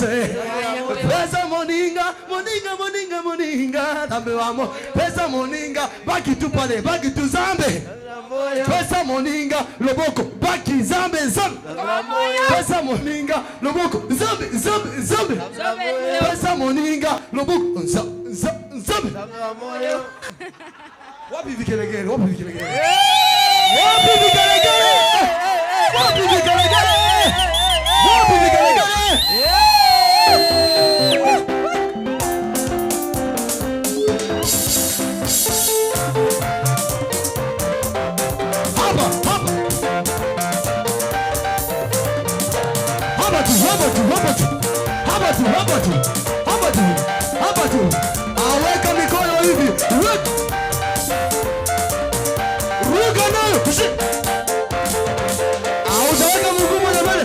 Yesu. Pesa moninga, moninga, moninga, moninga, Nzambe wamo. Pesa moninga, baki tu pale, baki tu Nzambe. Pesa moninga, loboko, baki Nzambe, Nzambe. Pesa moninga, loboko, Nzambe, Nzambe, Nzambe. Pesa moninga, loboko, Nzambe, Nzambe. Wapi vigelegele? Wapi vigelegele? Wapi vigelegele? Wapi vigelegele? Wapi vigelegele? Hapa, hapa. Hapa tu, hapa tu, hapa tu. Hapa tu, hapa tu. Hapa tu. Hapa tu. Aweka mikono hivi. Weka. Ruka nayo. Ah, utaweka mguu mmoja mbele.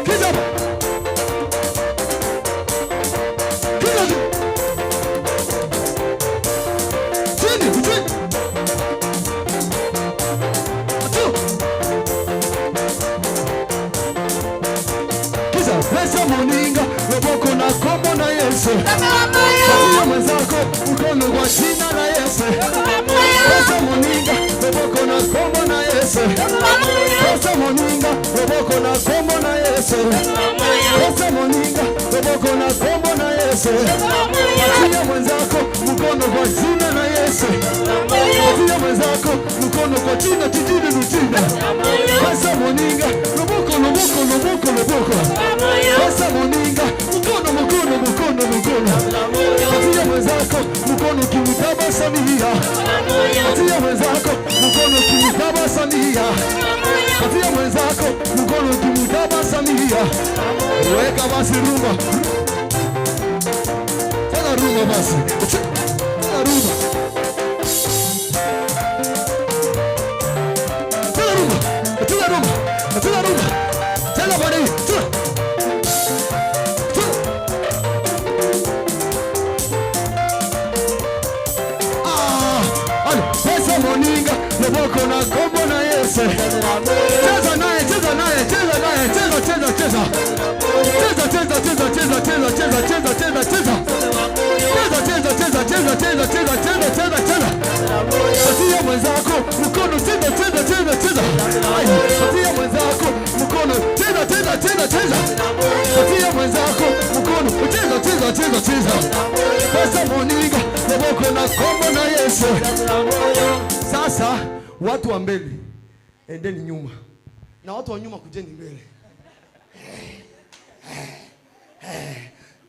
Kisha hapa. Kisha tu. Chini, chini. Tu. Kisha pesa moninga, loboko na kombo na Yesu. Patia mwenzako mkono kwa jina la Yesu. Pesa moninga, loboko na kombo na Yesu. Pesa moninga, loboko na kombo na Yesu. Pesa moninga, loboko na kombo na Yesu. Patia mwenzako mkono kwa jina la Yesu. Patia mwenzako mkono kwa jina jijini jina. Pesa moninga, loboko, loboko, loboko, loboko. Pesa moninga, mkono, mkono, mkono, mkono. Patia mwenzako mkono kimtabasamia. Patia mwenzako mkono kimtabasamia. Patia mwenzako mkono kimtabasamia. Weka basi rumba. Tena rumba basi. Tena rumba. Tena rumba. Tena rumba. Tena rumba. Tena bali. Tena. Tena. Ah, ale, pesa moninga, loboko na kombo na Yesu. Cheza naye, cheza naye, cheza naye, cheza, cheza, cheza. Cheza, cheza, cheza, cheza, cheza, cheza, cheza, cheza, cheza. Cheza, cheza, cheza, cheza, cheza, cheza, cheza, cheza, cheza. Patia mwenzako mkono, cheza, cheza, cheza, cheza. Ai, patia mwenzako mkono, cheza, cheza, cheza, cheza. Patia mwenzako mkono, cheza, cheza, cheza, cheza. Pesa moninga, loboko na kombo na Yesu. Sasa watu wa mbele endeni nyuma na watu wa nyuma kujeni mbele.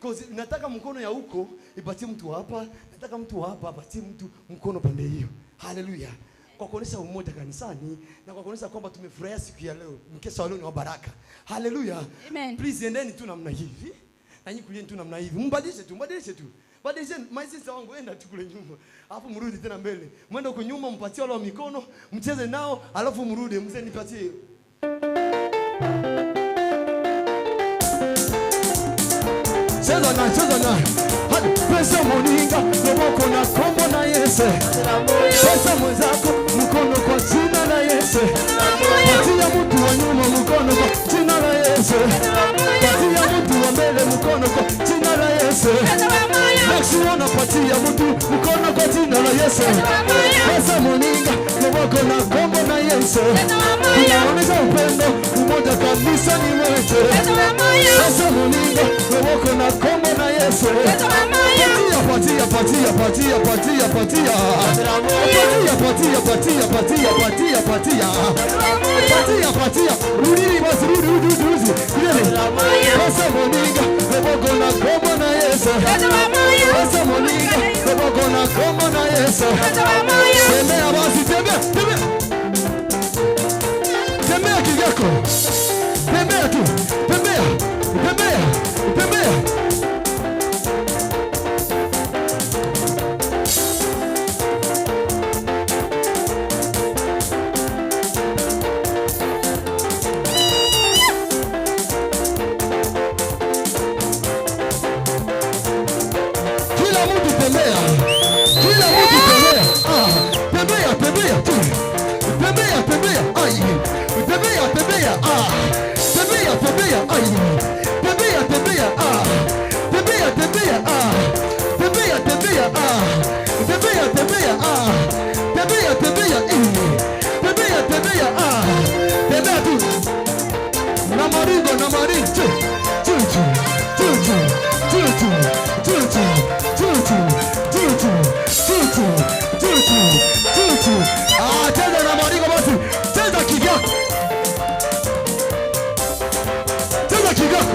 'Cause nataka mkono ya huko ipatie mtu hapa, nataka mtu hapa apatie mtu mkono pande hiyo. Haleluya. Kwa kuonesha umoja kanisani na kwa kuonesha kwamba tumefurahia siku ya leo. Mkesha wa leo ni wa baraka. Haleluya. Amen. Please endeni tu namna hivi. Na nyinyi kujeni tu namna hivi. Mbadilishe tu, mbadilishe tu. Badilishe my sister wangu, enda tu kule nyuma. Alafu mrudi tena mbele. Mwende huko nyuma mpatie wale wa mikono, mcheze nao, alafu mrudi mzee nipatie. Cheza na, cheza na. Hadi pesa moninga, loboko na kombo na Yesu. Pesa mwenzako mkono kwa jina la Yesu. Patia mtu wa nyuma mkono kwa jina la Yesu. Patia mtu wa mbele mkono kwa jina la Yesu. Next one, patia mtu mkono kwa jina la Yesu. Pesa moninga, loboko na kombo na Yesu. Tunaonyesha upendo umoja kabisa ni mwetu. Pesa moninga, loboko na kombo na Yesu. Patia, patia, patia, patia, patia. Patia, patia, patia, patia, patia, patia. Patia, patia. Rudi basi, rudi, rudi, rudi, rudi. Rudi. Pesa moninga, loboko na kombo na Yesu. Pesa moninga, loboko na kombo na Yesu. Tembea basi, tembea, tembea. Tembea kivyako. Tembea tu. Tembea. Tembea. Tembea. Kila mtu tembea. Kila mtu tembea. Ah, tembea, tembea. tembea, ah, tembea, tembea, ai, tembea, tembea, ah, tembea, tembea, ah, tembea, tembea, ah, tembea, tembea, ah, tembea, tembea, eh, tembea, tembea, ah, tembea tu na maringo, na maringo, chu chu chu chu chu chu chu chu chu chu chu chu chu chu chu chu chu chu. Ah, cheza na maringo basi, cheza kivyako, cheza kivyako,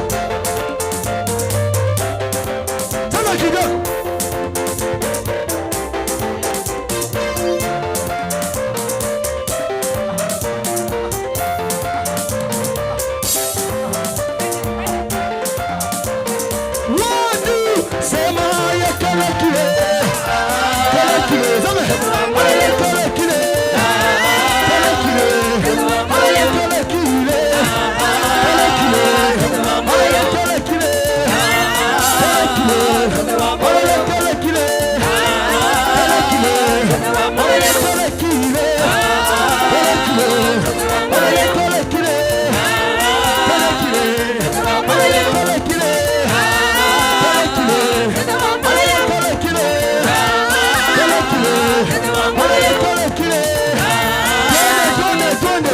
cheza kivyako. One, two, sema ya kale kile, kale kile, sema ale kale kile, kale kile, ale kale kile, kale kile, ale kale kile, kale kile, ale kale kile, kale kile, ale kale kile, kale kile, ale kale kile, kale kile, ale kale kile, kale kile, ale kale kile, kale kile, ale kale kile. Twende, twende, twende.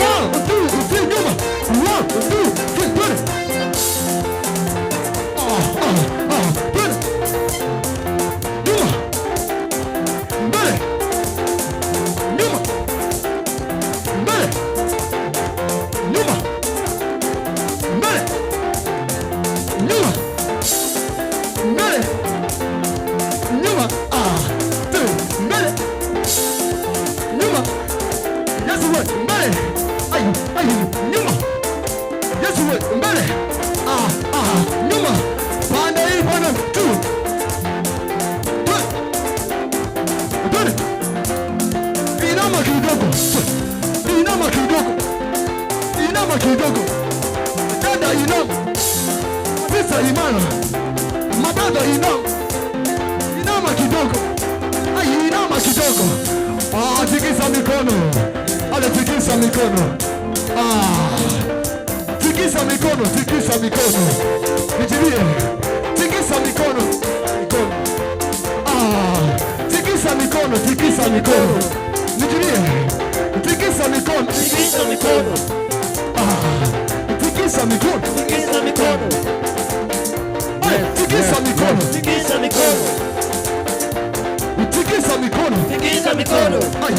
One, two, three, nyuma. One, two, three, twende. Ah, ah, ah, twende. Nyuma. Mbele. Nyuma. Mbele. Nyuma. Mbele. Nyuma. Mbele. Nyuma. Ah, two, mbele. Nyuma. Yesu we, mbele. Ai, ai, nyuma. Yesu we, mbele. Ah, ah, nyuma. Pande hii bwana, two. Two. Twende. Inama kidogo. Inama kidogo. Inama kidogo. Dada inama. Sisa inama. Mababa inama. Inama kidogo. Ai, inama kidogo. Ah, tikisa mikono. Ale, tikisa mikono. Ah. Tikisa mikono, tikisa mikono. Nijibie. Tikisa mikono. Mikono. Ah, tikisa mikono, tikisa mikono. Nijibie. Tikisa mikono. Tikisa mikono. Ah, tikisa mikono. Tikisa mikono. Ale, tikisa mikono. Tikisa mikono. Tikisa mikono. Tikisa mikono. Ai.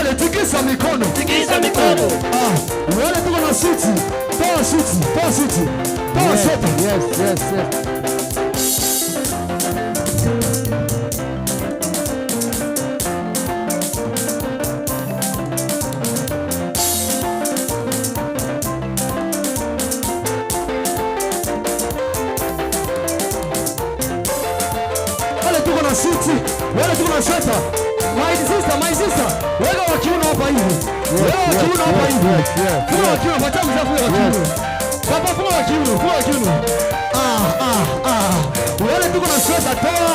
Ale, tikisa mikono. Tikisa mikono. Ah, wale tuko na suti. Toa suti, toa suti. Toa sweta. Yes. Wale tuko na suti, wale tuko na sweta. My sister, my sister, weka wa kiuno hapa hivi. Weka wa kiuno hapa hivi. Funga wa kiuno, pacha mzee funga wa kiuno. Papa funga wa kiuno, funga wa kiuno. Ah, ah, ah. Wale tuko na sweta toa,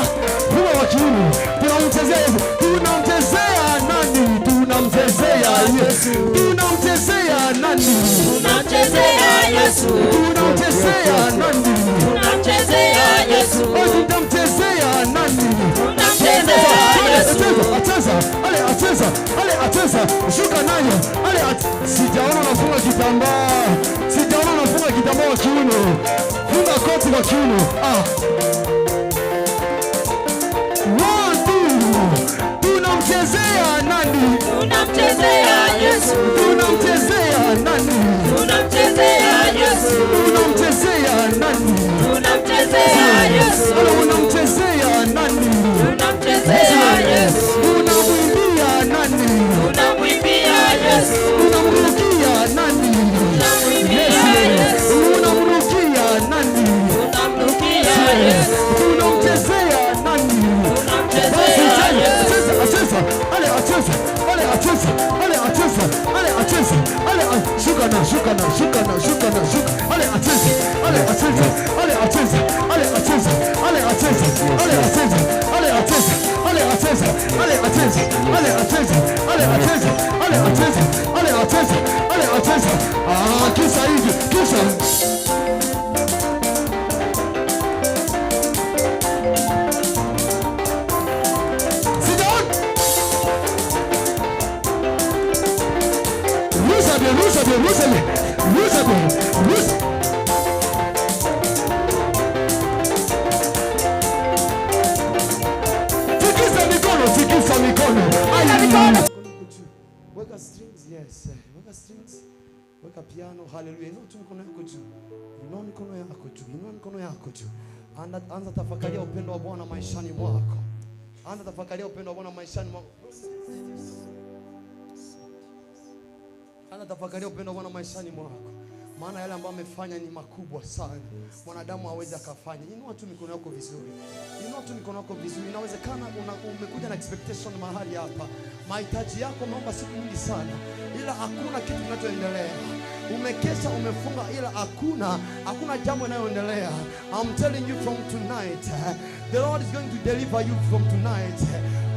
funga wa kiuno. Tunamchezea Yesu. Tunamchezea nani? Tunamchezea Yesu. Tunamchezea nani? Tunamchezea Yesu. Tunamchezea nani? Tunamchezea Yesu. Oh, tunamchezea nani? Tunamchezea Yesu. Acheza, ale acheza, ale acheza, shuka nayo, ale sijaona unafunga kitambaa, sijaona unafunga kitambaa kwa kiuno, funga koti kwa kiuno. Ah, one, two, tunamchezea nani? Tunamchezea Yesu. Tunamchezea nani? Tunamchezea Yesu. Tunamchezea nani? Tunamchezea Yesu. Ale unamchezea nani? Tunamchezea Yesu. Unamwimbia nani? Tunamwimbia Yesu. Unamrukia nani? Tunamwimbia Yesu. Unamrukia nani? Tunamrukia Yesu. Tunamchezea nani? Basi Tunamchezea cheza, Yesu. cheza, acheza, ale acheza, ale acheza, ale acheza, ale acheza, ale shuka na shuka na shuka na shuka na shuka, ale acheza, ale acheza, ale acheza, ale acheza, ale acheza, ale acheza, ale acheza, ale acheza, ale acheza, ale acheza, ale acheza, ale acheza, ale acheza, ale acheza. bien, rusha bien, rusha bien, rusha bien, rusha. Tikisa mikono, tikisa mikono. Ai. Mikono. Weka strings, yes. Weka strings. Weka piano, haleluya. Inua tu mikono yako juu. Inua mikono yako juu. Inua mikono yako juu. Anza tafakaria upendo wa Bwana maishani mwako. Anza tafakaria upendo wa Bwana maishani mwako. Anza tafakaria upendo wa Bwana maishani mwako. Maana yale ambayo amefanya ni makubwa sana. Mwanadamu hawezi akafanya. Inua tu mikono yako vizuri. Inua tu mikono yako vizuri. Inawezekana umekuja na expectation mahali hapa. Mahitaji yako umeomba siku nyingi sana, ila hakuna kitu kinachoendelea. Umekesha, umefunga, ila hakuna jambo inayoendelea. I'm telling you from tonight, the Lord is going to deliver you from tonight.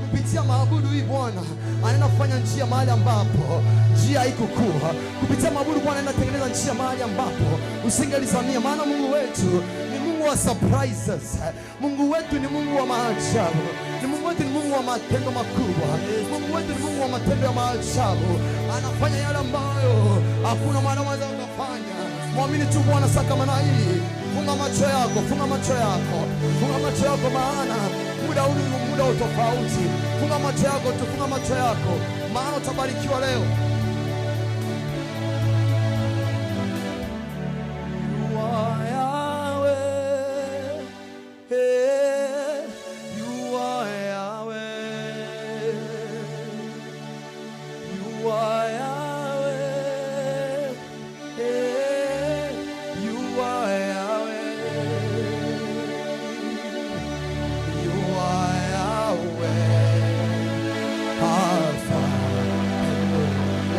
Kupitia maabudu hii Bwana anaenda kufanya njia mahali ambapo njia haikukua. Kupitia maabudu Bwana anaenda kutengeneza njia mahali ambapo usingelizamia. Maana Mungu wetu ni Mungu wa surprises. Mungu wetu ni Mungu wa maajabu. Ni Mungu wetu ni Mungu wa matendo makubwa. Mungu wetu ni Mungu wa matendo ya maajabu. Anafanya yale ambayo hakuna mwanadamu anaweza kufanya. Mwamini tu Bwana saa kama na hii. Funga macho yako, funga macho yako, funga macho yako, maana muda huu ni muda wa tofauti. Funga macho yako tu, funga macho yako, maana utabarikiwa leo. You are Yahweh, hey, you are Yahweh, you are Yahweh, hey, you are Yahweh, you are Yahweh, Alpha and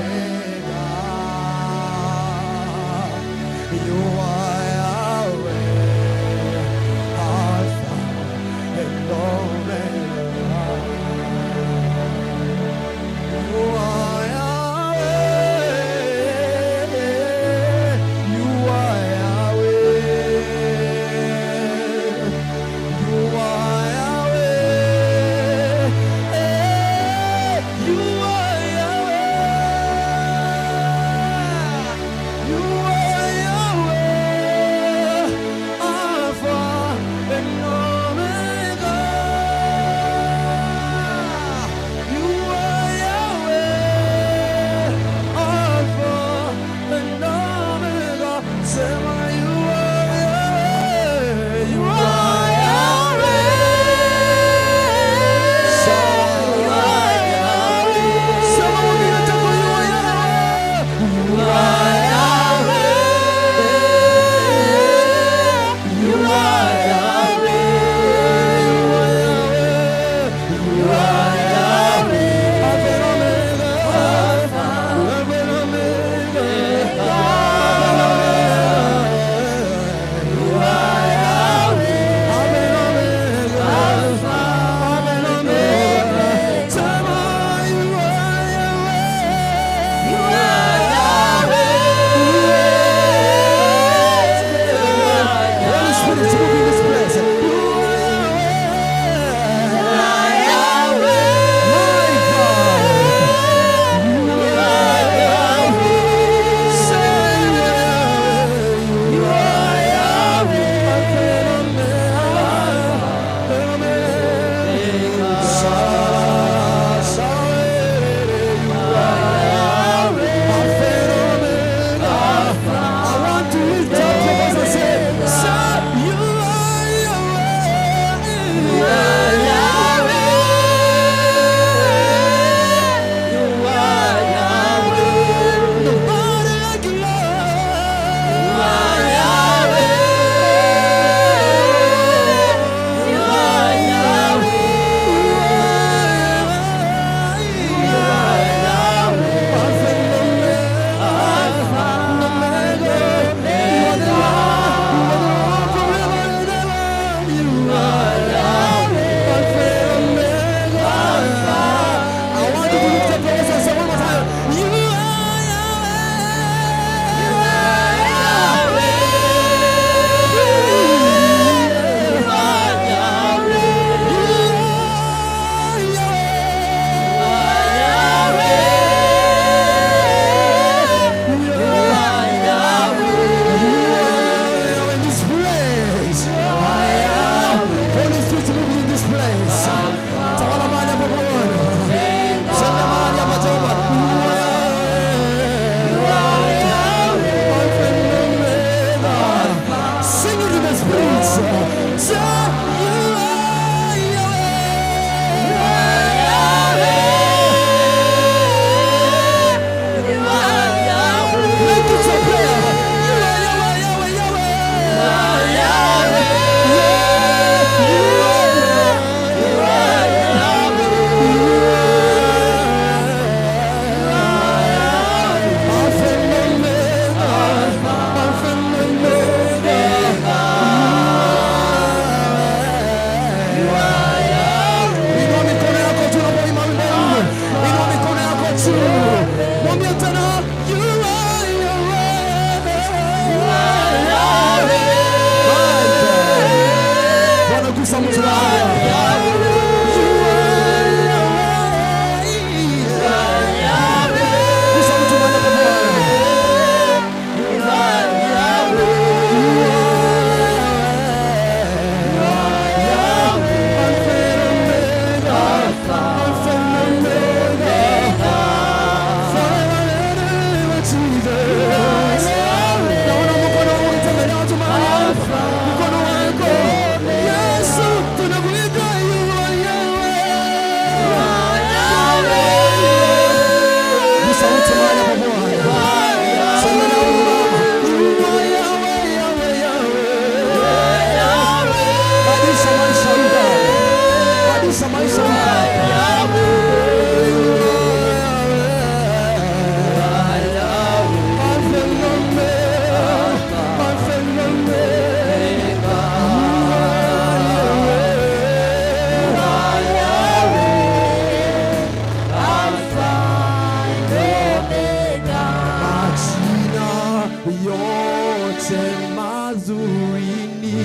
Yote mazuri ni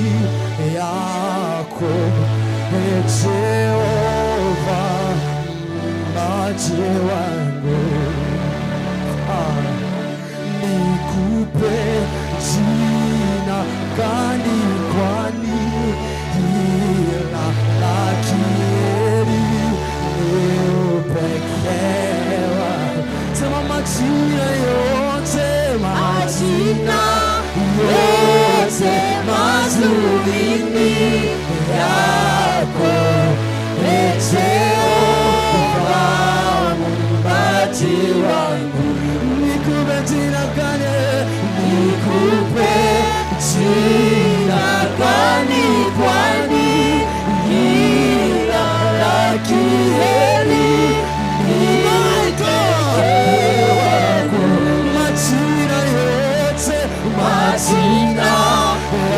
yako, e Jehova, muumbaji wangu. Ah, nikupe jina gani, kwani ila la kheri ni upekee wako. Sema majina yote, Majina yote mazuri ni yako, e Jehova, muumbaji wangu. Nikupe jina gani? Nikupe jina gani, kwani jina la kheri ni pekee wako. Majina yote, Majina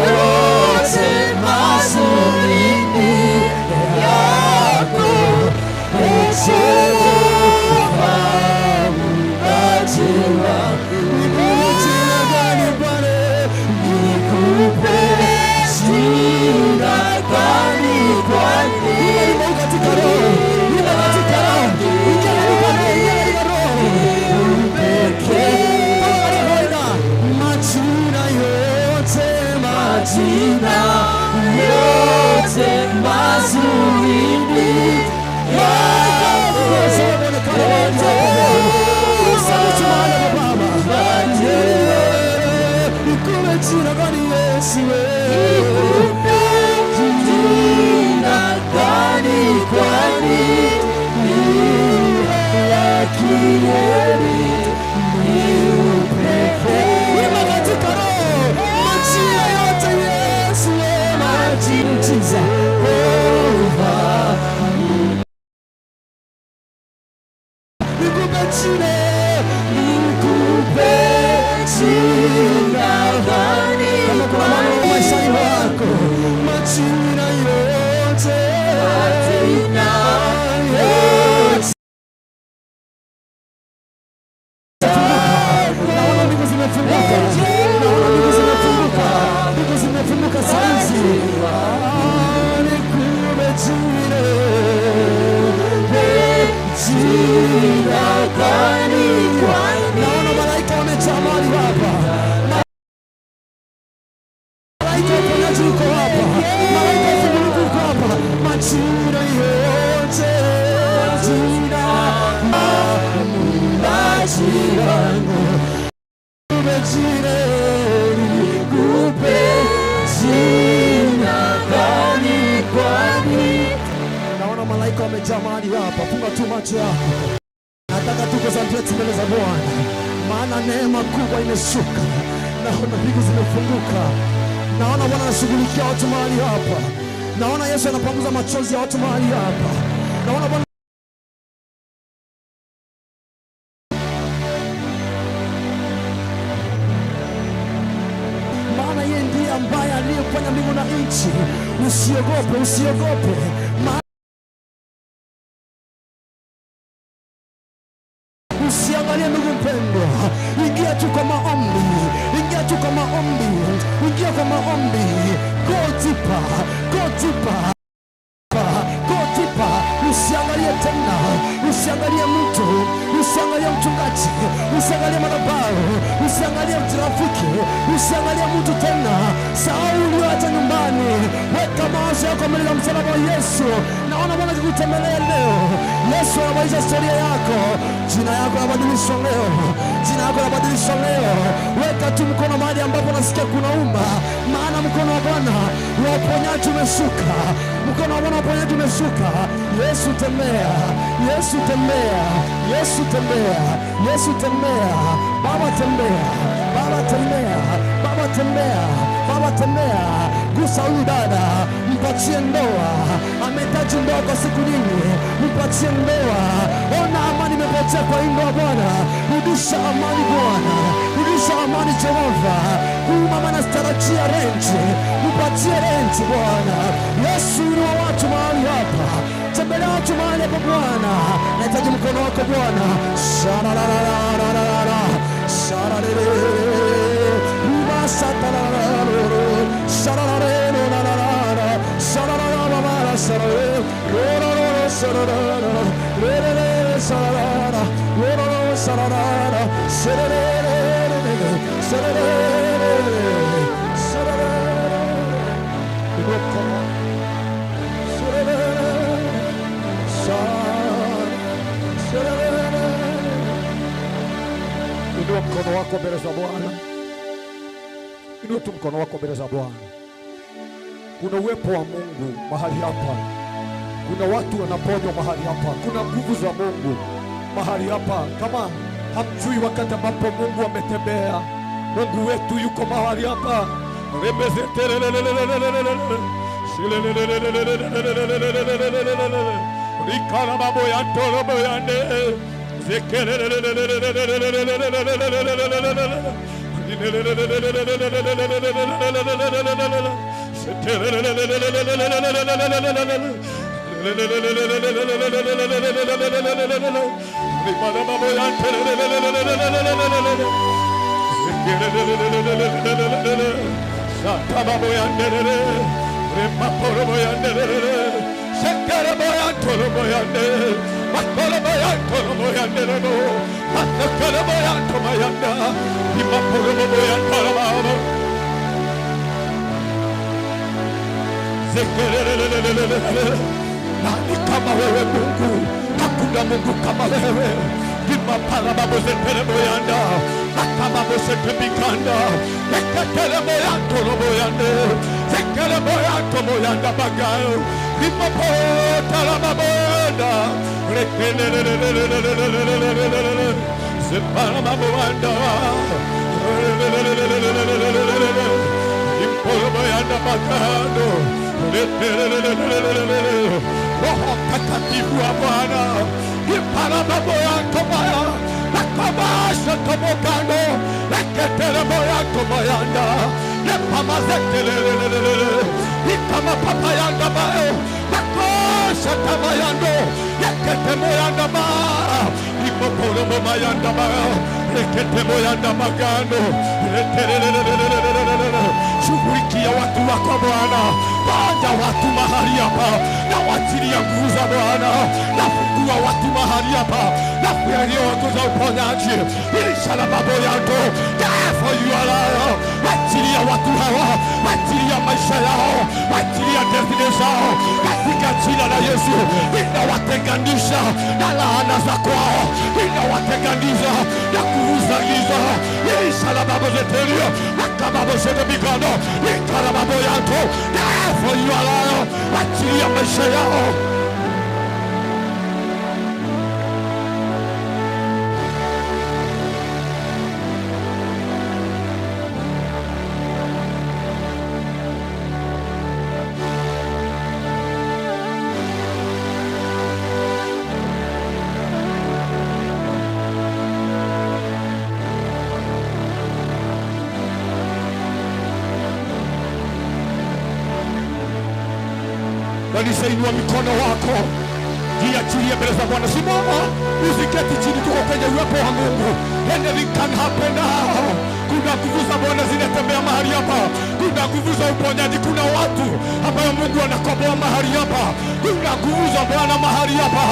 yote mazuri ni yako, e Jehova, muumbaji wangu. Nikupe jina gani, Bwana? Nikupe jina gani, kwani Imba katika roho, imba katika roho, ingia katika roho, ingia katika roho. Pekee. Toka katika kawaida. Majina yote, Majina yote mazuri ni yako, e Gusa mtu mahali hapa, Baba. Nikupe jina gani, Yesu? Nikupe jina gani, kwani la kheri ni upekee. Imba katika roho. Majina yote, Yesu, Majina Jehova. Nikupe jina, Nikupe jina gani, kama kuna mambo maishani mwako, majina yote, Majina yote. Naona mbingu zimefunguka, naona mbingu zimefunguka, mbingu zimefunguka saizi. Ah, nikupe jina, Jina gani, kwani Naona malaika wamejaa mahali hapa. Malaika wa uponyaji uko hapa. Malaika wa ufungulivu uko hapa. Majina yote, jina muumbaji wangu. Nikupe jina, Nikupe jina gani, kwani Naona malaika wamejaa mahali hapa. Funga tu macho yako. Nataka tu concentrate mbele za Bwana, maana neema kubwa imeshuka. Naona mbingu zimefunguka. Naona Bwana anashughulikia watu mahali hapa. Naona Yesu anapanguza machozi ya watu mahali hapa. Naona Bwana maana yeye ndiye ambaye aliyefanya mbingu na nchi. Usiogope, usiogope. Usiangalie ndugu mpendwa, ingia tu kwa maombi, ingia tu kwa maombi, ingia kwa maombi. Go deeper, go deeper, go deeper. Usiangalie tena, usiangalie mtu, usiangalie mchungaji, usiangalie madhabahu, usiangalie rafiki, usiangalie mtu tena. Sahau ulioacha nyumbani, weka mawazo yako mbele za msalaba wa Yesu. Naona Bwana akikutembelea leo. Yesu anabadilisha historia yako, jina yako linabadilishwa leo, jina yako linabadilishwa leo. Weka tu mkono mahali ambapo unasikia kunauma, maana mkono wa Bwana wa uponyaji umeshuka, mkono wa Bwana wa uponyaji umeshuka. Yesu tembea, Yesu tembea, Yesu tembea, Yesu tembea, Baba tembea, Baba tembea, Baba tembea, Baba tembea. Gusa huyu dada, mpatie ndoa, amehitaji ndoa kwa siku nyingi, mpatie ndoa. Ona amani imepotea kwa hii ndoa Bwana, rudisha amani Bwana, rudisha amani Jehova. Huyu mama anatarajia renti, mpatie renti Bwana. Yesu, inua watu mahali hapa, tembelea watu mahali hapa Bwana, nahitaji mkono wako Bwana. Sharararararara, shararere, umasatarararara. Rerere sarara, rororo sarara, sererere, sererere, sererere. Inua mkono. Sererere, sererere. Inua mkono wako mbele za Bwana. Inua tu mkono wako mbele za Bwana. Kuna uwepo wa Mungu mahali hapa. Kuna watu wanaponywa mahali hapa. Kuna nguvu za Mungu mahali hapa. Kama hamjui wakati ambapo Mungu ametembea, Mungu wetu yuko mahali hapa. Nani kama wewe Mungu? Hakuna Mungu kama wewe. Dimaparababozetereboyanda, akababosetebikanda, eketereboyantoroboyande, zekereboyantomoyanda bagayo, dimapotarababoyanda, rekelelelelelelelelelelelele, zeparababoyanda, imporoboyanda bagando, rekelelelelelelele. Roho Mtakatifu wa Bwana iparababoyantomaya akabashatomokando eketereboyantomayanda lepamazetelelelelele ikamapapayandabayo akosatamayando eketemoyandama ipoporomomayandamayo reketemoyandamagando retelelelelelelele. Shughulikia watu wako Bwana, ponya watu mahali hapa, na wachilia nguvu za Bwana, na fungua watu mahali hapa, na kuyalia watu za uponyaji. Isalababoyando, therefore you are alive. Wachilia watu hawa, wachilia maisha yao, wachilia destiny zao katika jina la Yesu. Ninawatenganisha na laana za kwao, ninawatenganisha na nguvu za giza. Isalababozetelio, akababozetebikano, ikarababoyanto, therefore you are alive. Wachilia maisha yao. Kanisa, inua mikono wako, jiachilie mbele za Bwana. Simama, usiketi chini, tuko kwenye uwepo wa Mungu. Anything can happen now. Kuna nguvu za Bwana zinatembea mahali hapa, kuna nguvu za uponyaji, kuna watu ambayo Mungu anakomboa mahali hapa, kuna nguvu za Bwana mahali hapa.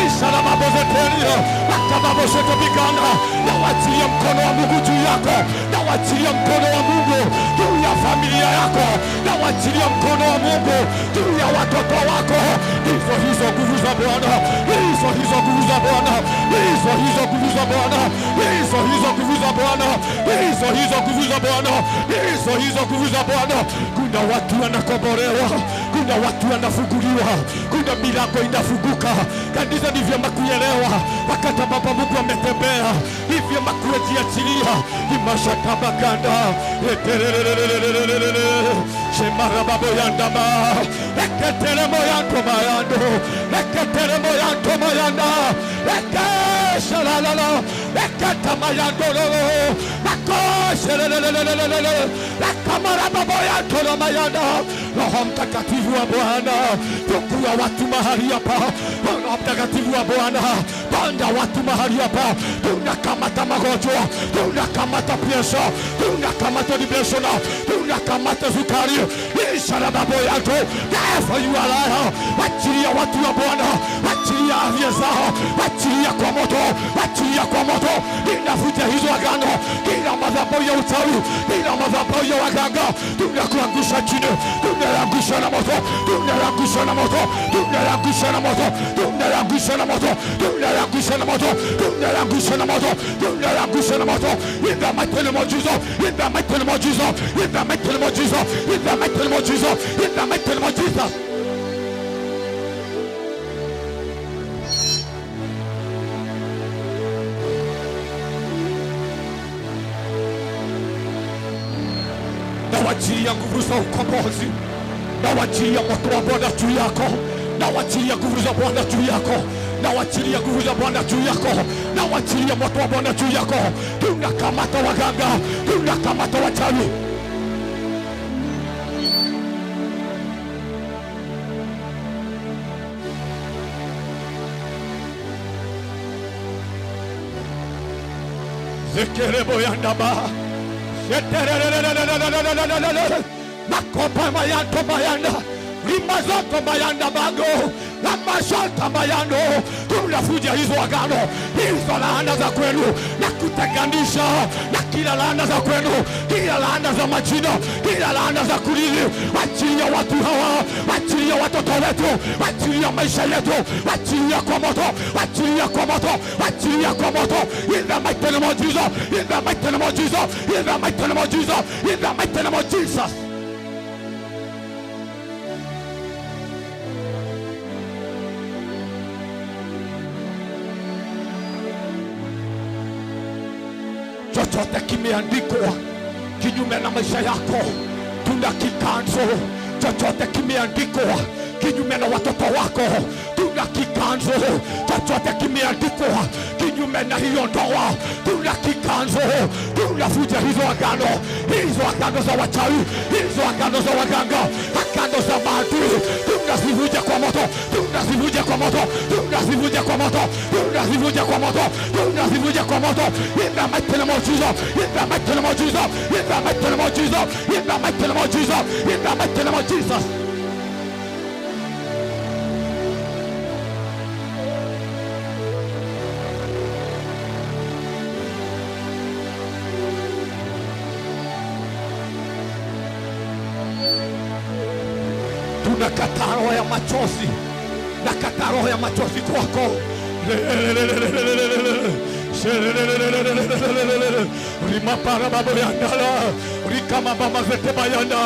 Isalababozetelio akababosetobigana, nawachilia mkono wa Mungu juu yako, nawachilia mkono wa Mungu juu ya familia yako, nawachilia mkono wa Mungu juu ya watoto wako. Hizo hizo nguvu za Bwana, hizo hizo nguvu za Bwana, hizo hizo nguvu za Bwana, hizo hizo nguvu za Bwana, hizo hizo nguvu za Bwana, hizo hizo nguvu za Bwana. Kuna watu wanakombolewa, kuna watu wanafunguliwa, kuna milango inafunguka. Kanisa, ni vyema kuelewa wakati ambapo Mungu ametembea, ni vyema kujiachilia. Imashatabaganda etererererererere shemarababoyandama eketeremoyantomayando eketeremoyantomayanda ekeshalalala eketamayandololo akoshelelelelelele akamarababoyantolomayanda. Roho Mtakatifu wa Bwana, chukua watu mahali hapa. Roho Mtakatifu wa Bwana, panda watu mahali hapa. Tunakamata magonjwa, tunakamata presha, tunakamata depression, tunakamata sukari. Isharababoyanto, therefore you are alive. Achilia watu wa Bwana, achilia Achilia afya zao, achilia kwa moto, achilia kwa moto. Ninavuja hizo agano, kila madhabahu ya uchawi, kila madhabahu ya waganga, tunakuangusha chini, tunaangusha na moto, tunaangusha na moto, tunaangusha na moto, tunaangusha na moto, tunaangusha na moto, tunaangusha na moto, tunaangusha na moto. In the mighty name of Jesus, in the mighty name of Jesus, in the mighty name of Jesus, in the mighty name of Jesus, in the mighty name of Jesus. Nawachilia nguvu za ukombozi, nawachilia moto wa Bwana juu yako, nawachilia nguvu za Bwana juu yako, nawachilia nguvu za Bwana juu yako, nawachilia moto wa Bwana juu yako. Tunakamata waganga, tunakamata wachawi. Zekerebo yandaba makopa mayanto mayanda rimazoto mayanda bago lamashota mayando. Tunavuja hizo agano, hizo laana za kwenu na kutenganisha na kila laana za kwenu, kila laana za majina, kila laana za kulili. Achilia watu hawa, achilia watoto wetu, achilia maisha yetu, achilia kwa moto, achilia kwa moto, achilia kwa moto. In the mighty name of Jesus, in the mighty name of Jesus, in the mighty name of Jesus, in the mighty name of Jesus. Chochote kimeandikwa kinyume na maisha yako, tuna kikanzo. Chochote kimeandikwa kinyume na watoto wako, tuna kikanzo. Chochote kimeandikwa kinyume na hiyo ndoa, tuna kikanzo. Tunavuja hizo agano, hizo agano za wachawi, hizo agano za waganga, agano za maadui, tunazivuja kwa moto, tunazivuja kwa moto, tunazivuja kwa moto, tunazivuja kwa moto, tunazivuja kwa moto. In the mighty name of Jesus, in the mighty name of Jesus, in the mighty name of Jesus, in the mighty name of Jesus, in the mighty name of Jesus. Tunakataa roho ya machozi, nakataa roho ya machozi kwako. Rimaparababoyandala rikamabamazetebayanda.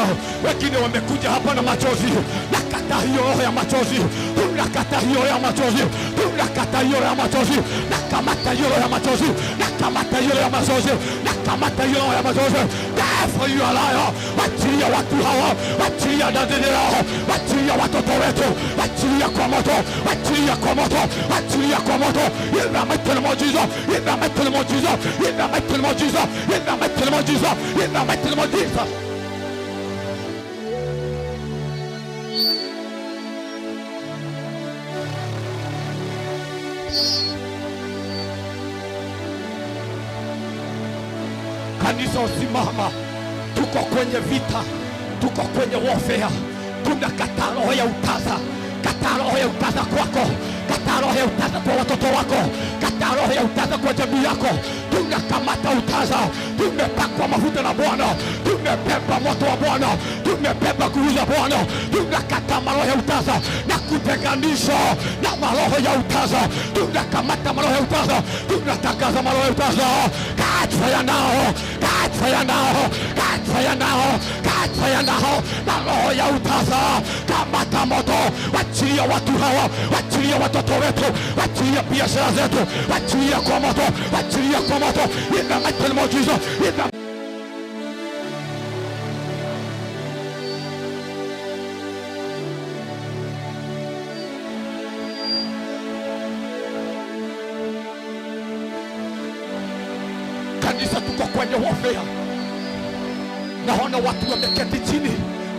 Wengine wamekuja hapa na machozi, nakataa hiyo roho ya machozi, tunakataa hiyo roho ya machozi, tunakataa hiyo roho ya machozi, nakamata hiyo roho ya machozi, nakamata hiyo roho ya machozi, nakamata hiyo roho ya machozi. Therefore you are liar. Achilia watu hawa, achilia dada yao, achilia watoto wetu, achilia kwa moto, achilia kwa moto, achilia kwa moto. In the mighty name of Jesus, in the mighty name of Jesus, in the mighty name of Jesus, in the mighty name of Jesus, in the mighty name of Jesus. Kanisa, usimama, tuko kwenye vita, tuko kwenye warfare. Tunakataa roho ya utasa, kataa roho ya utasa kwako, kataa roho ya utasa kwa watoto wako, kataa roho ya utasa kwa jamii yako. Tunakamata utasa, tumepakwa mafuta na Bwana, tumebeba moto wa Bwana, tumebeba nguvu za Bwana. Tunakataa maroho ya utasa na kutenganisha na maroho ya utasa. Tunakamata maroho ya utasa, tunatangaza maroho ya utasa. Catch fire now, catch fire now, catch fire now, catch fire now. Na roho ya utasa, kamata moto, wachilia watu hawa, wachilia watoto wetu, wachilia biashara zetu, wachilia kwa moto, wachilia kwa moto. In the mighty name of Jesus, in the Kanisa, tuko kwenye warfare. Naona watu wameketi chini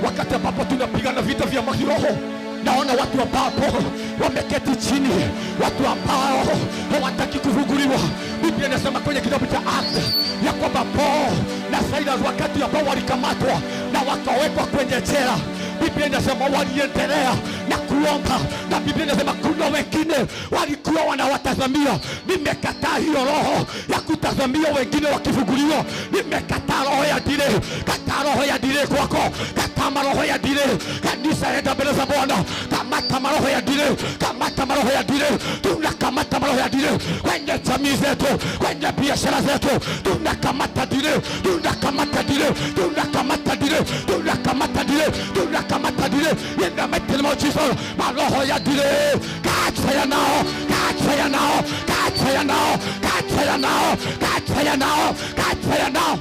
wakati ambapo tunapigana vita vya makiroho. Naona watu ambapo wameketi chini, watu ambao hawataki kufunguliwa. Biblia inasema kwenye kitabu cha Acts ya kwamba Paul na Silas wakati ambao walikamatwa na wakawekwa kwenye jela, Biblia inasema waliendelea na kuomba, na Biblia inasema kuna wengine walikuwa wanawatazamia. Nimekataa hiyo roho ya kutazamia wengine wakifunguliwa. Nimekataa roho ya delay. Kataa roho ya delay kwako, kataa maroho ya delay. Kanisa, enda mbele za Bwana, kamata maroho ya delay, kamata maroho ya delay. Tunakamata maroho ya delay kwenye jamii zetu, kwenye biashara zetu, tunakamata delay, tunakamata delay, tunakamata delay, tunakamata delay, tunakamata delay in the mighty name of Jesus. Maroho ya delay, catch fire now, catch fire now, catch fire now, catch fire now, catch fire now, catch fire now.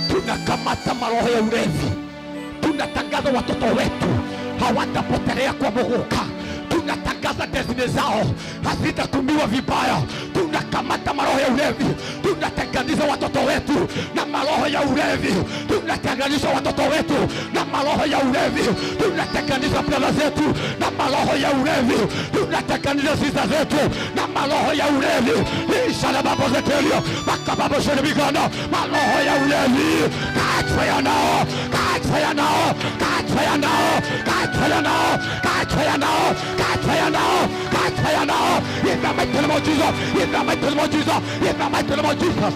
Tunakamata maroho ya ulevi, tunatangaza watoto wetu hawatapotelea kwa muguka. Tunatangaza destiny zao hazitatumiwa vibaya. Tunakamata maroho ya ulevi, tunatenganisha watoto wetu na maroho ya ulevi, tunatenganisha watoto wetu na maroho ya ulevi, tunatenganisha brother zetu na maroho ya ulevi, tunatenganisha sister zetu na maroho ya ulevi. Isalababozetelio makababosherebigano maroho ya ulevi, catch fire now, catch fire now, catch fire now, catch fire now, catch fire now, catch fire now, catch fire now, in the mighty name of Jesus, in the mighty name of Jesus, in the mighty name of Jesus.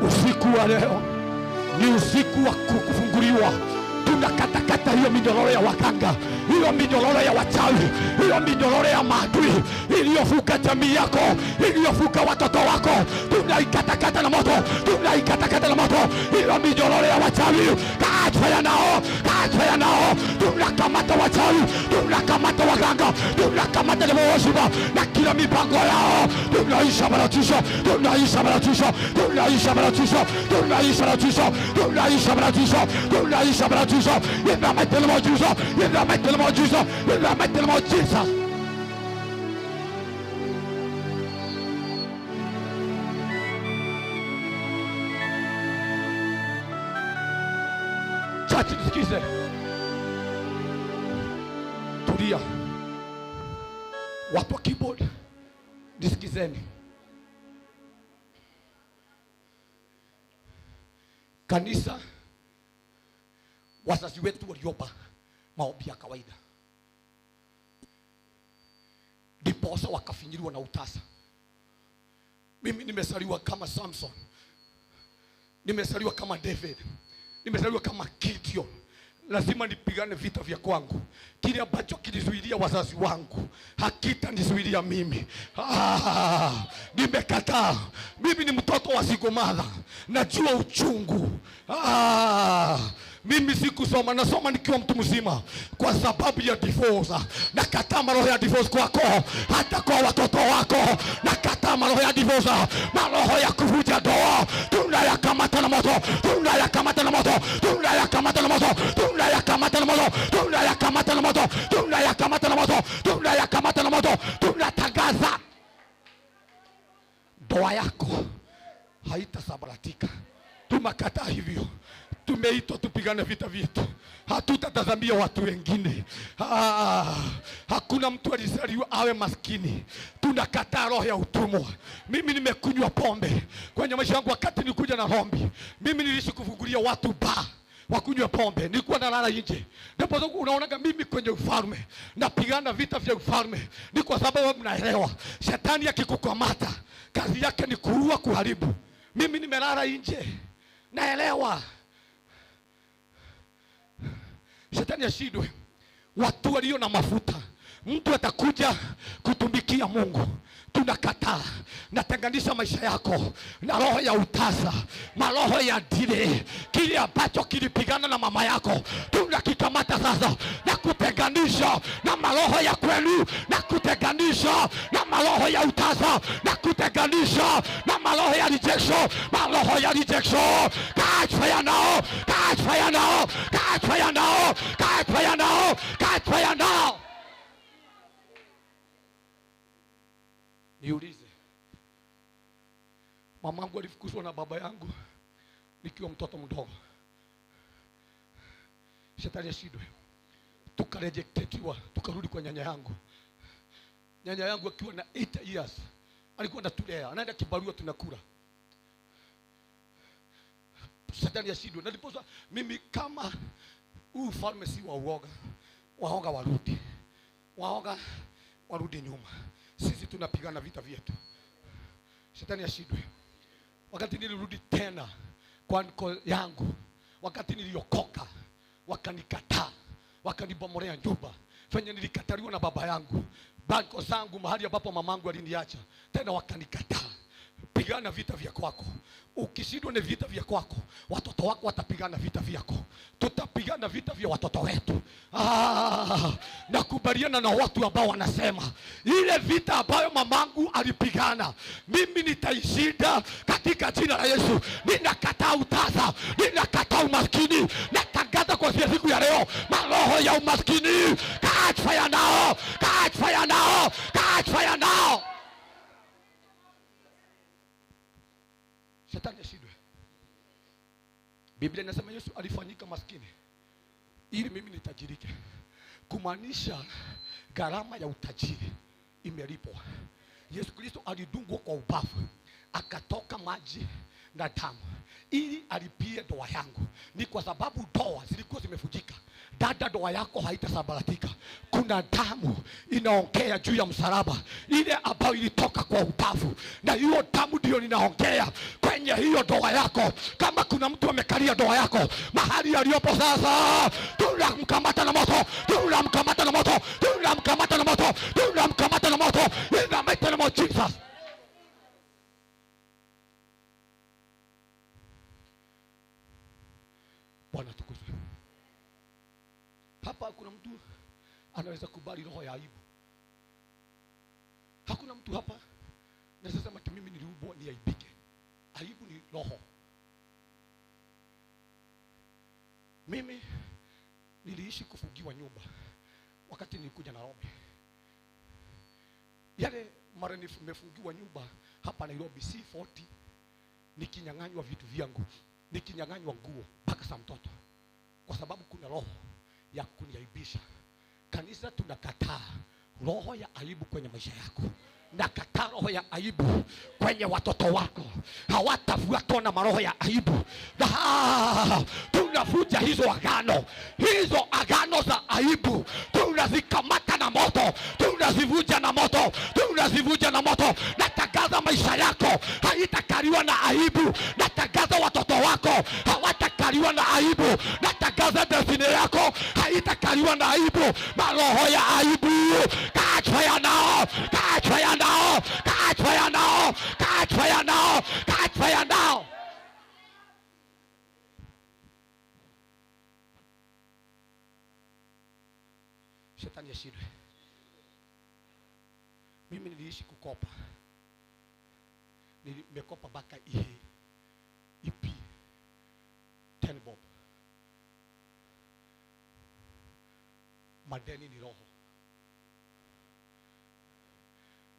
Usiku wa leo ni usiku wa kufunguliwa. Tunakatakata hiyo minyororo ya waganga, hiyo minyororo ya wachawi, hiyo minyororo ya maadui iliyofuka jamii yako, iliyofuka watoto wako, tunaikatakata na moto, tunaikatakata na moto hiyo minyororo ya wachawi. Catch fire now, catch fire now. Tunakamata wachawi, tunakamata waganga, tunakamata devil worshiper na kila mipango yao, tunaisambaratisha, tunaisambaratisha, tunaisambaratisha, tunaisambaratisha, tunaisambaratisha, tunaisambaratisha in the mighty name of Jesus, in the mighty name of Jesus, in the mighty name of Jesus. Church, nisikize, tulia. Watu wa keyboard, nisikizeni. Kanisa, wazazi wetu waliomba maombi ya kawaida, ndiposa wakafinyiliwa na utasa. Mimi nimezaliwa kama Samson, nimezaliwa kama David, nimezaliwa kama Gideon. Lazima nipigane vita vya kwangu. Kile ambacho kilizuilia wazazi wangu hakitanizuilia mimi. Ah, nimekataa. Mimi ni mtoto wa single mother, najua uchungu. Ah, mimi sikusoma, nasoma nikiwa mtu mzima kwa sababu ya divorce. Nakataa maroho ya divorce kwako, hata kwa watoto wako. Nakataa maroho ya divorce, maroho ya kuvunja ndoa, tunayakamata na moto, tunayakamata na moto, tunayakamata na moto, tunayakamata na moto, tunayakamata na moto, tunayakamata na moto, tunayakamata na moto. Tunatangaza ndoa yako haitasambaratika. Tumakataa hivyo. Tumeitwa tupigane vita vyetu, hatutatazamia watu wengine. Ah, hakuna mtu alizaliwa awe maskini. Tunakataa roho ya utumwa. Mimi nimekunywa pombe kwenye maisha yangu. Wakati nilikuja na rombi, mimi niliishi kufungulia watu baa wakunywa pombe, nilikuwa nalala nje. Ndipo unaonaga mimi kwenye ufalme napigana vita vya ufalme, ni kwa sababu mnaelewa, shetani akikukamata kazi yake ni kuua, kuharibu. Mimi nimelala nje, naelewa shetani ashindwe. Watu walio na mafuta Mtu atakuja kutumikia Mungu, tunakataa. Natenganisha maisha yako na roho ya utasa, maroho ya dile, kile ambacho kilipigana na mama yako tunakikamata sasa na kutenganisha na maroho ya kwenu, na kutenganisha na maroho ya utasa, na kutenganisha na maroho ya rejection, maroho ya rejection. Catch fire now, catch fire now, catch fire now, catch fire now, catch fire now. Niulize, mamangu alifukuzwa na baba yangu nikiwa mtoto mdogo. Shetani ashindwe. Tukarejectiwa, tukarudi kwa nyanya yangu. Nyanya yangu akiwa na 8 years alikuwa anatulea, anaenda kibarua tunakula. Shetani ashindwe. Na ndiposa mimi kama huu ufalme si wa uoga, waoga warudi, waoga warudi nyuma. Sisi tunapigana vita vyetu. Shetani ashindwe. Wakati nilirudi tena kwa nko yangu, wakati niliokoka, wakanikataa, wakanibomolea nyumba. Fenye nilikataliwa na baba yangu, banko zangu, mahali ambapo mamangu aliniacha, tena wakanikataa. Pigana vita vya kwako. Ukishindwa na vita vya kwako, watoto wako watapigana vita vyako. Tutapigana vita vya watoto wetu. Nakubaliana na watu ambao wanasema ile vita ambayo mamangu alipigana, mimi nitaishinda katika jina la Yesu. Ninakataa utasa, ninakataa umaskini. Natangaza kwa siku ya leo, maroho ya umaskini, catch fire now, catch fire now, catch fire now. Shetani ashindwe. Biblia inasema Yesu alifanyika maskini ili mimi nitajirike. Kumaanisha gharama ya utajiri imelipwa. Yesu Kristo alidungwa kwa ubavu, akatoka maji na damu ili alipie ndoa yangu. Ni kwa sababu ndoa zilikuwa zimevunjika. Dada, ndoa yako haitasambaratika. Kuna damu inaongea juu ya msalaba, ile ambayo ilitoka kwa ubavu, na hiyo damu ndio ninaongea kwenye hiyo ndoa yako. Kama kuna mtu amekalia ndoa yako mahali aliyopo sasa, tunamkamata na moto, tunamkamata na moto, tunamkamata na moto, tunamkamata na moto in the mighty name of Jesus. Bwana tukuzwe. Hapa kuna mtu anaweza kubali roho ya aibu. Hakuna mtu hapa naweza sema ati mimi niliumbwa niaibike. Aibu ni roho. Mimi niliishi kufungiwa nyumba wakati nilikuja Nairobi. Yale mara nimefungiwa nyumba hapa Nairobi C40, nikinyang'anywa vitu vyangu, nikinyang'anywa nguo mpaka za mtoto, kwa sababu kuna roho ya kuniaibisha. Kanisa, tunakataa roho ya aibu kwenye maisha yako. Nakataa roho ya aibu kwenye watoto wako. Hawatafuatwa na maroho ya aibu. Tunavunja hizo agano, hizo agano za aibu tunazikamata na moto, tunazivunja na moto, tunazivunja na moto. Natangaza maisha yako haitakaliwa na aibu. Natangaza watoto wako hawatakaliwa na aibu. Natangaza destiny yako haitakaliwa na aibu. Maroho ya aibu, catch fire now, catch fire now, catch fire now, catch fire now, catch fire now. Shetani ashindwe. Mimi niliishi kukopa. Nimekopa mpaka EP 10 bob. Madeni ni roho.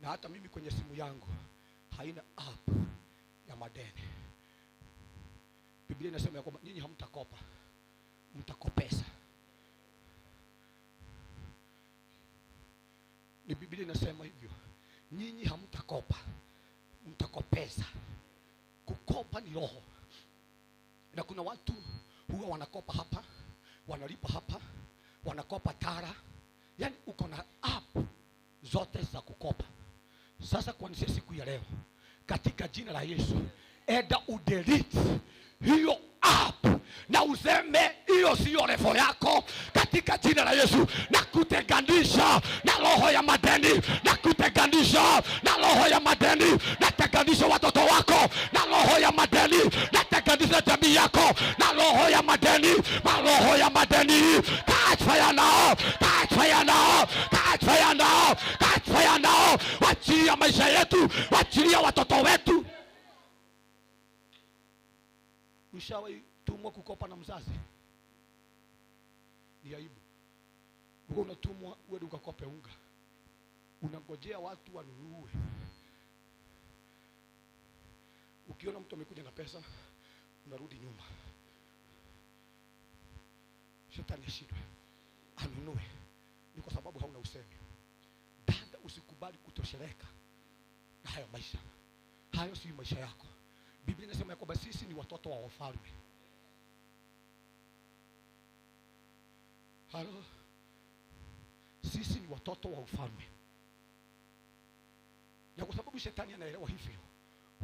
Na hata mimi kwenye simu yangu haina app ya madeni. Biblia inasema ya kwamba nyinyi hamtakopa, mtakopesa. Ni Biblia inasema hivyo. Nyinyi hamtakopa, mtakopesa. Kukopa ni roho. Na kuna watu huwa wanakopa hapa, wanalipa hapa, wanakopa tara. Yaani uko na app zote za kukopa. Sasa kuanzia siku ya leo, katika jina la Yesu, enda udelete hiyo app na useme hiyo sio level yako. Katika katika jina la Yesu. Na kutenganisha na roho ya madeni, na kutenganisha na roho ya madeni, natenganisha watoto wako na roho ya madeni, natenganisha jamii yako na roho ya madeni, maroho ya madeni. Catch fire now, catch fire now, catch fire now, catch fire now. Wachilia maisha yetu, wachilia watoto wetu. Ushawahi tumwa kukopa na mzazi? Ni aibu. Uko unatumwa uende ukakope unga, unangojea watu wanunue. Ukiona mtu amekuja na pesa, unarudi nyuma. Shetani ashindwe anunue, ni kwa sababu hauna usemi. Dada, usikubali kutosheleka na hayo maisha. Hayo si maisha yako. Biblia inasema ya kwamba sisi ni watoto wa wafalme. Halo, sisi ni watoto wa ufalme, na kwa sababu shetani anaelewa hivyo,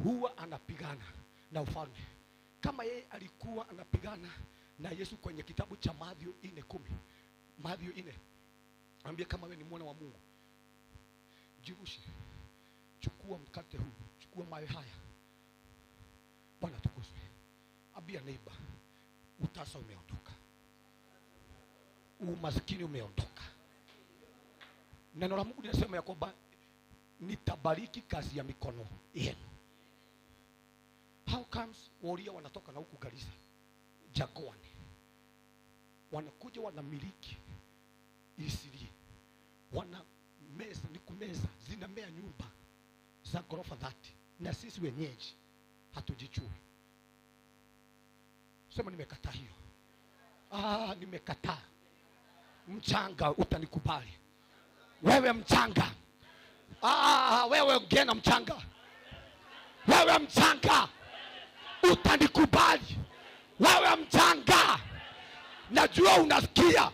huwa anapigana na ufalme. Kama yeye alikuwa anapigana na Yesu kwenye kitabu cha Mathayo 4:10, Mathayo 4, ambia kama wewe ni mwana wa Mungu, jirushe, chukua mkate huu, chukua mawe haya. Bwana tukuzwe. Ambia neighbor, utasa umeondoka, umaskini umeondoka. Neno la Mungu linasema ya kwamba nitabariki kazi ya mikono yenu. How comes waria wanatoka na huku Garissa, Jangwani, wanakuja wanamiliki Isili, wana meza, ni kumeza, zinamea nyumba za ghorofa 30, na sisi wenyeji hatujichui. Sema nimekataa hiyo. Ah, nimekataa. Mchanga utanikubali. Wewe mchanga. Ah, wewe ongea na mchanga. Wewe mchanga utanikubali. Wewe mchanga, najua unasikia,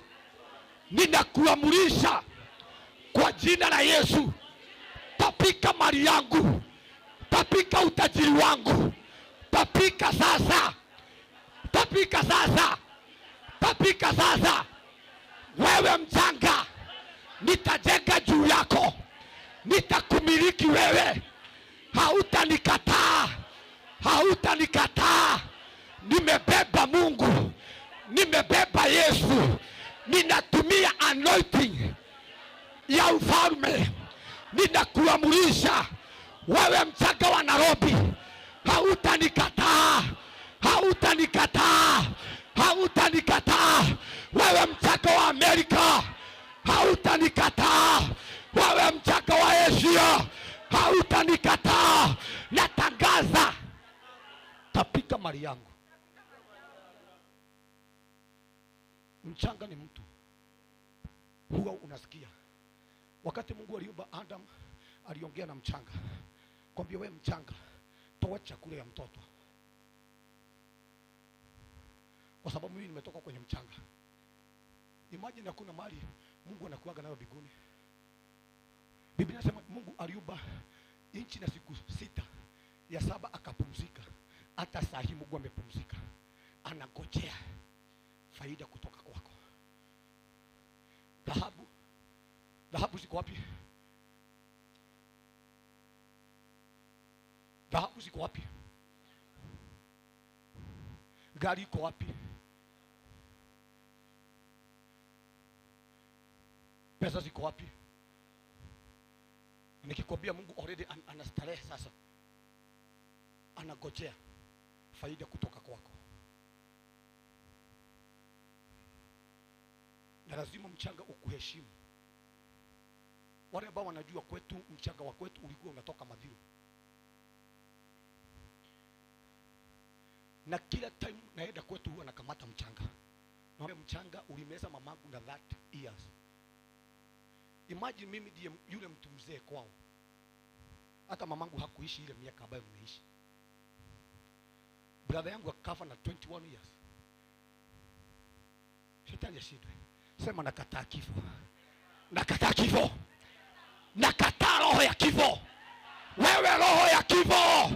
ninakuamurisha kwa jina la Yesu, tapika mali yangu, tapika utajiri wangu, tapika sasa, tapika sasa, tapika sasa. Wewe mchanga, nitajenga juu yako, nitakumiliki wewe, hautanikataa, hautanikataa. Nimebeba Mungu, nimebeba Yesu, ninatumia anointing ya ufalme. Ninakuamurisha wewe mchanga wa Nairobi, hautanikataa, hautanikataa, hautanikataa. Wewe mchanga wa Amerika, hautanikataa. Wewe mchanga wa Asia, hautanikataa. Natangaza, tapika mali yangu. Mchanga ni mtu, huwa unasikia. Wakati Mungu aliumba Adam, aliongea na mchanga, kwambia wewe mchanga, toa chakula ya mtoto, kwa sababu mimi nimetoka kwenye mchanga. Imagine hakuna mali Mungu anakuaga nayo mbinguni. Biblia inasema Mungu aliumba nchi na siku 6, ya 7 akapumzika. Hata saa hii Mungu amepumzika, anangojea faida kutoka kwako. Dhahabu, dhahabu ziko wapi? Dhahabu ziko wapi? Gari iko wapi? Pesa ziko wapi? Nikikwambia Mungu already anastarehe sasa, anagojea faida kutoka kwako. Na lazima mchanga ukuheshimu. Wale ambao wanajua kwetu, mchanga wa kwetu ulikuwa unatoka Mathiru, na kila time naenda kwetu huwa nakamata mchanga. Na mchanga ulimeza mamangu na that years. Imagine mimi ndiye yule mtu mzee kwao. Hata mamangu hakuishi ile miaka ambayo nimeishi. Brother yangu akafa na 21 years. Shetani ashindwe. Sema nakataa kifo. Nakataa kifo. Nakataa roho ya kifo. Wewe roho ya kifo,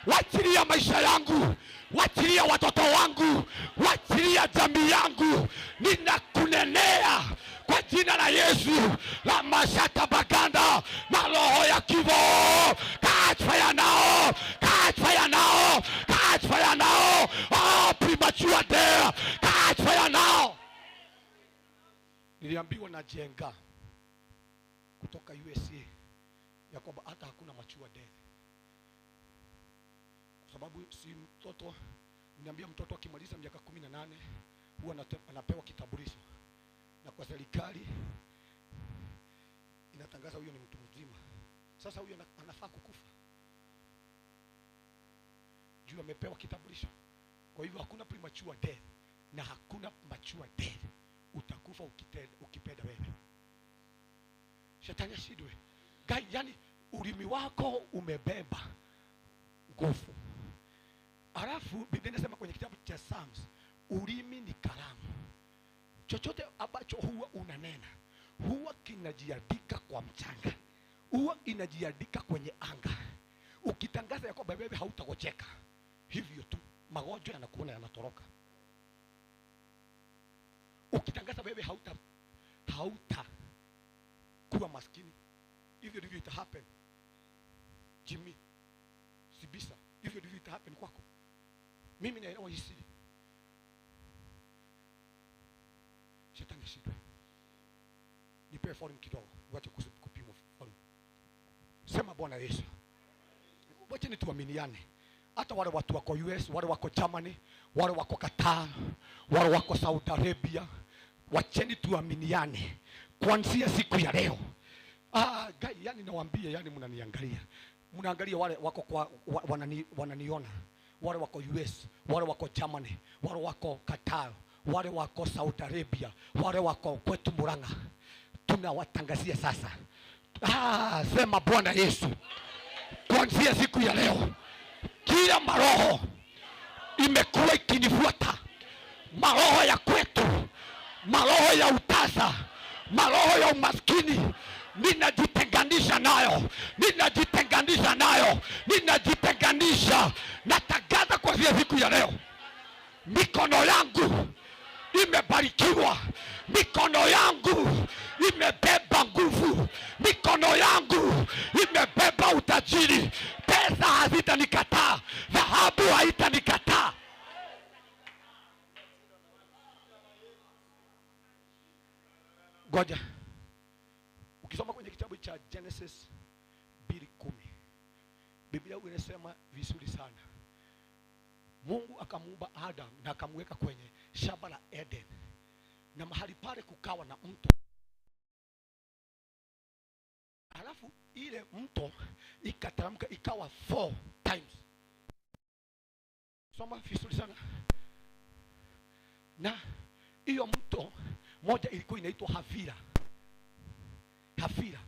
wachilia maisha yangu. Wachilia watoto wangu, wachilia jamii yangu. Ninakunenea kwa jina la Yesu la mashaka baganda na roho ya kifo, catch fire now, catch fire now, catch fire now. Oh, premature death, catch fire now. Niliambiwa na Jenga kutoka USA ya kwamba hata hakuna mature death, kwa sababu si mtoto. Niambia, mtoto akimaliza miaka 18 huwa anapewa kitambulisho, na kwa serikali inatangaza huyo ni mtu mzima. Sasa huyo anafaa kukufa juu amepewa kitambulisho. Kwa hivyo hakuna premature death na hakuna mature death. Utakufa ukipenda wewe. Shetani ashindwe. Gai, yani ulimi wako umebeba nguvu. Alafu Biblia inasema kwenye kitabu cha Psalms, ulimi ni kalamu. Chochote ambacho huwa unanena huwa kinajiandika kwa mchanga, huwa inajiandika kwenye anga. Ukitangaza ya kwamba wewe hautagocheka, hivyo tu magonjwa yanakuona yanatoroka. Ukitangaza wewe hauta kuwa maskini, hivyo ndivyo ita happen. Jimmy Sibisa, hivyo ndivyo ita happen kwako. Mimi naelewa hii siri. Shetani ashindwe. Nipe volume kidogo, wacha kupima volume. Sema Bwana Yesu. Wacha nituaminiane. Hata wale watu wako US, wale wako Germany, wale wako Qatar, wale wako Saudi Arabia, wacheni tuaminiane kuanzia siku ya leo. Guy, yani nawaambia, yani mnaniangalia. Mnaangalia wale wako kwa wananiona. Wale wako US, wale wako Germany, wale wako Qatar, wale wako Saudi Arabia, wale wako kwetu Murang'a. Tunawatangazia sasa. Sema Bwana Yesu. Kuanzia siku ya leo, kila maroho imekuwa ikinifuata, maroho ya kwetu, maroho ya utasa, maroho ya umaskini, ninajitenganisha nayo, ninajitenganisha nayo, ninajitenganisha. Natangaza kuanzia siku ya leo, mikono yangu imebarikiwa, mikono yangu imebeba nguvu, mikono yangu imebeba utajiri. Pesa hazitanikataa, dhahabu haitanikataa. Ngoja, ukisoma kwenye kitabu cha Genesis 2:10, Biblia inasema vizuri sana. Mungu akamuumba Adam na akamweka kwenye shamba la Eden, na mahali pale kukawa na mto. Alafu ile mto ikatamka ikawa 4 times. Soma vizuri sana. Na hiyo mto moja ilikuwa inaitwa Havila. Havila.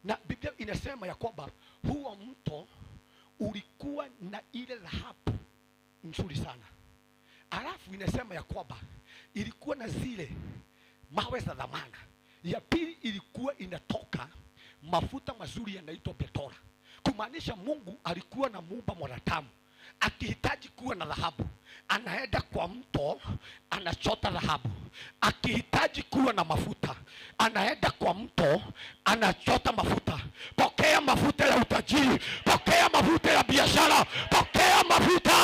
Na Biblia inasema ya kwamba huo mto ulikuwa na ile dhahabu nzuri sana. Alafu inasema ya kwamba ilikuwa na zile mawe za dhamana. Ya pili ilikuwa inatoka mafuta mazuri yanaitwa petora. Kumaanisha Mungu alikuwa na muumba mwanadamu. Akihitaji kuwa na dhahabu, anaenda kwa mto, anachota dhahabu. Akihitaji kuwa na mafuta, anaenda kwa mto, anachota mafuta. Pokea mafuta ya utajiri, pokea mafuta ya biashara, pokea mafuta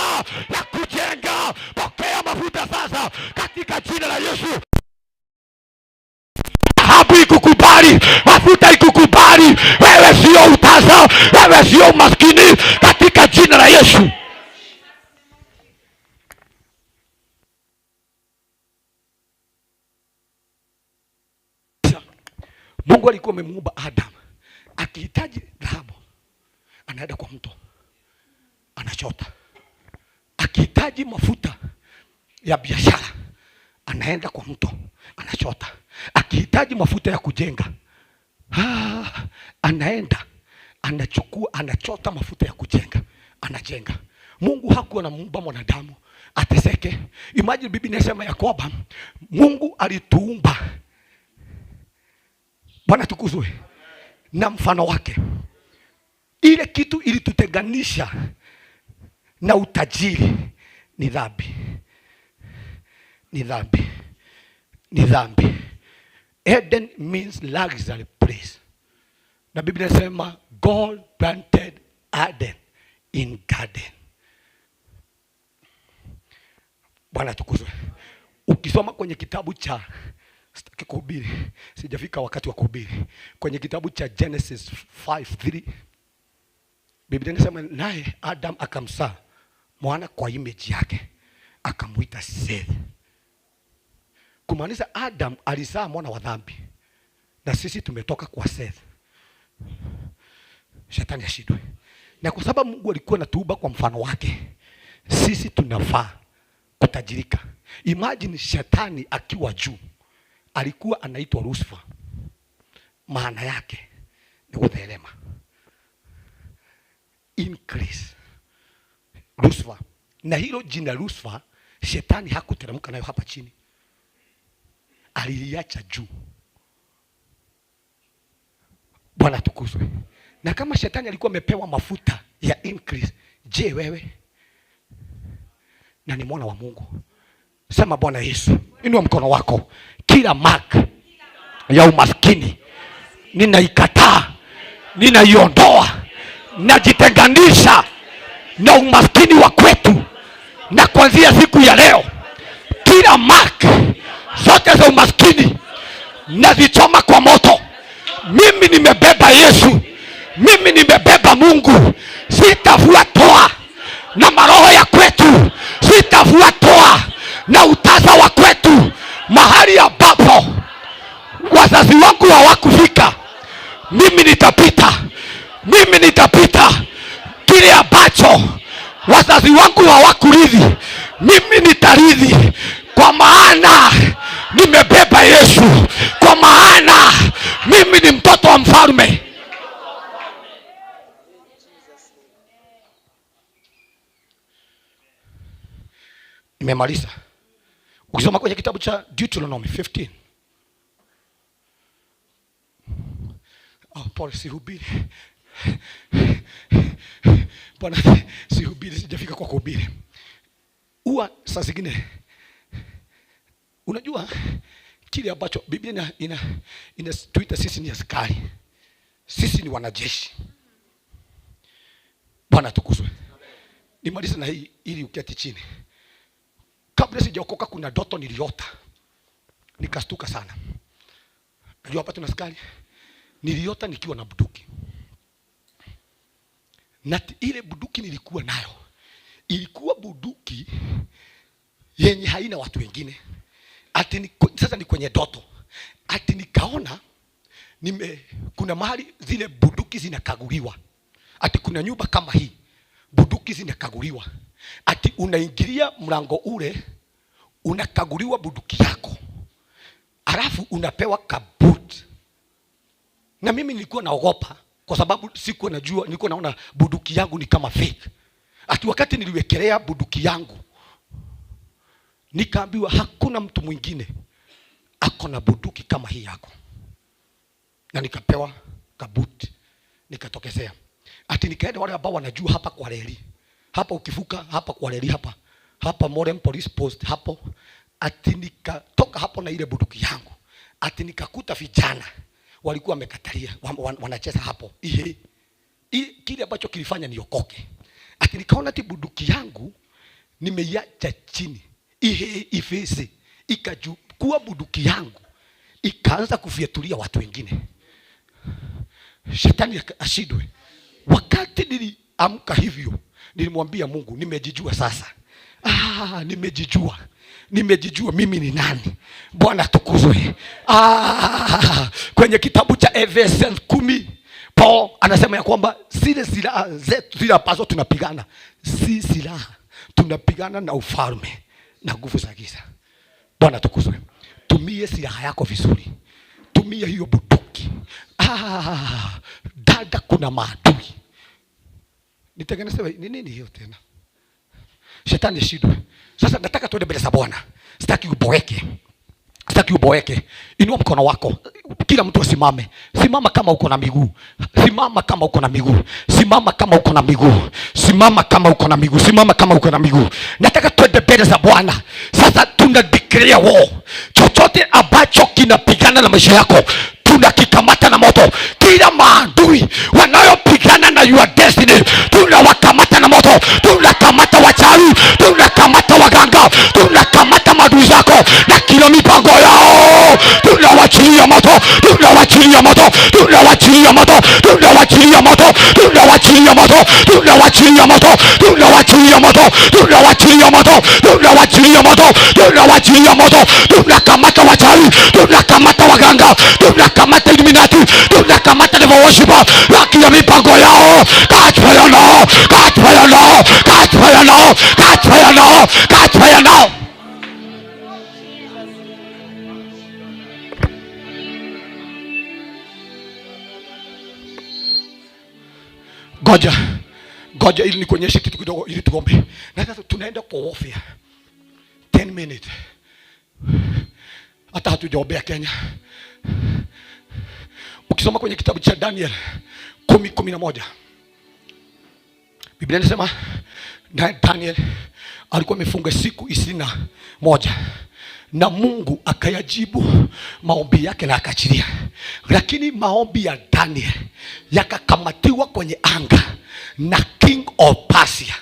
ya kujenga, pokea mafuta sasa katika jina la Yesu. Dhahabu ikukubali, mafuta ikukubali. Wewe sio utasa, wewe sio umaskini katika jina la Yesu. Mungu alikuwa amemuumba Adam. Akihitaji dhahabu, anaenda kwa mto, anachota. Akihitaji mafuta ya biashara, anaenda kwa mto, anachota. Akihitaji mafuta ya kujenga, anaenda, anachukua, anachota mafuta ya kujenga, anajenga. Mungu hakuwa anamuumba mwanadamu ateseke. Imagine Biblia inasema ya kwamba Mungu alituumba, Bwana tukuzwe, na mfano wake. Ile kitu ilitutenganisha na utajiri ni dhambi, ni dhambi, ni dhambi. Eden means luxury place, na Biblia inasema God planted Eden in garden. Bwana atukuzwe. Ukisoma kwenye kitabu cha, sitaki kuhubiri, sijafika wakati wa kuhubiri. Kwenye kitabu cha Genesis 5:3 Biblia inasema naye Adam akamzaa mwana kwa image yake, akamuita Seth. Kumaanisha Adam alizaa mwana wa dhambi, na sisi tumetoka kwa Seth. Shetani ashindwe. Na kwa sababu Mungu alikuwa anatuumba kwa mfano wake, sisi tunafaa kutajirika. Imagine shetani akiwa juu alikuwa anaitwa Lucifer. Maana yake ni kutherema, increase. Lucifer. Na hilo jina Lucifer, shetani hakuteremka nayo hapa chini, aliliacha juu. Bwana atukuzwe. Na kama shetani alikuwa amepewa mafuta ya increase, je, wewe? Na ni mwana wa Mungu. Sema Bwana Yesu, inua mkono wako. Kila mark ya umaskini ninaikataa, ninaiondoa, najitenganisha na umaskini wa kwetu. Na kuanzia siku ya leo, kila mark zote za umaskini nazichoma kwa moto. Mimi nimebeba Yesu, mimi nimebeba Mungu. Sitafuatwa na maroho ya kwetu, sitafuatwa na utasa wa kwetu. Mahali ambapo wazazi wangu hawakufika, mimi nitapita, mimi nitapita. Kile ambacho wazazi wangu hawakurithi, mimi nitarithi, kwa maana nimebeba Yesu, kwa maana mimi ni mtoto wa mfalme. Nimemaliza. Ukisoma kwenye kitabu cha Deuteronomy 15. Oh, Paul, sihubiri. Bwana, sihubiri, sijafika kwa kuhubiri. Huwa saa zingine unajua kile ambacho Biblia inatuita sisi ni askari. Sisi ni wanajeshi. Bwana atukuzwe. Nimalize na hii ili uketi chini. Kabla sijaokoka kuna ndoto niliota. Nikastuka sana. Najua hapa tuna askari. Niliota nikiwa na bunduki. Na ile bunduki nilikuwa nayo ilikuwa bunduki yenye haina watu wengine. Ati ni, sasa ni kwenye ndoto. Ati nikaona kuna mahali zile bunduki zinakaguliwa. Ati kuna nyumba kama hii, bunduki zinakaguliwa. Ati unaingilia mlango ule, unakaguliwa bunduki yako, alafu unapewa kabuti. Na mimi nilikuwa naogopa kwa sababu sikuwa najua, nilikuwa naona bunduki yangu ni kama fake. Ati wakati niliwekelea bunduki yangu, nikaambiwa hakuna mtu mwingine ako na bunduki kama hii yako. Na nikapewa kabuti, nikatokezea. Ati nikaenda wale ambao wanajua hapa kwa reli. Hapa ukivuka hapa kwa reli hapa. Hapa Modern Police Post hapo. Ati nikatoka hapo na ile bunduki yangu. Ati nikakuta vijana walikuwa wamekatalia, wanacheza hapo. Ihe. Kile ambacho kilifanya niokoke. Ati nikaona ati bunduki yangu nimeiacha chini. Ihe ifesi ikachukua bunduki yangu ikaanza kufyetulia watu wengine. Shetani ashindwe. Wakati niliamka hivyo, nilimwambia Mungu, nimejijua sasa. Nimejijua. Nimejijua mimi ni nani. Bwana atukuzwe. Kwenye kitabu cha Efesians 10, Paul anasema ya kwamba zile silaha zetu, zile ambazo tunapigana, si silaha. Tunapigana na ufalme na nguvu za giza. Bwana atukuzwe. Tumie silaha yako vizuri. Tumie hiyo bunduki. Dada, kuna maadui. Nitengeneze ni nini hiyo tena? Shetani ashindwe. Sasa nataka tuende mbele za Bwana. Sitaki uboeke. Sitaki uboeke. Inua mkono wako. Kila mtu asimame. Simama kama uko na miguu. Simama kama uko na miguu. Simama kama uko na miguu. Simama kama uko na miguu. Simama kama uko na miguu. Nataka twende mbele za Bwana. Sasa tuna declare war. Chochote ambacho kinapigana na maisha yako tunakikamata na moto. Kila maadui wanayopigana na your destiny tunawakamata na moto. Tunakamata wachawi, tunakamata waganga, tunakamata maadui zako na kila mipango yao. Tunawachilia moto, tunawachilia moto, tunawachilia moto, tunawachilia moto, tunawachilia moto, tunawachilia moto, tunawachilia moto, tunawachilia moto, tunawachilia moto, tunawachilia moto. Tunakamata wachawi, tunakamata waganga, tunakamata Illuminati, tunakamata devil worshiper na kila mipango yao. Catch fire now, catch fire now, catch fire now, catch fire now, catch fire now. Ngoja, ngoja ili nikuonyeshe kitu kidogo ili tuombe. Na sasa tunaenda kwa warfare. 10 minutes. Hata hatujaombea Kenya. Ukisoma kwenye kitabu cha Daniel 10:11, Biblia inasema na Daniel alikuwa amefunga siku 21 na Mungu akayajibu maombi yake na akaachilia. Lakini maombi ya Daniel yakakamatiwa kwenye anga na King of Persia.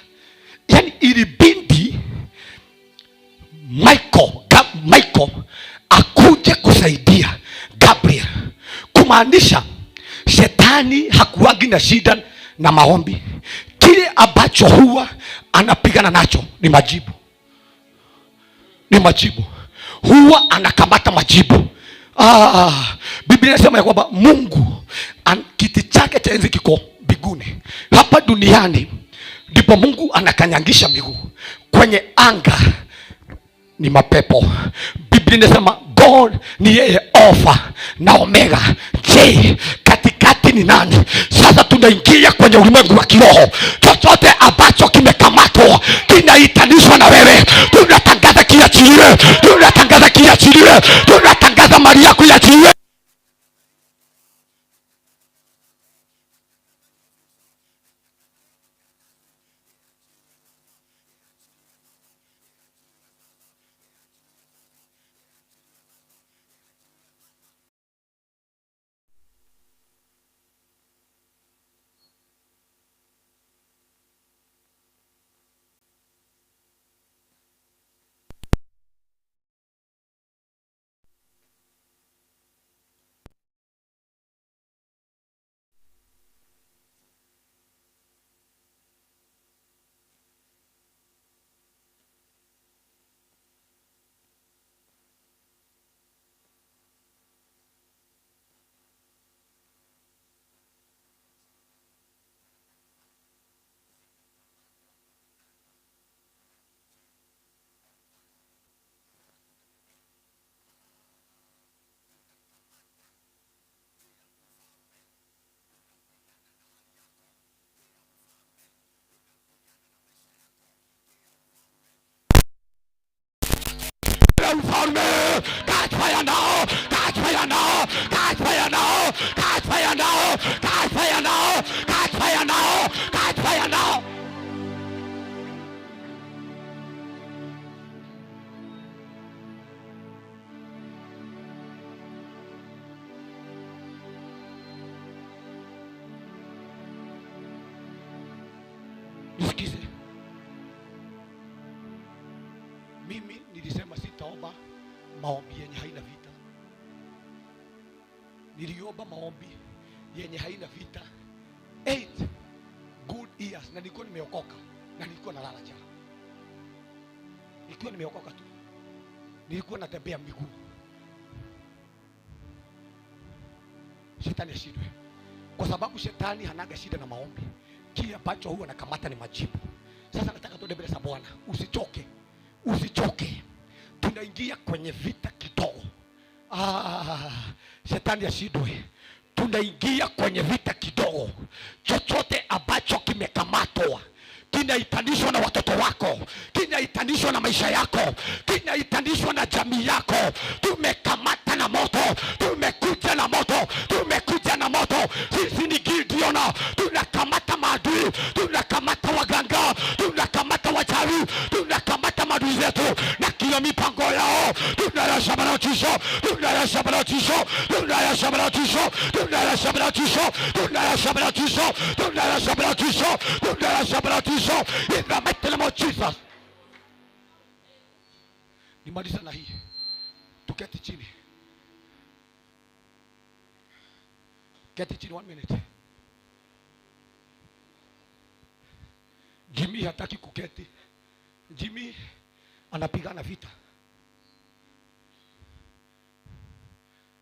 Yaani ilibidi Michael akuje kusaidia Gabriel. Kumaanisha shetani hakuwagi na shida na maombi. Kile ambacho huwa anapigana nacho ni majibu. Ni majibu. Huwa anakamata majibu. Biblia inasema ya kwamba Mungu kiti chake cha enzi kiko mbinguni. Hapa duniani ndipo Mungu anakanyangisha miguu. Kwenye anga ni mapepo. Biblia inasema God ni yeye Alpha na Omega. Je, katikati ni nani? Sasa tunaingia kwenye ulimwengu wa kiroho. Chochote ambacho kimekamatwa kinaitanishwa na wewe, tunatangaza kiachiliwe, tunatangaza kiachiliwe, tunatangaza mali yako iachiliwe. Ufalme, catch fire now, catch fire now, catch fire now, catch fire now, catch fire now, catch fire now, catch fire now. Nisikize. Mimi nilisema sitaomba maombi yenye haina vita. Niliomba maombi yenye haina vita 8 good years, na nilikuwa nimeokoka na nilikuwa nalala njaa. Nilikuwa nimeokoka tu. Nilikuwa natembea miguu. Shetani ashindwe. Kwa sababu shetani hanaga shida na maombi. Kile ambacho huwa anakamata ni majibu. Sasa nataka tuende mbele za Bwana. Usichoke. Usichoke. Tunaingia kwenye vita kidogo. Shetani ashindwe. Tunaingia kwenye vita kidogo. Chochote ambacho kimekamatwa kinaitanishwa na watoto wako, kinaitanishwa na maisha yako, kinaitanishwa na jamii yako, tumekamata na moto, tumekuja na Tunayasambaratisha, tunayasambaratisha, tunayasambaratisha, tunayasambaratisha, tunayasambaratisha in the mighty name of Jesus. Nimaliza na hii, tuketi chini, keti chini 1 minute. Jimmy hataki kuketi. Jimmy anapigana vita.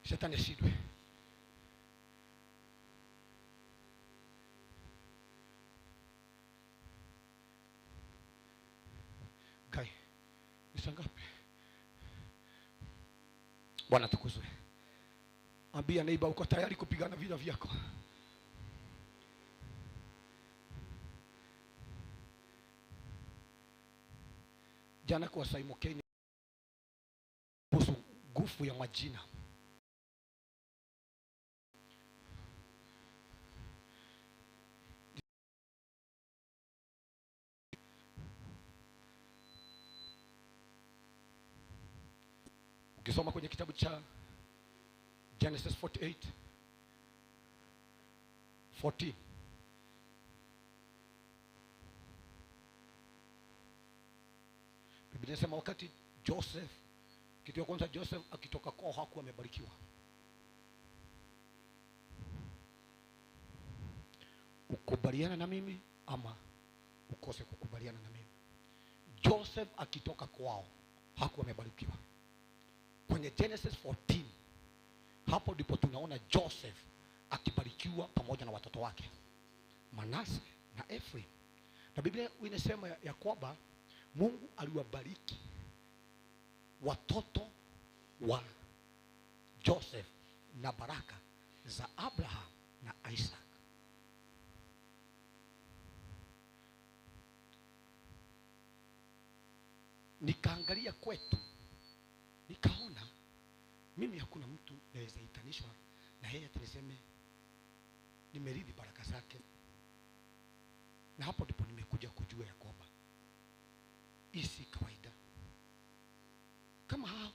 Shetani ashindwe. Gai, ni saa ngapi? Bwana tukuzwe. Ambia neighbor uko tayari kupigana vita vyako. Jana kwa Saimokeni kuhusu nguvu ya majina. Ukisoma kwenye kitabu cha Genesis 48:14, Biblia inasema wakati Joseph, kitu ya kwanza Joseph akitoka kwao hakuwa amebarikiwa. Ukubaliana na mimi ama ukose kukubaliana na mimi. Joseph akitoka kwao hakuwa amebarikiwa. Kwenye Genesis 14 hapo ndipo tunaona Joseph akibarikiwa pamoja na watoto wake Manase na Ephraim. Na Biblia inasema ya kwamba Mungu aliwabariki watoto wa Joseph na baraka za Abraham na Isaac. Nikaangalia kwetu, nikaona mimi hakuna mtu naweza itanishwa na yeye ati niseme nimeridhi baraka zake. Na hapo ndipo nimekuja kujua ya kwamba hii si kawaida. Kama hao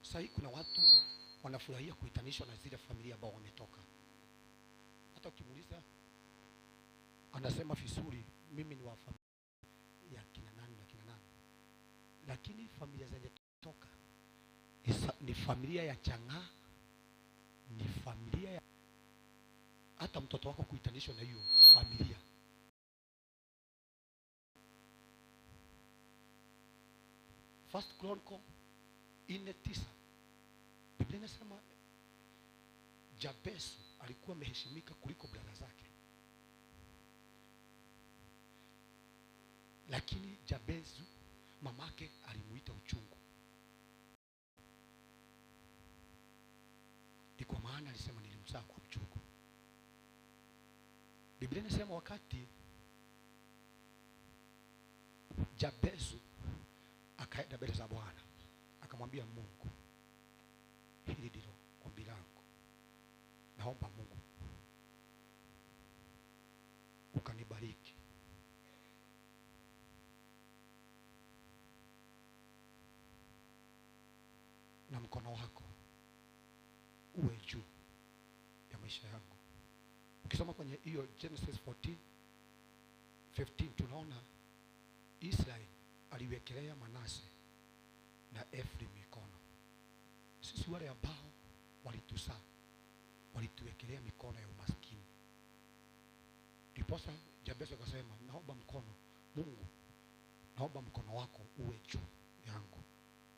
sasa kuna watu wanafurahia kuitanishwa na zile familia ambao wametoka. Hata ukimuuliza anasema vizuri, mimi ni wa familia ya kina nani na kina nani. Lakini familia zenye toka ni familia ya chang'aa, ni familia ya hata mtoto wako kuitanishwa na hiyo familia. First Chronicle 4:9, Biblia inasema Jabez alikuwa ameheshimika kuliko brother zake. Lakini Jabez mamake alimuita uchungu. Ni kwa maana alisema nilimzaa kwa uchungu. Biblia inasema wakati Jabez akaenda mbele za Bwana akamwambia Mungu, hili ndilo ombi langu, naomba Mungu ukanibariki na mkono wako uwe juu ya maisha yangu. Ukisoma kwenye hiyo Genesis 14:15 tunaona Israel aliwekelea Manase na Ephraim mikono. Sisi wale ambao walitusaa walituwekelea mikono ya umaskini. Ndiposa Jabez akasema, naomba mkono Mungu, naomba mkono wako uwe juu yangu.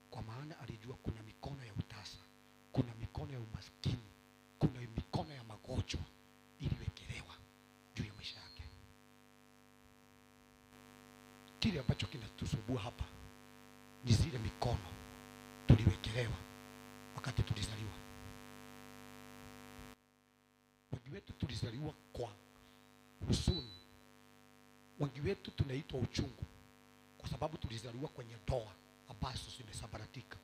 Kwa maana alijua kuna mikono ya utasa, kuna mikono ya umaskini, kuna mikono ya magonjwa iliwekelewa juu ya maisha yake. Kile ambacho kinatusumbua hapa ni zile mikono tuliwekelewa wakati tulizaliwa. Wengi wetu tulizaliwa kwa huzuni. Wengi wetu tunaitwa uchungu kwa sababu tulizaliwa kwenye ndoa ambazo zimesambaratika.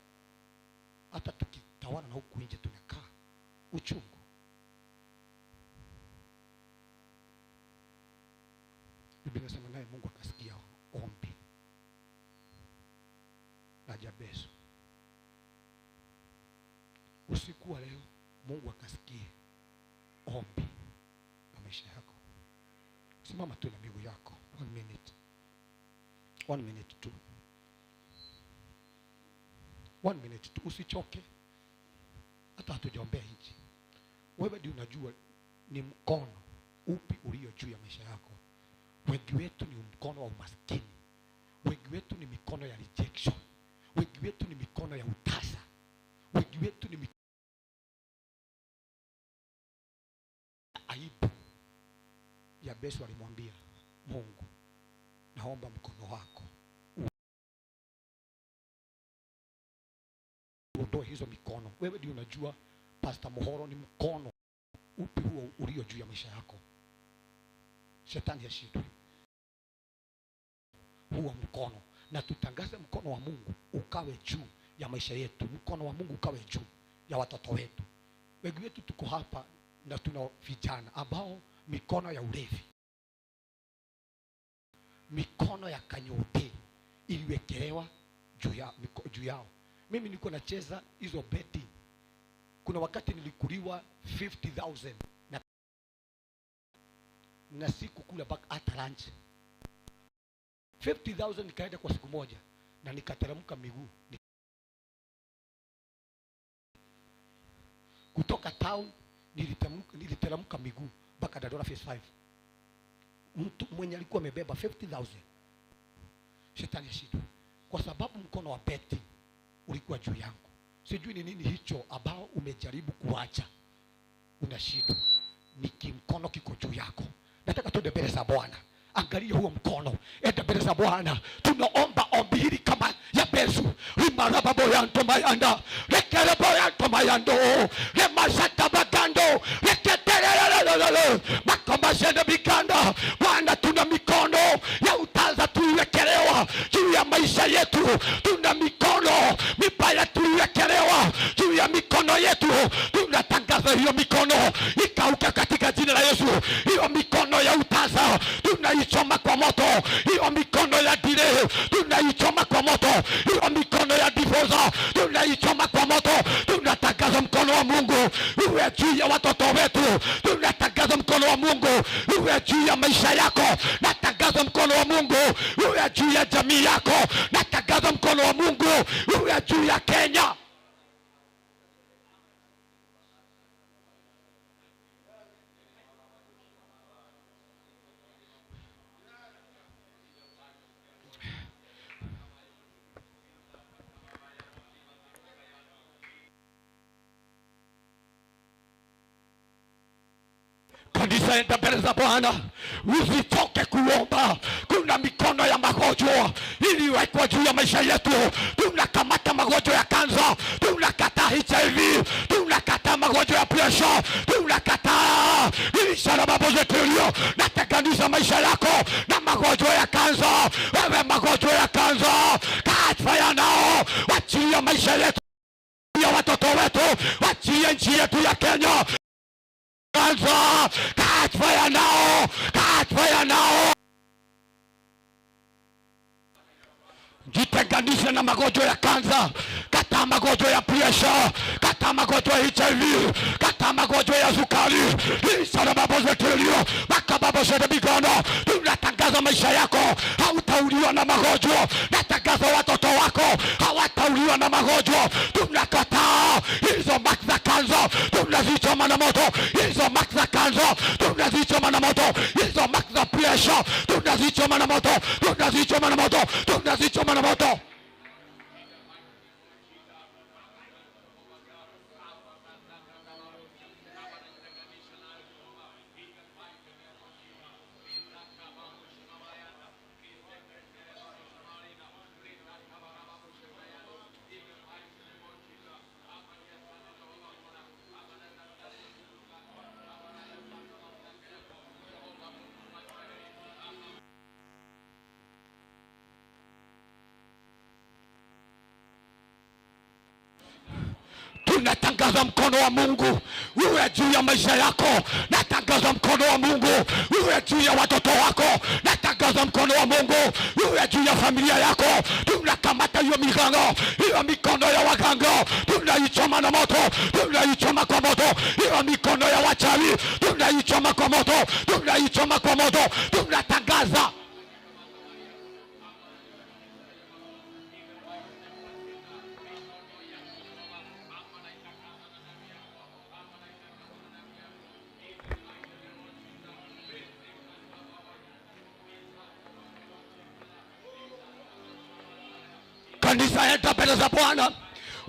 Hata tukitawala na huku nje tunakaa uchungu. Biblia inasema naye Mungu akasikia ombi la Jabez. Usiku wa leo Mungu akasikie ombi la maisha yako. Simama tu na miguu yako. 1 minute. 1 minute tu. 1 minute tu. Usichoke. Hata hatujaombea nchi. Wewe ndio unajua ni mkono upi ulio juu ya maisha yako. Wengi wetu ni mkono wa umaskini. Wengi wetu ni mikono ya rejection. Wengi wetu ni mikono ya utasa. Wengi wetu ni mikono ya aibu. Yabesu alimwambia Mungu, naomba mkono wako uondoe hizo mikono. Wewe ndio unajua Pastor Muhoro ni mkono upi huo ulio juu ya maisha yako. Shetani hashindwi huo mkono, na tutangaze mkono wa Mungu ukawe juu ya maisha yetu, mkono wa Mungu ukawe juu ya watoto wetu. Wengi wetu tuko hapa na tuna vijana ambao mikono ya ulevi, mikono ya kanyote iliwekelewa juu yao. Mimi nilikuwa nacheza hizo betting. Kuna wakati nilikuliwa 50,000 na sikukula back hata lunch. 50,000 nikaenda kwa siku moja na nikateremka miguu kutoka town, niliteremka miguu mpaka Dandora phase 5. Mtu mwenye alikuwa amebeba 50,000, shetani ashindwe, kwa sababu mkono wa betting ulikuwa juu yangu. Sijui ni nini hicho ambao umejaribu kuacha, unashindwa. Ni kimkono kiko juu yako. Nataka tuende mbele za Bwana. Angalia huo mkono, enda mbele za Bwana. Tunaomba ombi hili kama Yabesu. Rimarababoyantomayanda rekereboyantomayando remashatabagando reketerelelelele makomashende biganda. Bwana, tuna mikono ya utaza tuiwekelewa juu ya maisha yetu. Tuna mikono mibaya tuiwekelewa juu ya mikono yetu. Tunatangaza hiyo mikono ikauka katika jina la Yesu. Hiyo mikono ya utaza tunaichoma kwa moto. Hiyo mikono ya delay tunaichoma kwa moto. Hiyo mikono ya divorce tunaichoma kwa moto. Tunatangaza mkono wa Mungu uwe juu ya watoto wetu. Tunatangaza mkono wa Mungu uwe juu ya maisha yako. Natangaza mkono wa Mungu uwe juu ya jamii yako. Natangaza mkono wa Mungu uwe juu ya Kenya. Kanisa, enda mbele za Bwana, usichoke kuomba. Kuna mikono ya magonjwa iliwekwa juu ya maisha yetu. Tunakamata magonjwa ya kansa, tunakataa HIV, tunakataa magonjwa ya pressure, tunakataa isarababozetelio. Natenganisha maisha yako na magonjwa ya kansa. Wewe magonjwa ya kansa, catch fire now. Wachilia maisha yetu ya watoto wetu, wachilie nchi yetu ya Kenya. Cancer, catch fire now, catch fire now. Jitenganishe na magonjwa ya kansa, kata magonjwa ya pressure, kata magonjwa ya HIV, kata magonjwa ya sukari. Isarababozetelio makababosede. Tunatangaza maisha yako hautauliwa na magonjwa. Natangaza watoto wako hawatauliwa na magonjwa. Tunakataa hizo mark za kansa, tunazichoma na moto. Hizo mark za kansa tunazichoma na moto. Hizo mark za pressure tunazichoma na moto, tunazichoma na moto, tunazichoma na moto. Tunatangaza mkono wa Mungu uwe juu ya maisha yako. Natangaza mkono wa Mungu uwe juu ya watoto wako. Natangaza mkono wa Mungu uwe juu ya familia yako. Tunakamata hiyo migango, hiyo mikono ya waganga, tunaichoma na moto, tunaichoma kwa moto. Hiyo mikono ya wachawi tunaichoma kwa moto, tunaichoma kwa moto. Tunatangaza. Kanisa, enda mbele za Bwana.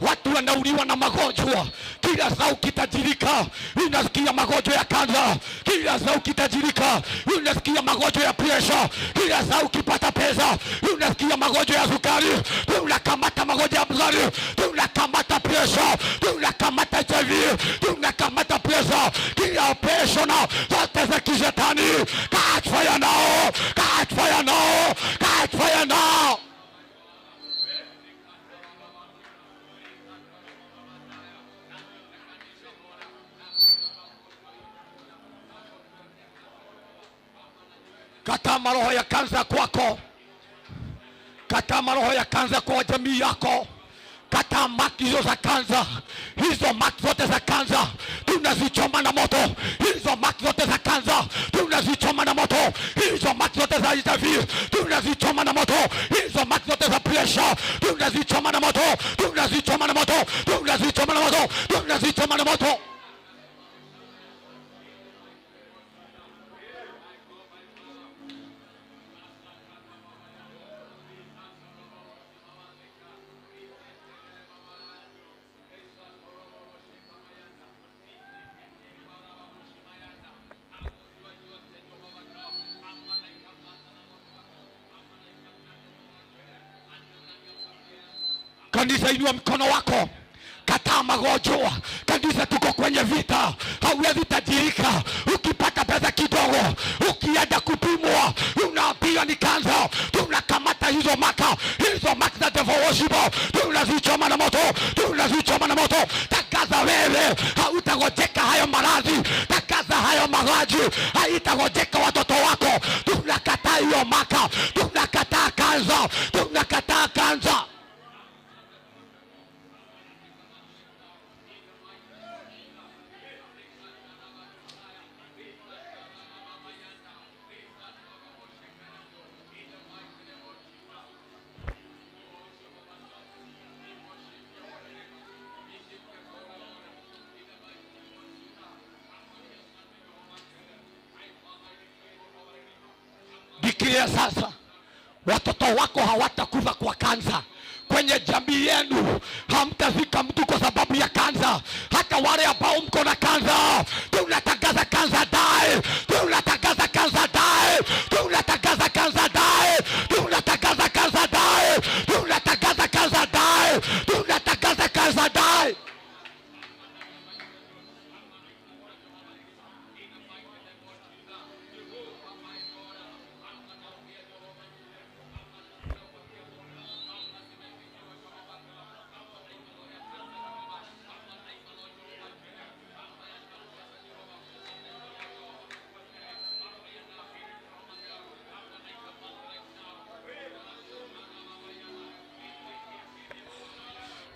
Watu wanauliwa na magonjwa kila saa. Ukitajirika unasikia magonjwa ya kansa, kila saa ukitajirika unasikia magonjwa ya presha, kila saa ukipata pesa unasikia magonjwa ya sukari. Tunakamata magonjwa ya sukari, tunakamata presha, tunakamata HIV, tunakamata presha, kila presha na zote za kishetani. Catch fire now, catch fire now, catch fire now. Kataa maroho ya kansa kwako, kataa maroho ya kansa kwa jamii yako, kataa maki hizo za kansa, hizo maki zote za kansa tunazichoma na moto, hizo maki zote za kansa tunazichoma na moto, hizo maki zote za HIV tunazichoma na moto, hizo maki zote za pressure tunazichoma na moto, tunazichoma na moto, tunazichoma na moto, tunazichoma na moto. Kanisa, inua mkono wako, kataa magonjwa. Kanisa, tuko kwenye vita, hauwezi tajirika ukipata pesa kidogo, ukienda kupimwa unaambiwa ni kansa. Tunakamata hizo maka, hizo maka za devil worship, tunazichoma na moto, tunazichoma na moto. Tangaza wewe, hautagojeka hayo maradhi, tangaza hayo maradhi, haitagojeka watoto wako. Tunakataa hiyo maka, tunakataa kansa, tunakataa kansa. Fikiria sasa, watoto wako hawatakufa kwa kansa. Kwenye jamii yenu hamtazika mtu kwa sababu ya kansa. Hata wale ambao mko na kansa, tunatangaza kansa die, tunatangaza kansa die, tunatangaza kansa die, tunatangaza kansa die, tunatangaza kansa die, tunatangaza kansa die.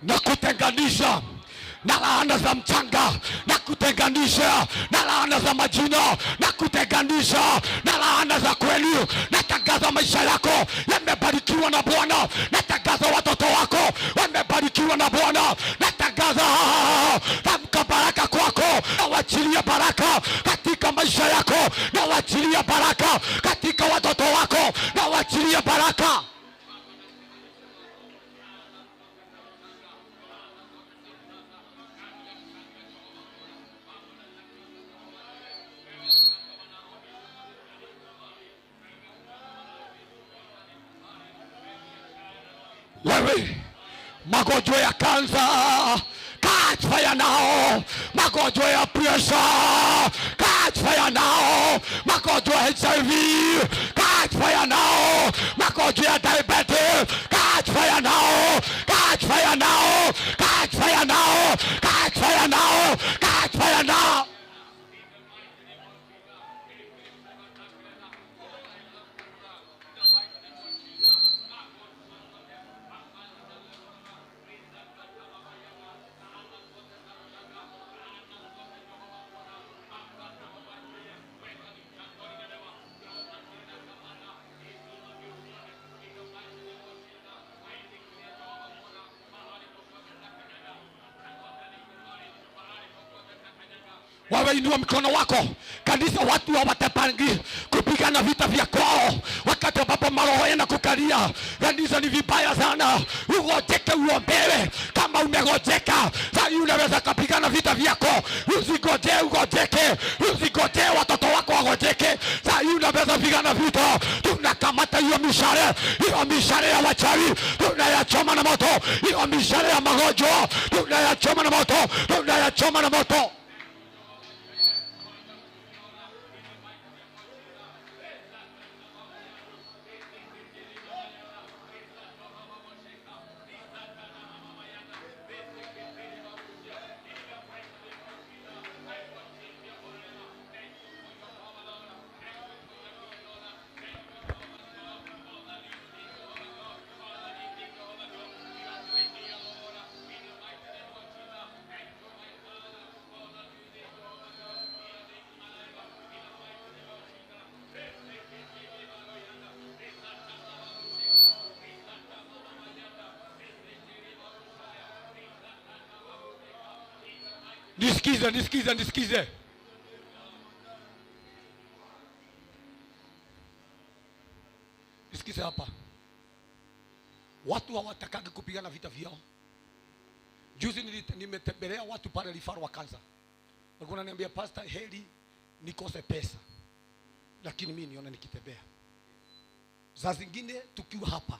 Na kutenganisha na laana za mchanga, na kutenganisha na laana za majina, na kutenganisha na laana za kweli. Natangaza maisha yako yamebarikiwa na Bwana. Natangaza watoto wako wamebarikiwa na Bwana. Natangaza, tamka baraka kwako, nawachilia baraka katika maisha yako, nawachilia baraka katika watoto wako, nawachilia baraka. Wewe magonjwa ya kansa, catch fire now. Magonjwa ya pressure, catch fire now. Magonjwa ya HIV, catch fire now. Magonjwa ya diabetes, catch fire now. Catch fire now. Catch fire now. Catch now, catch fire now. Wewe inua mkono wako kanisa, watu hawatapangi kupigana vita vya kwao wakati ambapo maroho yanakukalia. Kanisa ni vibaya sana, ugojeke, uombewe. Kama umegojeka sasa, unaweza kapigana vita vyako. Usigojee ugojeke, usigojee watoto wako wagojeke. Sasa unaweza pigana vita. Tunakamata hiyo mishale, hiyo mishale ya wachawi tunayachoma na moto, hiyo mishale ya magonjwa tunayachoma na moto, tunayachoma na moto. Nisikize, nisikize, nisikize. Nisikize hapa. Watu hawatakagi kupigana vita vyao. Juzi nimetembelea watu pale Lifaru wa kansa. Walikuwa wananiambia, Pastor, heri nikose pesa, lakini mimi nione nikitembea. Saa zingine tukiwa hapa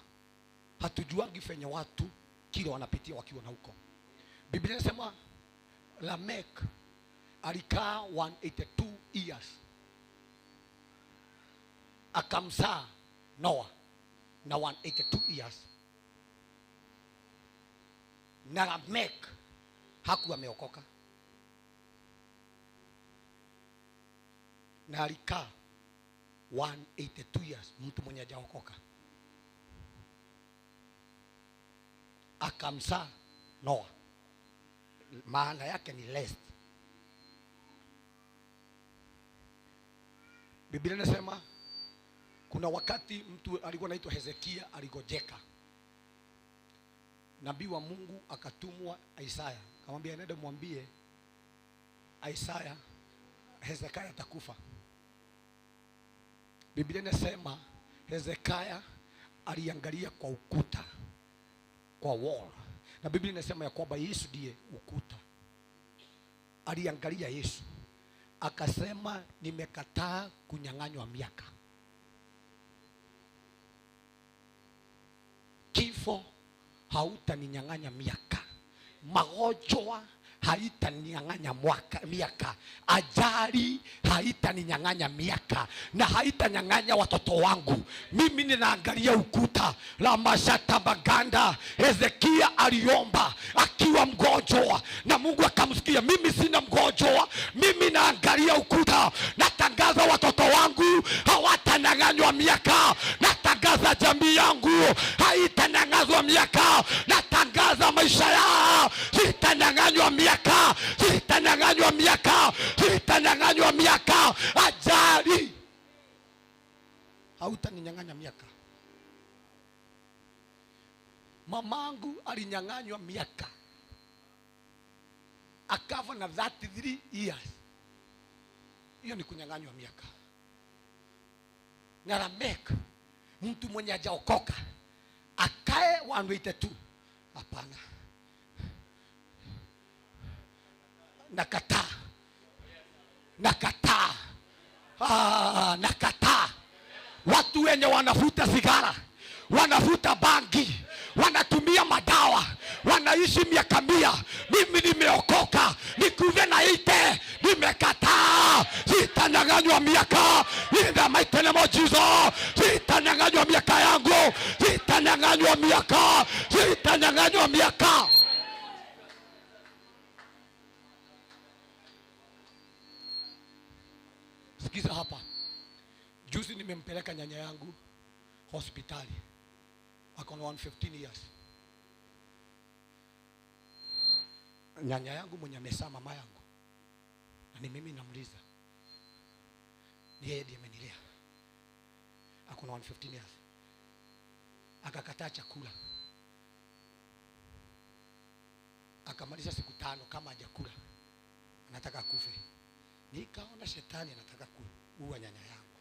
hatujuangi fenye watu kile wanapitia wakiwa na huko. Biblia inasema Lamek alikaa 182 years akamzaa Noah na 182 years, na Lamek hakuwa ameokoka, na alikaa 182 years, mtu mwenye hajaokoka akamzaa Noah. Maana yake ni lest. Biblia inasema kuna wakati mtu alikuwa anaitwa Hezekia aligojeka. Nabii wa Mungu akatumwa Isaya, akamwambia nenda mwambie Isaya Hezekia atakufa. Biblia inasema Hezekia aliangalia kwa ukuta, kwa wall. Na Biblia inasema ya kwamba Yesu ndiye ukuta. Aliangalia Yesu akasema, nimekataa kunyang'anywa miaka. Kifo hautaninyang'anya miaka, magonjwa haitaninyang'anya miaka, ajali haitaninyang'anya miaka, na haitanyang'anya watoto wangu. Mimi ninaangalia ukuta la mashata baganda. Hezekia aliomba akiwa mgonjwa na Mungu akamsikia. Mimi sina mgonjwa, mimi naangalia ukuta. Natangaza watoto wangu hawatanyang'anywa miaka, natangaza jamii yangu haitanyang'anywa miaka, natangaza maisha yao sitanyang'anywa miaka, sitanyang'anywa miaka, sitanyang'anywa miaka. Ajali hautaninyang'anya miaka. Mamangu alinyang'anywa miaka akafa na 33 years. Hiyo ni kunyang'anywa miaka. Na Lamek, mtu mwenye hajaokoka akae 182. Hapana, nakataa, nakataa, nakataa. Watu wenye wanavuta sigara, wanavuta bangi, wanatumia madawa, wanaishi miaka 100. Mimi nimeokoka, nikuve na ite, nimekataa. Sitanyang'anywa miaka. In the mighty name of Jesus, sitanyang'anywa miaka yangu, sitanyang'anywa miaka, sitanyang'anywa miaka. Sikiza hapa. Juzi nimempeleka nyanya yangu hospitali. Ako na 115 years. Nyanya yangu mwenye amezaa mama yangu, na ni mimi namuliza, ni yeye ndiye amenilea. Ako na 115 years. Akakataa chakula. Akamaliza siku 5 kama hajakula. Anataka akufe. Nikaona shetani anataka kuua nyanya yangu.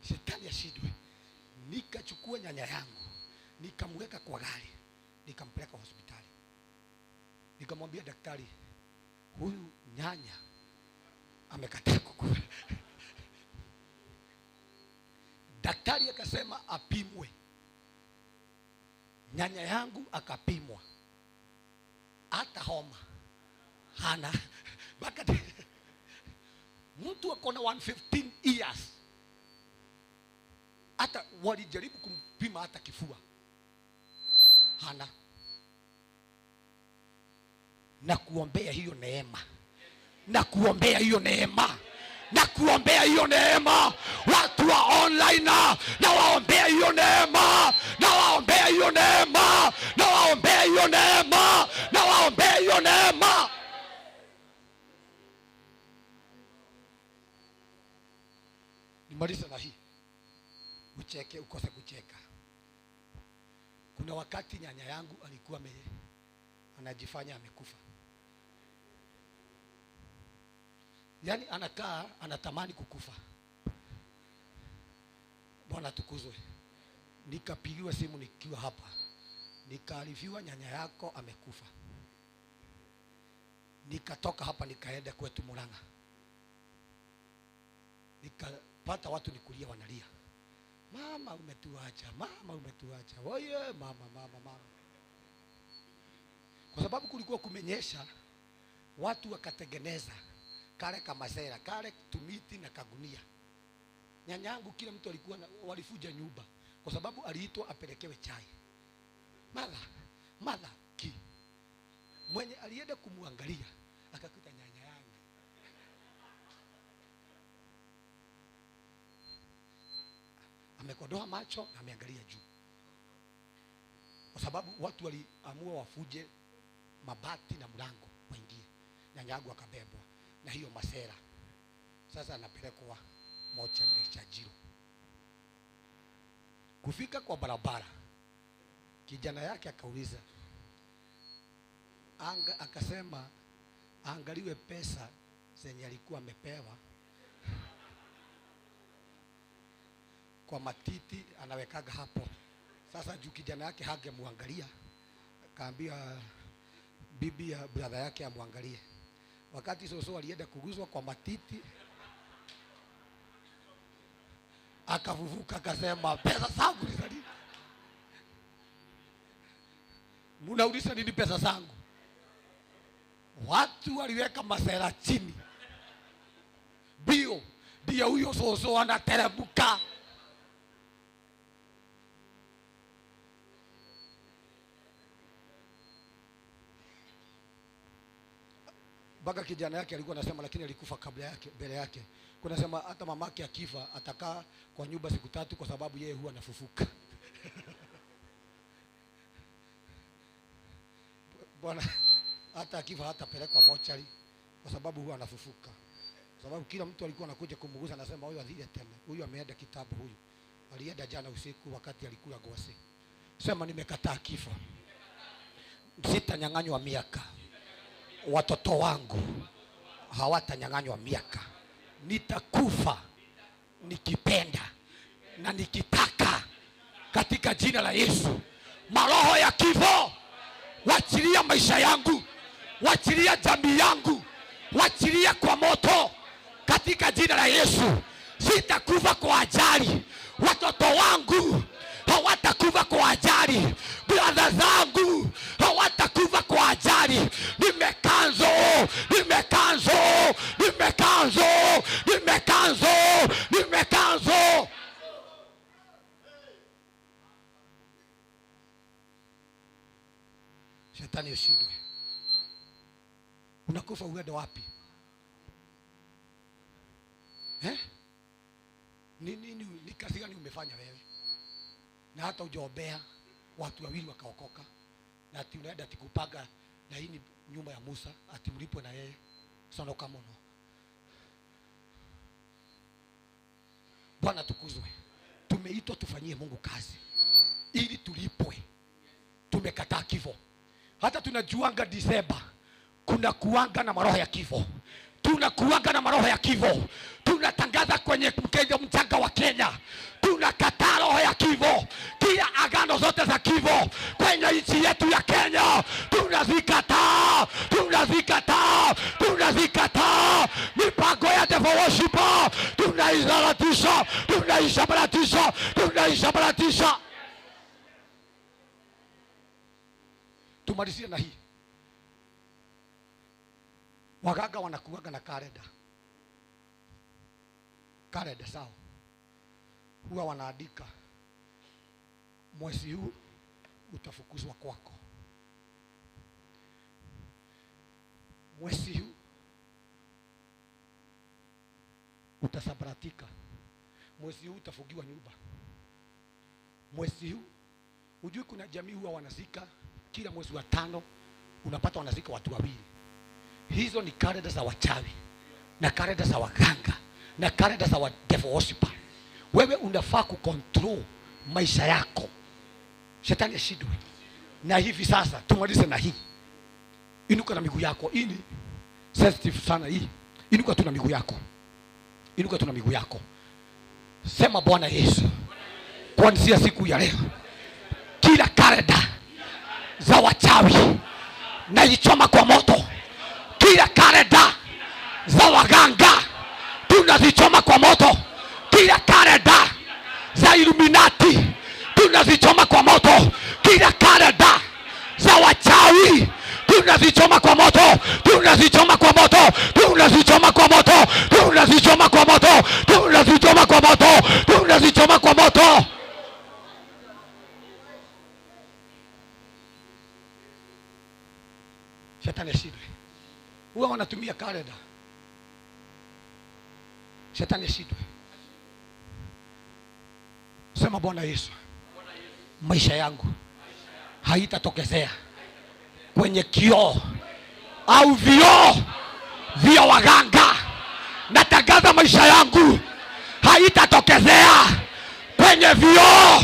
Shetani ashindwe. Nikachukua nyanya yangu, nikamweka kwa gari, nikampeleka hospitali. Nikamwambia daktari, huyu nyanya amekataa kukula. Daktari akasema apimwe. Nyanya yangu akapimwa. Hata homa hana. Baka mtu akona 115 years. Hata walijaribu kumpima hata kifua hana. Na kuombea hiyo neema. Na kuombea hiyo neema. Na kuombea hiyo neema. Watu wa online na waombea hiyo neema. Na waombea hiyo neema. Na waombea hiyo neema. Na waombea hiyo neema. Nimaliza na hii. Ucheke ukose kucheka. Kuna wakati nyanya yangu alikuwa anajifanya amekufa. Yaani anakaa anatamani kukufa. Bwana tukuzwe. Nikapigiwa simu nikiwa hapa. Nikaarifiwa nyanya yako amekufa. Nikatoka hapa nikaenda kwetu Murang'a. Nikapata watu nikulia wanalia. Mama umetuacha, mama umetuacha. Oye mama, mama, mama. Kwa sababu kulikuwa kumenyesha, watu wakatengeneza kale kamasera, kale tumiti na kagunia. Nyanyangu kila mtu alikuwa walifuja nyumba kwa sababu aliitwa apelekewe chai. Mother, mother ki. Mwenye alienda kumuangalia akakuta nyanya yangu amekodoa macho na ameangalia juu. Kwa sababu watu waliamua wafuje mabati na mlango waingie. Nyanyangu akabebwa na hiyo masera. Sasa anapelekwa mochari ya Chajiro. Kufika kwa barabara, kijana yake akauliza, akasema aangaliwe pesa zenye alikuwa amepewa kwa matiti anawekaga hapo. Sasa juu kijana yake hangemwangalia, akaambia bibi ya brother yake amwangalie. Wakati soso alienda kuguzwa kwa matiti, akavuvuka akasema, pesa zangu ni za nini? Mnauliza nini pesa zangu? Watu waliweka masera chini. Bio ndio huyo soso anateremka. Mpaka kijana yake alikuwa anasema, lakini alikufa kabla yake, mbele yake. Kuna sema hata mamake akifa atakaa kwa nyumba siku 3 kwa sababu yeye huwa anafufuka. Bwana hata akifa hatapelekwa mochari kwa sababu huwa anafufuka. Kwa sababu kila mtu alikuwa anakuja kumgusa anasema huyu adhile tena. Huyu ameenda kitabu huyu. Alienda jana usiku wakati alikula gose. Sema nimekataa kifo. Sitanyang'anywa miaka. Watoto wangu hawatanyang'anywa miaka. Nitakufa nikipenda na nikitaka katika jina la Yesu. Maroho ya kifo, wachilia maisha yangu, wachilia jamii yangu, wachilia kwa moto katika jina la Yesu. Sitakufa kwa ajali. Watoto wangu hawatakufa kwa ajali. Brother zangu hawatakufa kwa ajali. Nimekanzo, nimekanzo, nimekanzo, nimekanzo, nimekanzo. Shetani ushindwe. Unakufa uende wapi? Eh? Ni kazi gani umefanya wewe? Na hata hujaombea watu wawili wakaokoka. Na ati unaenda ati kupanga na hii ni nyumba ya Musa ati mlipwe na yeye. Sonoka muno. Bwana tukuzwe. Tumeitwa tufanyie Mungu kazi ili tulipwe. Tumekataa kifo. Hata tunajuanga Disemba kuna kuanga na maroho ya kifo. Tunakuanga na maroho ya kifo. Tunatangaza kwenye mchanga wa Kenya. Tunakataa roho ya kifo. Kila agano zote za kifo kwenye nchi yetu ya Kenya tunazikataa, tunazikataa, tunazikataa. Mipango ya devil worshiper tunaisambaratisha, tunaisambaratisha, tunaisambaratisha. Tumalizie na hii. Waganga wanakuaga na kalenda. Kalenda sawa. Huwa wanaandika mwezi huu utafukuzwa kwako. Mwezi huu utasambaratika. Mwezi huu utafungiwa nyumba. Mwezi huu hujui kuna jamii huwa wanazika kila mwezi wa 5 unapata wanazika watu wawili. Hizo ni kalenda za wachawi na kalenda za waganga na kalenda za wa devil worshiper. Wewe unafaa kucontrol maisha yako. Shetani ashindwe. Na hivi sasa tumalize na hii. Inuka na miguu yako. Hii ni sensitive sana hii. Inuka tu na miguu yako. Inuka tu na miguu yako. Sema Bwana Yesu, kuanzia siku ya leo kila kalenda za wachawi naichoma kwa moto. Kila kalenda za waganga tunazichoma kwa moto. Kila kalenda za Illuminati tunazichoma kwa moto. Kila kalenda za wachawi tunazichoma kwa moto. Tunazichoma kwa moto. Tunazichoma kwa moto. Tunazichoma kwa moto. Tunazichoma kwa moto. Tunazichoma kwa moto. Shetani ashindwe. Huwa wanatumia kalenda. Shetani ashindwe. Sema Bwana Yesu, maisha yangu haitatokezea kwenye kioo au vioo vya waganga. Natangaza maisha yangu haitatokezea kwenye vioo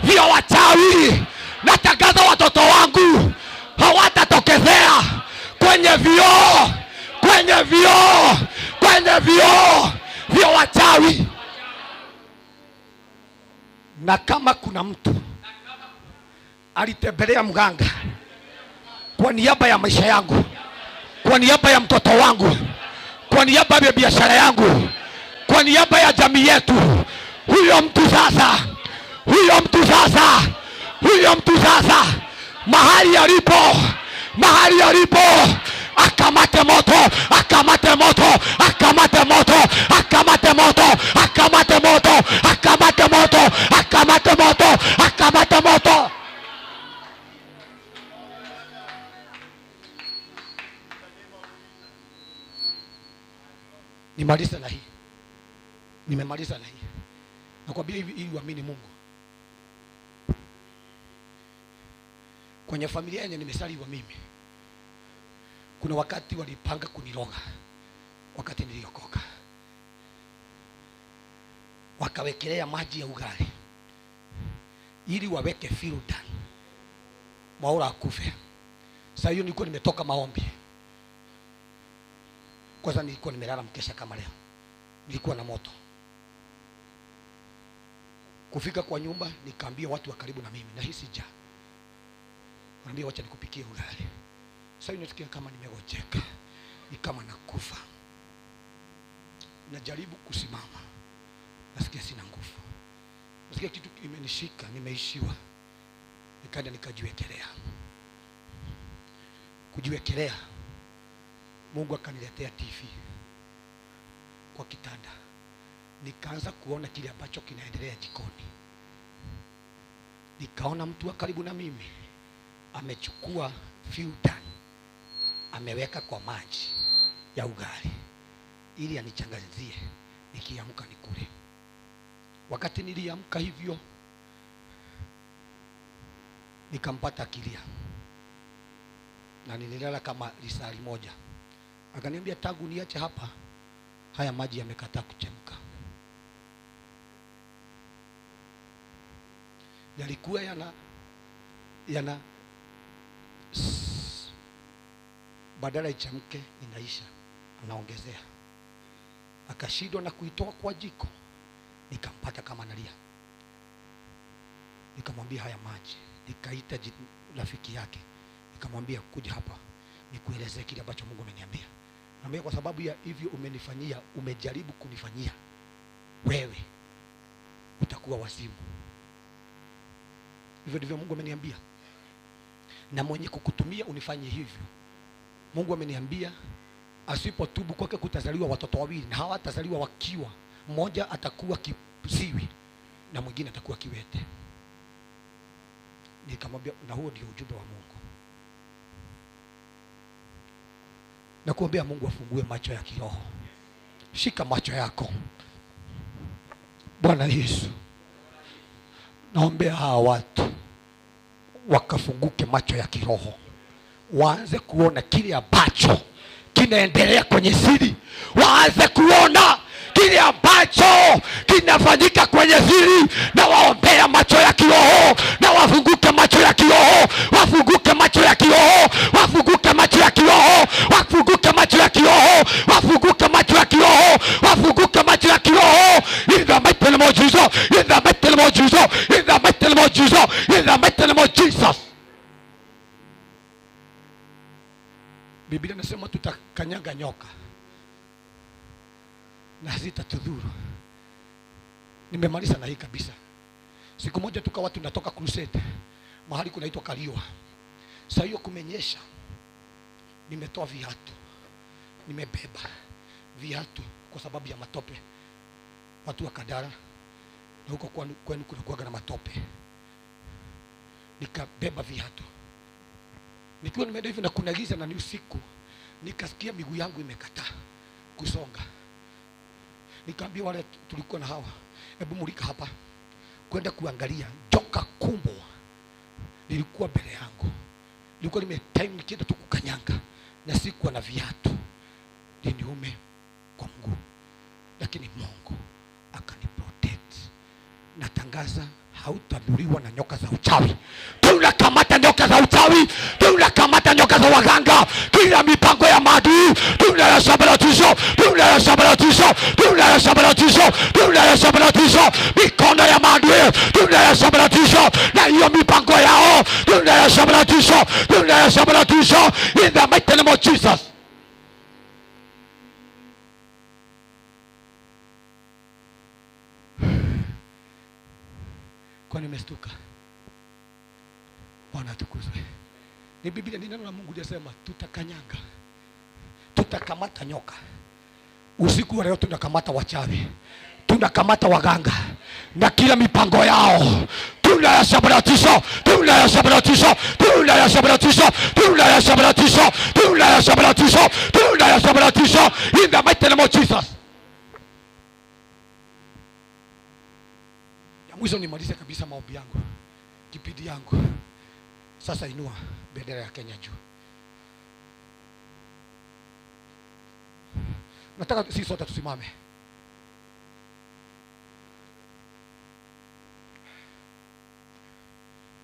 vya wachawi. Natangaza watoto wangu hawatatokezea kwenye vioo, kwenye vioo, kwenye vioo vya wachawi. Na kama kuna mtu alitembelea mganga kwa niaba ya maisha yangu, kwa niaba ya mtoto wangu, kwa niaba ya biashara yangu, kwa niaba ya jamii yetu, huyo mtu sasa, huyo mtu sasa, huyo mtu sasa, mahali alipo, mahali alipo, akamate moto, akamate moto, akamate moto, akamate moto, akamate moto, akamate moto, akamate moto, akamate moto. Nimaliza na hii. Nimemaliza na hii. Nakwambia hivi ili uamini Mungu. Kwenye familia yenye nimesaliwa mimi, kuna wakati walipanga kuniroga wakati niliokoka. Wakawekelea maji ya ugali ili waweke filter Mwaura akufe. Sasa hiyo nilikuwa nimetoka maombi. Kwanza nilikuwa nimelala mkesha kama leo. Nilikuwa na moto. Kufika kwa nyumba nikaambia watu wa karibu na mimi, nahisi njaa. Wanaambia wacha nikupikie ugali. Sasa hiyo nasikia kama nimegojeka, ni kama nakufa. Najaribu kusimama, nasikia sina nguvu. Nasikia kitu imenishika, nimeishiwa. Nikaenda nikajiwekelea. Kujiwekelea, Mungu akaniletea TV kwa kitanda. Nikaanza kuona kile ambacho kinaendelea jikoni. Nikaona mtu wa karibu na mimi amechukua filter, ameweka kwa maji ya ugali ili anichangazie Nikiamka nikule. Wakati niliamka hivyo, nikampata akilia. Na nililala kama lisali moja. Akaniambia tangu niache hapa, haya maji yamekataa kuchemka. Yalikuwa yana badala ichemke inaisha, anaongezea. Akashindwa na kuitoa kwa jiko. Nikampata kama analia. Nikamwambia haya maji. Nikaita rafiki yake. Nikamwambia kuja hapa nikuelezee kile ambacho Mungu ameniambia. Naambia kwa sababu ya hivyo umenifanyia, umejaribu kunifanyia, wewe utakuwa wazimu. Hivyo ndivyo Mungu ameniambia. Na mwenye kukutumia unifanye hivyo, Mungu ameniambia asipotubu kwake kutazaliwa watoto wawili, na hawa watazaliwa wakiwa, mmoja atakuwa kiziwi na mwingine atakuwa kiwete. Nikamwambia na huo ndio ujumbe wa Mungu. Na kuombea Mungu afungue macho ya kiroho. Shika macho yako. Bwana Yesu, naombea hawa watu wakafunguke macho ya kiroho, waanze kuona kile ambacho kinaendelea kwenye siri, waanze kuona kile ambacho kinafanyika kwenye siri. Na waombea macho ya kiroho, na wafunguke macho ya kiroho, wafunguke macho ya kiroho, wafunguke macho ya kiroho, wafunguke macho ya kiroho, wafunguke macho ya kiroho, wafunguke macho ya kiroho. In the mighty name of Jesus, in the mighty name of Jesus, in the mighty name of Jesus, in the mighty name of Jesus. Biblia inasema tutakanyaga nyoka na hazitatudhuru. Nimemaliza na hii kabisa. Siku moja tukawa tunatoka crusade mahali kunaitwa Kaliwa. Saa hiyo kumenyesha. Nimetoa viatu, nimebeba viatu kwa sababu ya matope. Watu wa Kadara na huko kwenu kunakuwa na matope. Nikabeba viatu. Nikiwa nimeenda hivi na kuna giza na ni usiku, nikasikia miguu yangu imekataa kusonga. Nikaambia wale tulikuwa na hawa, hebu mulika hapa. Kwenda kuangalia, joka kubwa lilikuwa mbele yangu. Nilikuwa nime time nikienda tu kukanyanga, na sikuwa na viatu, liniume kwa mguu. Lakini Mungu akaniprotect. Natangaza hautadhuriwa na nyoka za uchawi. Tunakamata nyoka za uchawi, tunakamata nyoka za waganga, kila mipango ya maadui tunayasambaratisha, tunayasambaratisha, tunayasambaratisha, tunayasambaratisha. Mikono ya maadui tunayasambaratisha, na hiyo mipango yao tunayasambaratisha, tunayasambaratisha in the mighty name of Jesus. Kwa nimestuka. Bwana atukuzwe. Ni Biblia, ni neno la Mungu linasema tutakanyanga, tutakamata nyoka. Usiku wa leo tunakamata wachawi, tunakamata waganga na kila mipango yao. Tunayasambaratisha, tunayasambaratisha, tunayasambaratisha, tunayasambaratisha, tunayasambaratisha, tunayasambaratisha in the mighty name of Jesus. Mwisho nimalize kabisa maombi yangu, kipindi yangu. Sasa inua bendera ya Kenya juu. Nataka sisi sote tusimame.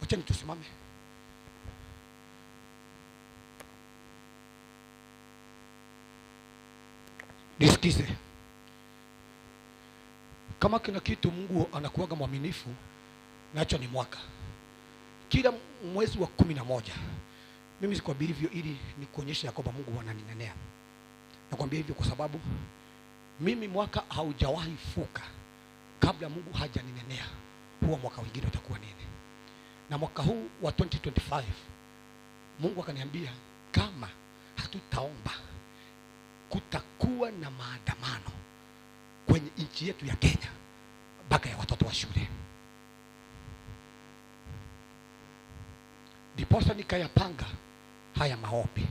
Wacheni tusimame. Nisikize. Kama kuna kitu Mungu anakuwaga mwaminifu nacho ni mwaka. Kila mwezi wa 11. Mimi sikwambii hivyo ili nikuonyeshe ya kwamba Mungu ananinenea. Nakwambia hivyo kwa sababu mimi mwaka haujawahi fuka kabla Mungu hajaninenea huo mwaka mwingine utakuwa nini. Na mwaka huu wa 2025 Mungu akaniambia kama hatutaomba kutakuwa na maandamano kwenye nchi yetu ya Kenya mpaka ya watoto wa shule. Ndiposa nikayapanga haya maombi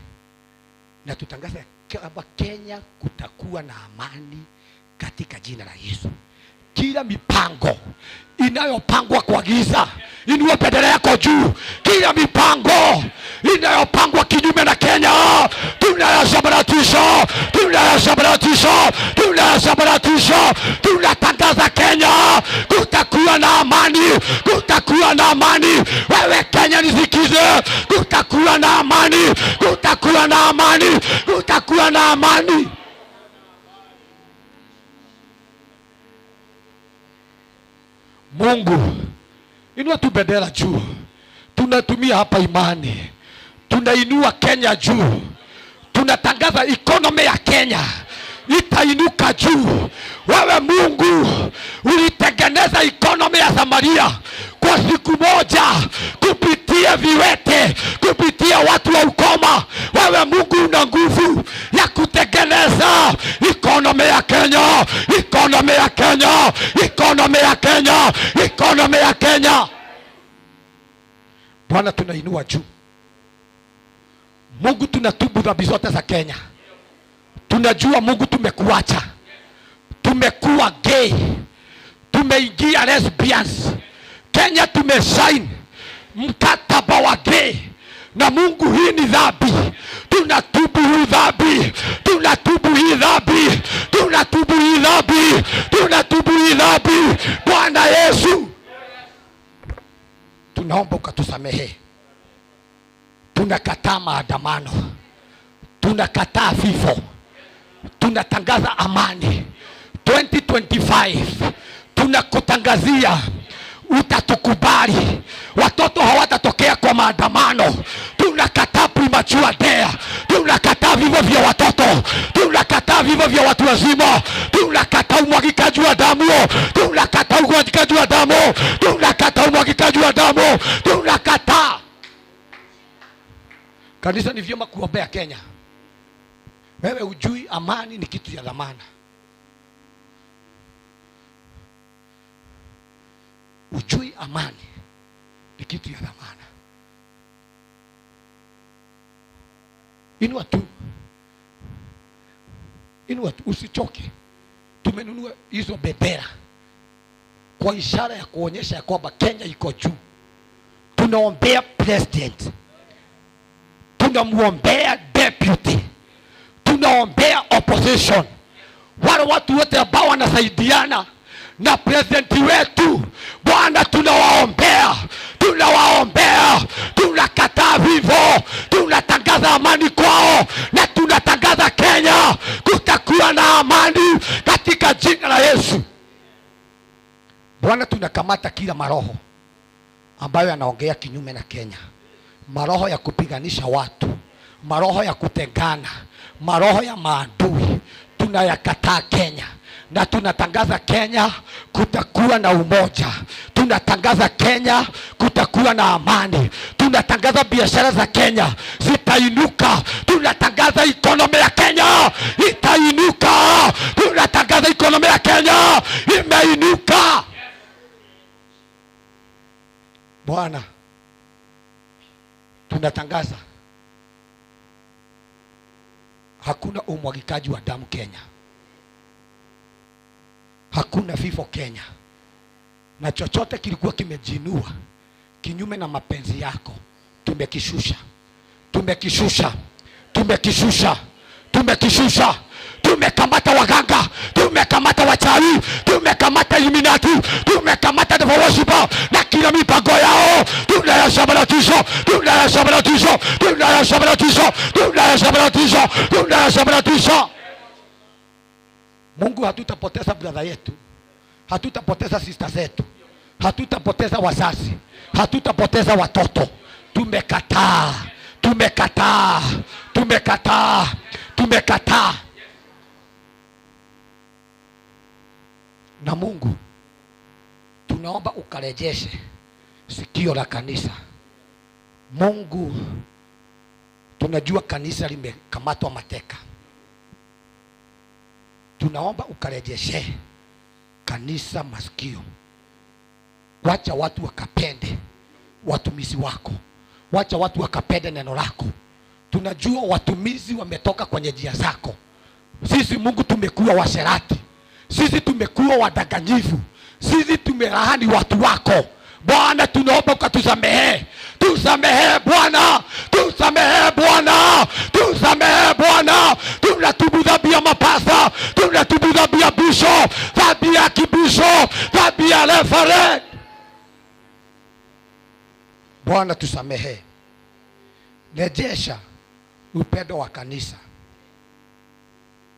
na tutangaza kwamba Kenya kutakuwa na amani Katika jina la Yesu, kila mipango inayopangwa kwa giza, inua bendera yako juu. Kila mipango inayopangwa kinyume na Kenya, tunayasambaratisha, tunayasambaratisha, tunayasambaratisha. Tunatangaza Kenya kutakuwa na amani, kutakuwa na amani. Wewe Kenya nisikize, kutakuwa na amani, kutakuwa na amani, kutakuwa na amani. Mungu, inua tu bendera juu. Tunatumia hapa imani, tunainua Kenya juu, tunatangaza economy ya Kenya itainuka juu. Wewe Mungu ulitengeneza economy ya Samaria kwa siku moja kupitia viwete, kupitia watu wa ukoma. Wewe Mungu una nguvu ya kutengeneza economy ya Kenya, economy ya Kenya, economy ya Kenya, economy ya Kenya. Bwana, tunainua juu. Mungu, tunatubu dhambi zote za Kenya. Tunajua Mungu tumekuacha, tumekuwa gay, tumeingia lesbians. Kenya tumesign mkataba wa gay na Mungu, hii ni dhambi. Tunatubu hii dhambi, tunatubu hii dhambi, tunatubu hii dhambi, tunatubu hii dhambi. Bwana Yesu, tunaomba ukatusamehe. Tunakataa maandamano, tunakataa vifo, tunatangaza amani. 2025 tunakutangazia utatukubali, watoto hawatatokea kwa maandamano. Tunakataa premature death, tunakataa vifo vya watoto, tunakataa vifo vya watu wazima, tunakataa umwagikaji wa damu, tunakataa umwagikaji wa damu, tunakataa umwagikaji wa damu, tunakataa. Kanisa, ni vyema kuombea Kenya. Wewe hujui amani ni kitu ya dhamana. Ujui amani ni kitu ya dhamana. Inua tu, inua tu, usichoke. Tumenunua hizo bendera kwa ishara ya kuonyesha ya kwamba Kenya iko juu. Tunaombea president, tunamwombea deputy, tunaombea opposition, wale watu wote ambao wanasaidiana na president wetu. Bwana, tunawaombea, tunawaombea, tunakataa vifo, tunatangaza amani kwao, na tunatangaza Kenya kutakuwa na amani katika jina la Yesu. Bwana, tunakamata kila maroho ambayo yanaongea kinyume na Kenya, maroho ya kupiganisha watu, maroho ya kutengana, maroho ya maadui, tunayakataa Kenya na tunatangaza Kenya kutakuwa na umoja, tunatangaza Kenya kutakuwa na amani, tunatangaza biashara za Kenya zitainuka, tunatangaza economy ya Kenya itainuka, tunatangaza economy ya Kenya imeinuka. Bwana, tunatangaza hakuna umwagikaji wa damu Kenya, hakuna vifo Kenya, na chochote kilikuwa kimejiinua kinyume na mapenzi yako tumekishusha, tumekishusha, tumekishusha, tumekishusha. Tumekamata waganga, tumekamata wachawi, tumekamata Illuminati, tumekamata devil worshiper na kila mipango yao tunayasambaratisha, tunayasambaratisha, tunayasambaratisha, tunayasambaratisha, tunayasambaratisha. Mungu, hatutapoteza brother yetu, hatutapoteza sister zetu, hatutapoteza wazazi, hatutapoteza watoto. Tumekataa, tumekataa, tumekataa, tumekataa. Na Mungu, tunaomba ukarejeshe sikio la kanisa. Mungu, tunajua kanisa limekamatwa mateka. Tunaomba ukarejeshe kanisa masikio. Wacha watu wakapende watumishi wako, wacha watu wakapende neno lako. Tunajua watumizi wametoka kwenye njia zako. Sisi Mungu tumekuwa washerati, Sisi tumekuwa wadanganyifu, sisi tumelaani watu wako Bwana. Tunaomba ukatusamehe, tusamehe Bwana, tusamehe Bwana, tusamehe Bwana. Tunatubu dhambi ya mapasta, tunatubu dhambi ya bisho, dhambi ya kibisho, dhambi ya referee. Bwana tusamehe, rejesha upendo wa kanisa,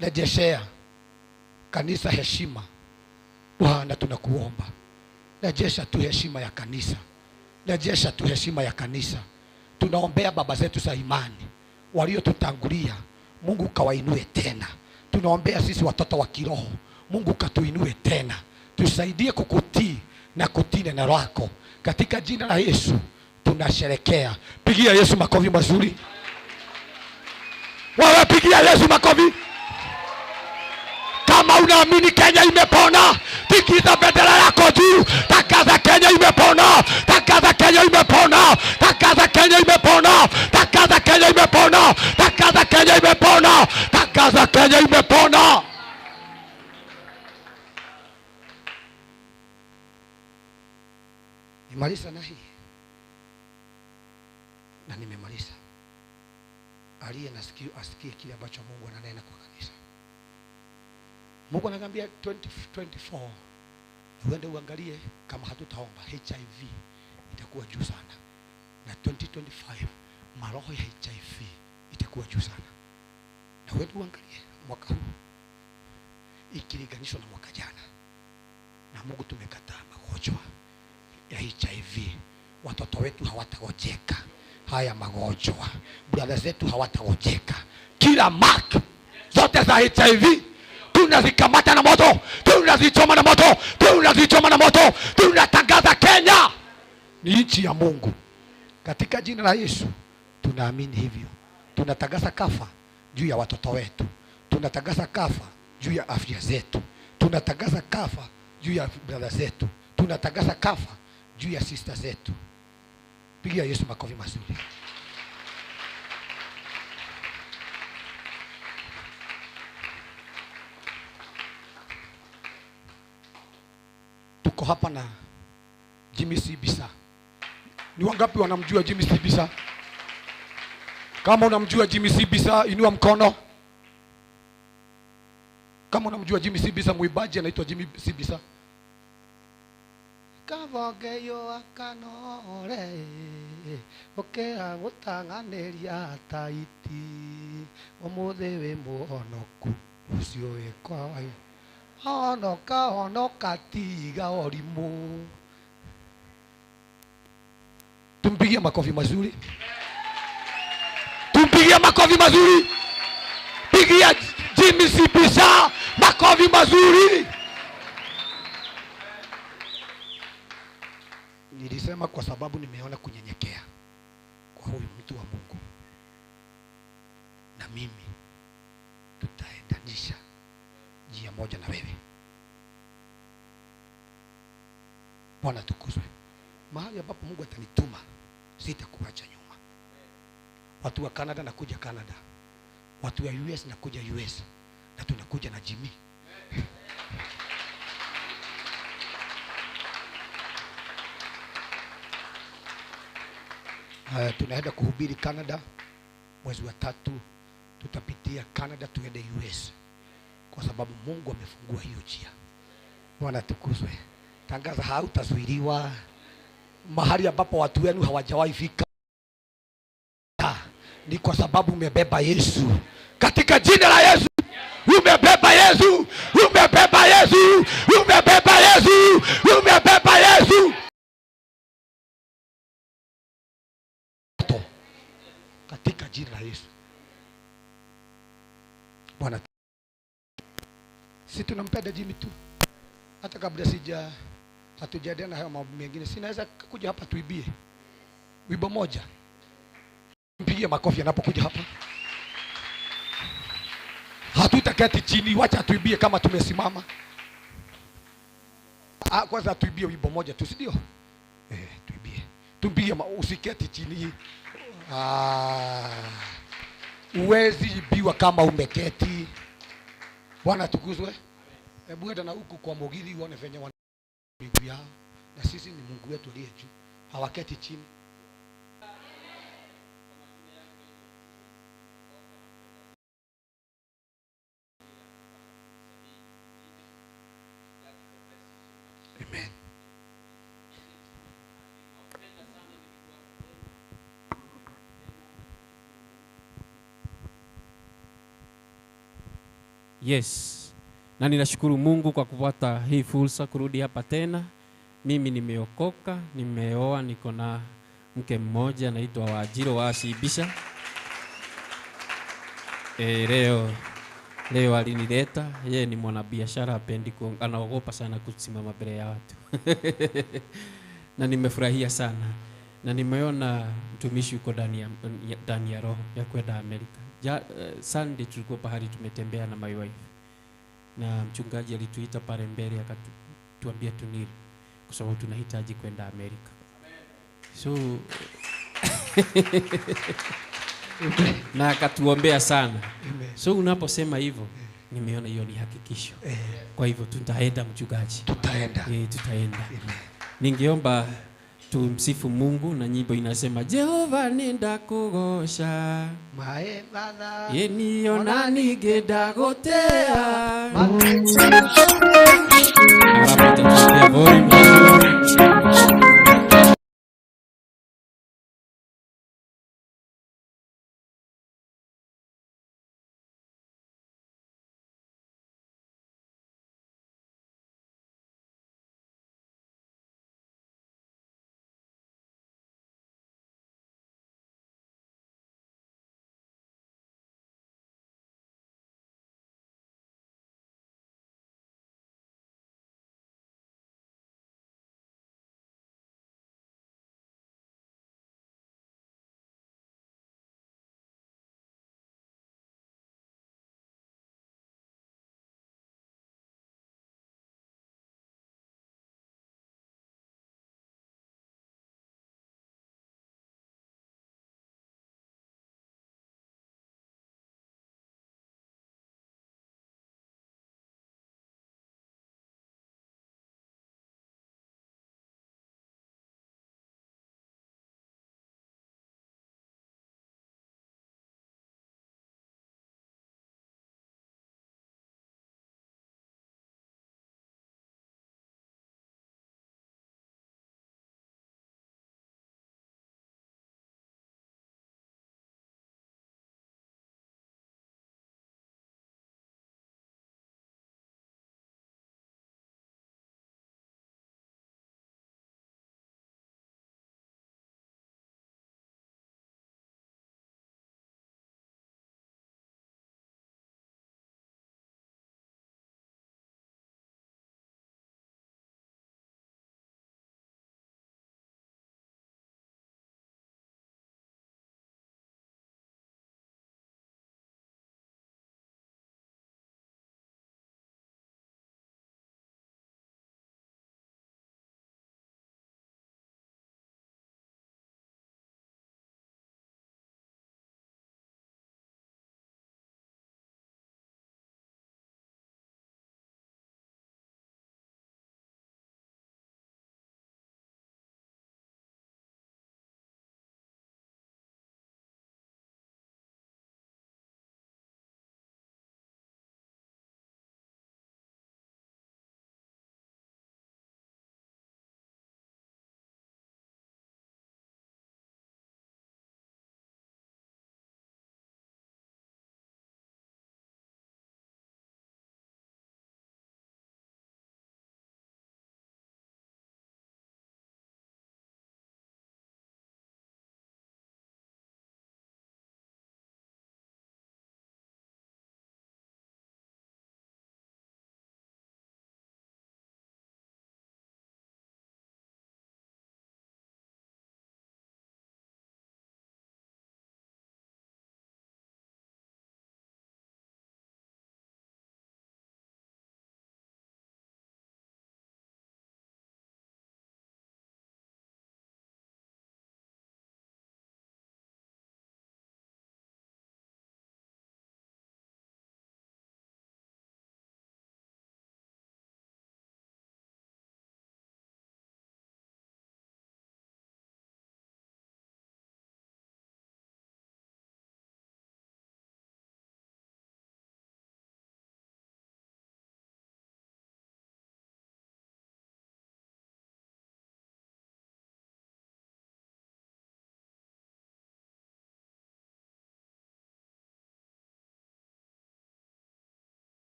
rejeshea kanisa heshima. Bwana tunakuomba, rejesha tu heshima ya kanisa, rejesha tu heshima ya kanisa. Tunaombea baba zetu za imani waliotutangulia, Mungu kawainue tena. Tunaombea sisi watoto wa kiroho, Mungu katuinue tena, tusaidie kukutii na kutii neno lako. Katika jina la Yesu tunasherekea. Pigia Yesu makofi mazuri. Wewe pigia Yesu makofi. Kama unaamini Kenya imepona, tikisa bendera yako juu. Tangaza Kenya imepona, tangaza Kenya imepona, tangaza Kenya imepona, tangaza Kenya imepona, tangaza Kenya imepona, tangaza Kenya imepona. Nimaliza na hii na nimemaliza. Aliye na sikio asikie kile ambacho Mungu ananena kwa kanisa. Mungu anakuambia 2024 uende uangalie kama hatutaomba HIV itakuwa juu sana, na 2025 maroho ya HIV itakuwa juu sana, na uende uangalie mwaka huu ikilinganishwa na mwaka jana. Na Mungu tumekataa magonjwa ya HIV, watoto wetu hawatagojeka haya magonjwa, brother zetu hawatagojeka. Kila mark zote za HIV tunazikamata na moto, tunazichoma na moto, tunazichoma na moto. Tunatangaza Kenya ni nchi ya Mungu. Katika jina la Yesu tunaamini hivyo. Tunatangaza kafa juu ya watoto wetu, tunatangaza kafa juu ya afya zetu, tunatangaza kafa juu ya brother zetu, tunatangaza kafa juu ya sister zetu. Pigia Yesu makofi mazuri. Tuko hapa na Jimmy C. Bisa. Ni wangapi wanamjua Jimmy C. Bisa? Kama unamjua Jimmy C. Bisa, inua mkono. Kama unamjua Jimmy C. Bisa, mwimbaji anaitwa Jimmy C. Bisa. Kavogeyo akanore okea gutang'anĩria taiti ũmũthĩ wĩ mũhonoku ũcio wĩ kwa honoka honoka tiga ũrimũ. Tumpigie makofi mazuri, tumpigie makofi mazuri. Pigia Jimmy C. Bisa makofi mazuri. Nilisema kwa sababu nimeona kunyenyekea kwa huyu mtu wa Mungu, na mimi tutaendanisha njia moja na wewe. Bwana tukuzwe. Mahali ambapo Mungu atanituma sitakuacha nyuma. Watu wa Canada nakuja Canada, watu wa US nakuja US, na tunakuja na Jimmy. Tunaenda kuhubiri Canada mwezi wa 3, tutapitia Canada tuende US, kwa sababu Mungu amefungua hiyo njia. Bwana tukuzwe. Tangaza, hautazuiliwa mahali ambapo watu wenu hawajawahi fika, ni kwa sababu umebeba Yesu. Katika jina la Yesu umebeba Yesu, umebeba Yesu, umebeba Yesu, umebeba Yesu. Katika jina la Yesu. Bwana, si tunampenda Jimmy tu. Hata kabla hatujaendelea na hayo mambo mengine, sinaweza kuja hapa tuibie wimbo moja. Mpigie makofi anapokuja hapa. Hatutaketi chini, wacha tuibie kama tumesimama. Kwanza tuibie wimbo moja tu, si ndio? Tuibie. Tumpigie, usiketi chini. Uwezi ibiwa kama umeketi. Bwana tukuzwe. Hebu enda na huku kwa Mugithi uone venye wana miguu yao, na sisi ni Mungu wetu aliye juu, hawaketi chini. Amen. Yes. Na ninashukuru Mungu kwa kupata hii fursa kurudi hapa tena. Mimi nimeokoka, nimeoa, niko na mke mmoja anaitwa Wajiro wa Ashibisha. Leo alinileta. Yeye ni mwanabiashara, hapendi anaogopa sana kusimama mbele ya watu. Na nimefurahia sana. Na nimeona mtumishi yuko ndani ya roho ya kwenda Amerika. Sunday tulikuwa pahali tumetembea na my wife. Na mchungaji alituita pale mbele akatuambia tunili kwa sababu tunahitaji kwenda Amerika. So na akatuombea sana. Amen. So unaposema hivyo nimeona hiyo ni hakikisho. Kwa hivyo tutaenda mchungaji. Tutaenda. Tutaenda. Amen. Ningeomba tumsifu Mungu na nyimbo inasema Jehova nindakugosha Mae baba yeniyo nani gedagotea. Alafu itatusikia volume.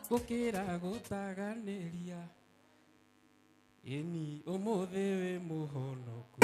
Gũkĩra gũtaganĩria ĩni ũmũthĩ wĩ mũhonoku.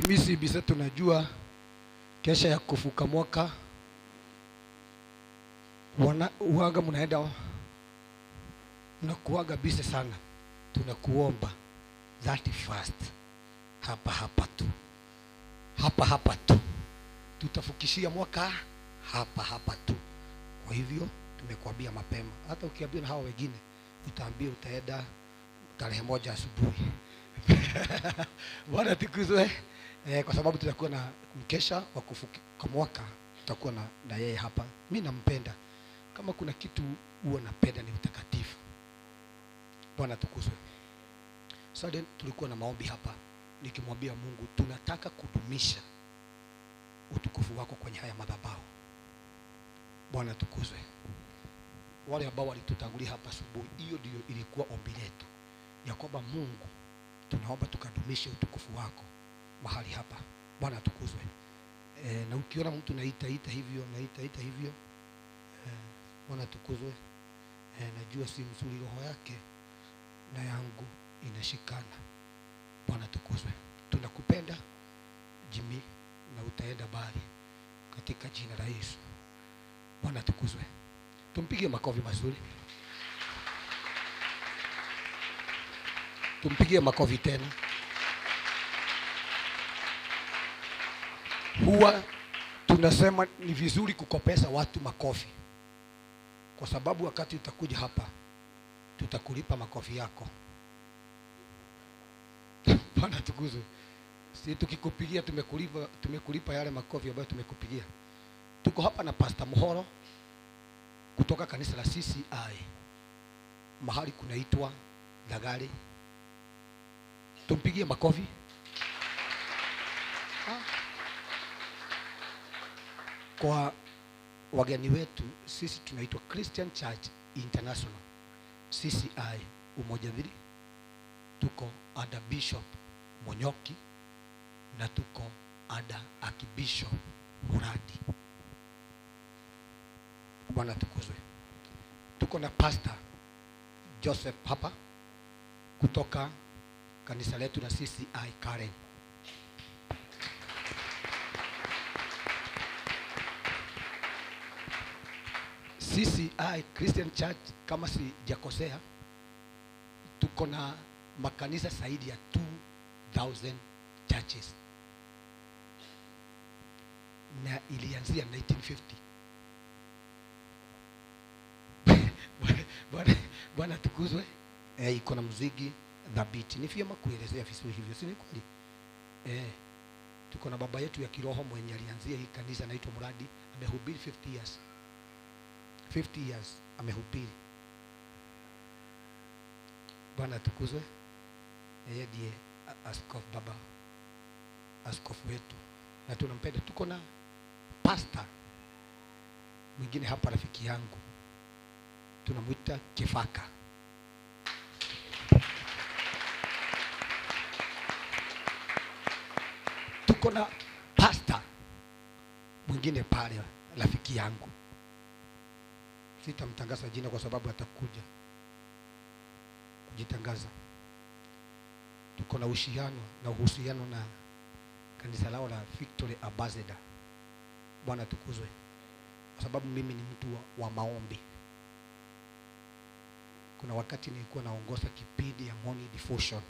Misi bisa tunajua kesha ya kufuka mwaka wana uaga mnaenda mnakuaga bise sana. Tunakuomba that fast hapa hapa tu, hapa hapa tu, tutafukishia mwaka hapa hapa tu. Kwa hivyo tumekuambia mapema, hata ukiambia na hawa wengine utaambia utaenda tarehe 1 asubuhi. Bwana tukuzwe. Kwa sababu tutakuwa na mkesha wa kufuka mwaka, tutakuwa na yeye hapa. Mimi nampenda. Kama kuna kitu huwa napenda ni utakatifu. Bwana tukuzwe. Sasa tulikuwa na maombi hapa nikimwambia Mungu tunataka kudumisha utukufu wako kwenye haya madhabahu. Bwana tukuzwe. Wale ambao walitutangulia hapa asubuhi, hiyo ndio ilikuwa ombi letu, ya kwamba Mungu tunaomba tukadumishe utukufu wako mahali hapa. Bwana tukuzwe. Na ukiona mtu naita hivyo, naita hivyo, Bwana tukuzwe. Najua si mzuri, roho yake na yangu inashikana. Bwana tukuzwe. Tunakupenda Jimmy na utaenda mbali katika jina la Yesu. Bwana tukuzwe. Tumpige makofi mazuri. Tumpigie makofi tena. Huwa tunasema ni vizuri kukopesa watu makofi, kwa sababu wakati utakuja hapa tutakulipa makofi yako. Bwana tukuzwe. Si tukikupigia tumekulipa yale makofi ambayo tumekupigia. Tuko hapa na Pastor Muhoro kutoka kanisa la CCI, mahali kunaitwa Lagari. Tumpigie makofi. Kwa wageni wetu, sisi tunaitwa Christian Church International, CCI Umoja Dhiri. Tuko under Bishop Monyoki na tuko under Archbishop Muradi. Bwana tukuzwe. Tuko na Pastor Joseph hapa kutoka kanisa letu la CCI Karen. CCI Christian Church, kama sijakosea, tuko na makanisa zaidi ya 2000 churches, na ilianzia 1950. Bwana tukuzwe. Iko na muziki dhabiti. Ni vyema kuelezea vizuri hivyo, si ni kweli? Tuko na baba yetu ya kiroho mwenye alianzia hii kanisa, anaitwa Muradi, amehubiri 50 years. 50 years amehubiri. Bwana tukuzwe. Yeye ndiye askofu, baba askofu wetu, na tunampenda. Tuko na pastor mwingine hapa, rafiki yangu, tunamuita Kifaka. Tuko na pastor mwingine pale, rafiki yangu, sitamtangaza jina kwa sababu atakuja kujitangaza. Tuko na uhusiano na kanisa lao la Victory Ambassador. Bwana tukuzwe. Kwa sababu mimi ni mtu wa maombi. Kuna wakati nilikuwa naongoza kipindi ya morning devotion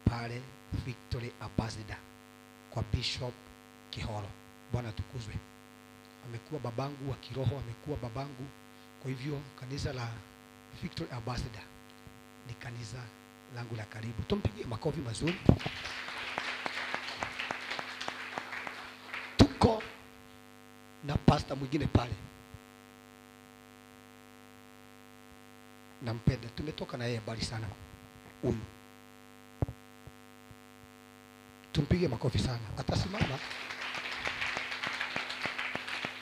pale Victory Ambassador kwa Bishop Kihoro. Bwana tukuzwe. Amekuwa babangu wa kiroho, amekuwa babangu. Kwa hivyo kanisa la Victory Ambassador ni kanisa langu la karibu. Tumpigie makofi mazuri. Tuko na pastor mwingine pale, nampenda, tumetoka na yeye mbali sana huyu. Tumpige makofi sana. Atasimama.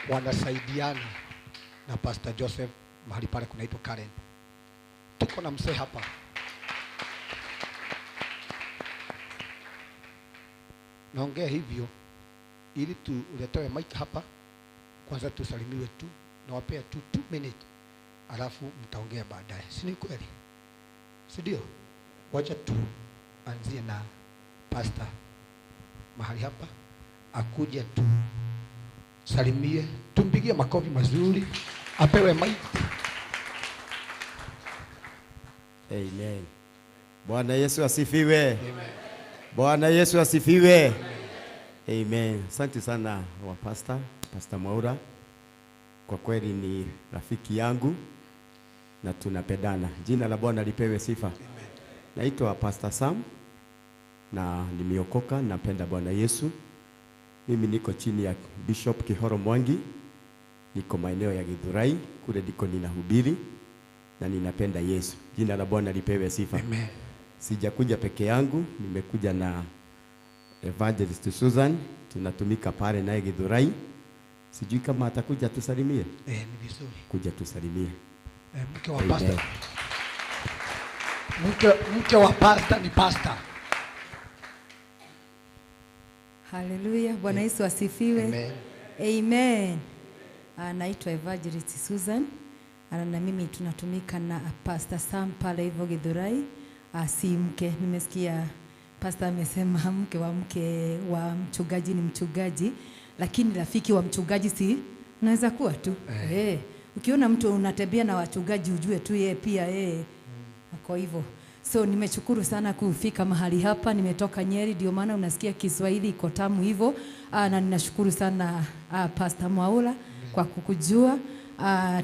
Wanasaidiana na Pastor Joseph mahali pale kunaitwa Karen. Tuko na mzee hapa, naongea hivyo ili tuletewe mic hapa kwanza, tusalimiwe tu, nawapea tu 2 minutes, alafu mtaongea baadaye. Si ni kweli? Si ndio? Wacha tu Tuanzie na pastor mahali hapa, akuje tusalimie, tumpigie makofi mazuri, apewe mic. Amen. Bwana Yesu asifiwe. Amen. Bwana Yesu asifiwe. Amen. Asante sana wa pastor, Pastor Mwaura. Kwa kweli ni rafiki yangu na tunapendana. Jina la Bwana lipewe sifa. Amen. Naitwa Pastor Sam na nimeokoka, napenda Bwana Yesu. Mimi niko chini ya Bishop Kihoro Mwangi. Niko maeneo ya Githurai, kule ndiko ninahubiri na ninapenda Yesu. Jina la Bwana lipewe sifa. Amen. Sijakuja peke yangu, nimekuja na Evangelist Susan, tunatumika pale naye Githurai. Sijui kama atakuja tusalimie. Ni vizuri. Kuja tusalimie. Mke wa pastor. Mke wa pastor ni pastor. Haleluya, Bwana Yesu asifiwe. Amen. Amen. Naitwa Evangelist Susan. Na mimi tunatumika na Pastor Sam pale hivyo Githurai. Si mke, nimesikia pastor amesema mke wa mchungaji ni mchungaji, lakini rafiki wa mchungaji si naweza kuwa tu. Ukiona mtu unatembea na wachungaji ujue tu yeye pia ako hivyo. So nimeshukuru sana kufika mahali hapa, nimetoka Nyeri, ndio maana unasikia Kiswahili iko tamu hivyo. Na ninashukuru sana Pastor Mwaura kwa kukujua.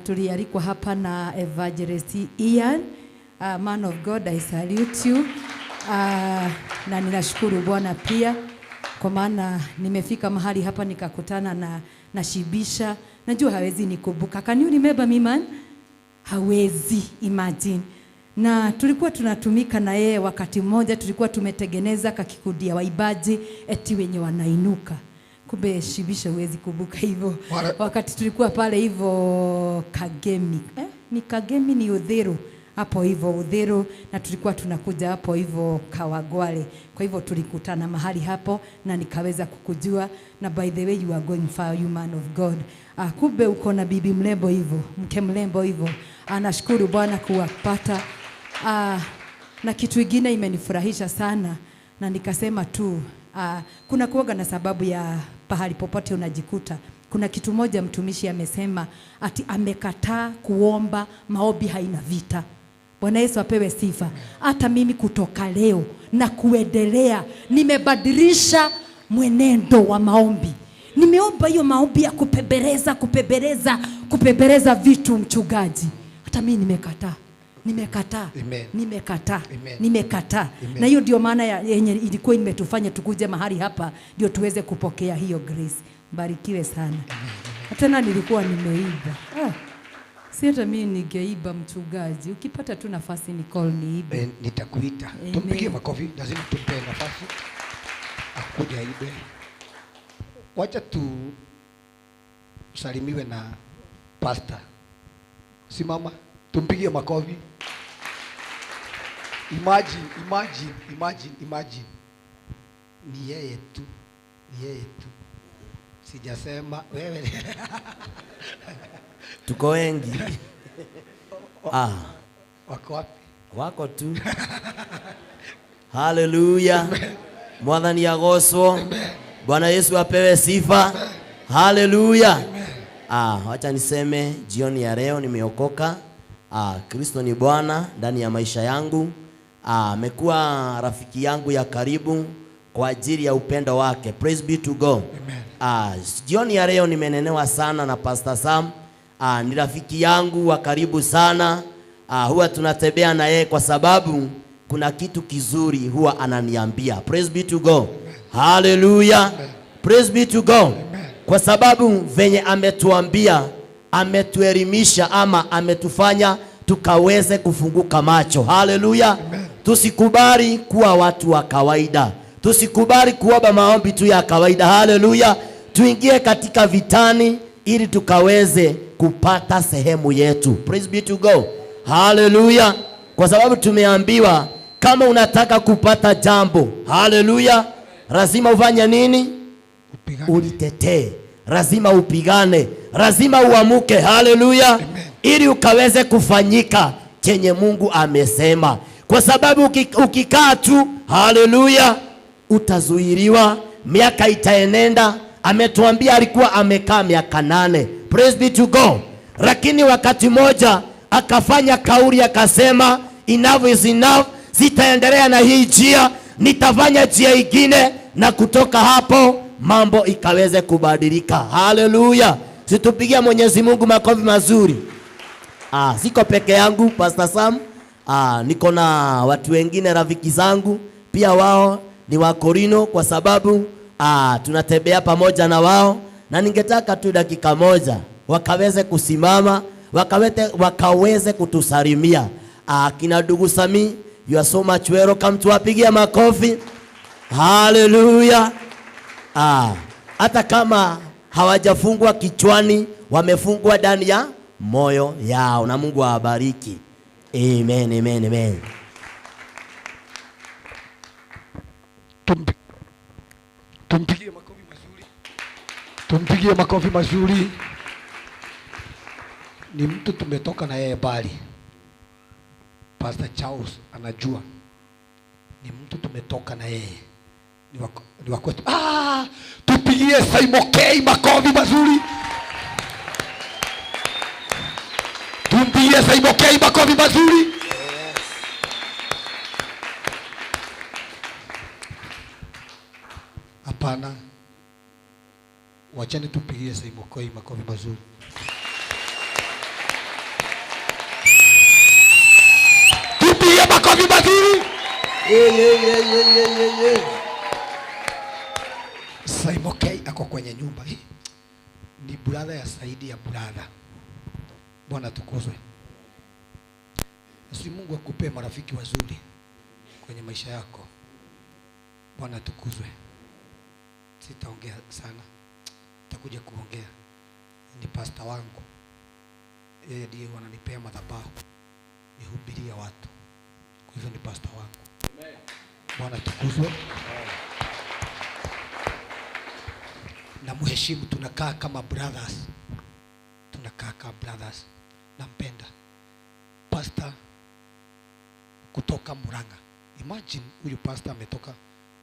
Tulialikwa hapa na Evangelist Ian, man of God, I salute you. Na ninashukuru Bwana pia kwa maana nimefika mahali hapa nikakutana na Shibisha. Najua hawezi nikumbuka. Can you remember me, man? Hawezi imagine. Na tulikuwa tunatumika na yeye wakati mmoja, tulikuwa tumetengeneza kakikundi ya waibaji eti wenye wanainuka. Kumbe Shibisha huwezi kumbuka hivyo. Wakati tulikuwa pale hivyo Kagemi. Ni Kagemi ni Uthiru. Hapo hivyo Uthiru, na tulikuwa tunakuja hapo hivyo Kawagwale. Kwa hivyo tulikutana mahali hapo na nikaweza kukujua, na by the way you are going far, you man of God. Kumbe uko na bibi mrembo hivyo, mke mrembo hivyo. Anashukuru Bwana kuwapata. Na kitu kingine imenifurahisha sana na nikasema tu kuna kuoga na sababu ya pahali popote unajikuta. Kuna kitu moja mtumishi amesema ati amekataa kuomba maombi haina vita. Bwana Yesu apewe sifa. Hata mimi kutoka leo na kuendelea nimebadilisha mwenendo wa maombi. Nimeomba hiyo maombi ya kupebereza, kupebereza, kupebereza vitu mchungaji. Hata mimi nimekataa. Nimekataa. Nimekataa. Nimekataa. Na hiyo ndio maana yenye ilikuwa imetufanya tukuje mahali hapa ndio tuweze kupokea hiyo grace. Mbarikiwe sana. Tena nilikuwa nimeiba. Si hata mimi ningeiba mchungaji. Ukipata tu nafasi ni call niibe. Nitakuita. Tumpigie makofi, lazima tumpe nafasi akuje aibe. Wacha tusalimiwe na pastor. Simama, tumpigie makofi. Imagine, imagine, imagine, imagine. Ni yeye tu, ni yeye tu. Sijasema wewe. Tuko wengi. Wako wapi? Wako tu. Haleluya. Mwathani agocwo. Bwana Yesu apewe sifa. Haleluya. Wacha niseme jioni ya leo nimeokoka. Kristo ni Bwana ndani ya maisha yangu. Amekuwa rafiki yangu ya karibu kwa ajili ya upendo wake. Praise be to God. Amen. Jioni ya leo nimenenewa sana na Pastor Sam. Ni rafiki yangu wa karibu sana. Huwa tunatembea na yeye kwa sababu kuna kitu kizuri huwa ananiambia. Praise be to God. Hallelujah. Praise be to God. Amen. Kwa sababu venye ametuambia, ametuelimisha ama ametufanya tukaweze kufunguka macho. Hallelujah. Amen. Tusikubali kuwa watu wa kawaida. Tusikubali kuomba maombi tu ya kawaida. Hallelujah. Tuingie katika vitani ili tukaweze kupata sehemu yetu. Praise be to God. Hallelujah. Kwa sababu tumeambiwa kama unataka kupata jambo, hallelujah, lazima ufanye nini? Upigane. Ulitetee. Lazima upigane. Lazima uamuke. Hallelujah. Amen. Ili ukaweze kufanyika chenye Mungu amesema. Kwa sababu ukikaa tu, haleluya, utazuiliwa, miaka itaenenda. Ametuambia alikuwa amekaa miaka 8. Praise be to God. Lakini wakati moja akafanya kauli akasema, enough is enough, sitaendelea na hii njia, nitafanya njia ingine, na kutoka hapo mambo ikaweze kubadilika. Haleluya. Situpigia Mwenyezi Mungu makofi mazuri. Siko peke yangu Pastor Sam. Niko na watu wengine rafiki zangu pia, wao ni wa Korino, kwa sababu tunatembea pamoja na wao, na ningetaka tu dakika moja wakaweze kusimama, wakaweze kutusalimia. Kina ndugu Sami, you are so much welcome, tuwapigie makofi. Haleluya. Hata kama hawajafungwa kichwani, wamefungwa ndani ya moyo yao, na Mungu awabariki. Amen, amen, amen. Tumpigie makofi mazuri. Tumpigie makofi mazuri. Ni mtu tumetoka na yeye mbali. Pastor Charles anajua. Ni mtu tumetoka na yeye. Ni wako. Tupigie Simon K makofi mazuri. Tumpigie Simon K makofi mazuri. Hapana. Wacheni tupigie Simon K makofi mazuri. Tupigie makofi mazuri. Ye, ye, ye, ye, ye, ye, ye. Simon K ako kwenye nyumba hii. Ni brother ya Saidi ya brother. Bwana tukuzwe. Si Mungu akupe marafiki wazuri kwenye maisha yako. Bwana tukuzwe. Sitaongea sana. Nitakuja kuongea. Ni pastor wangu. Yeye ndiye wananipea madhabahu nihubirie watu. Kwa hivyo ni pastor wangu. Amen. Bwana tukuzwe. Na muheshimu, tunakaa kama brothers. Tunakaa kama brothers. Nampenda pastor kutoka Murang'a. Imagine huyu pastor ametoka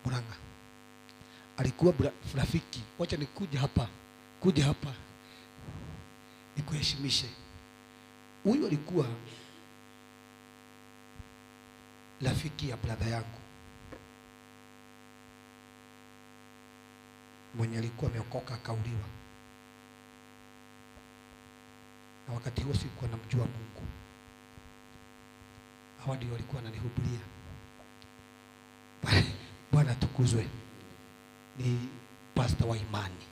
Murang'a. Alikuwa rafiki. Wacha nikuje hapa. Kuja hapa. Nikuheshimishe. Huyu alikuwa rafiki ya brother yangu mwenye alikuwa ameokoka akauliwa. Na wakati huo sikuwa namjua Mungu. Hawa ndio walikuwa wananihubiria. Bwana atukuzwe. Ni pastor wa imani.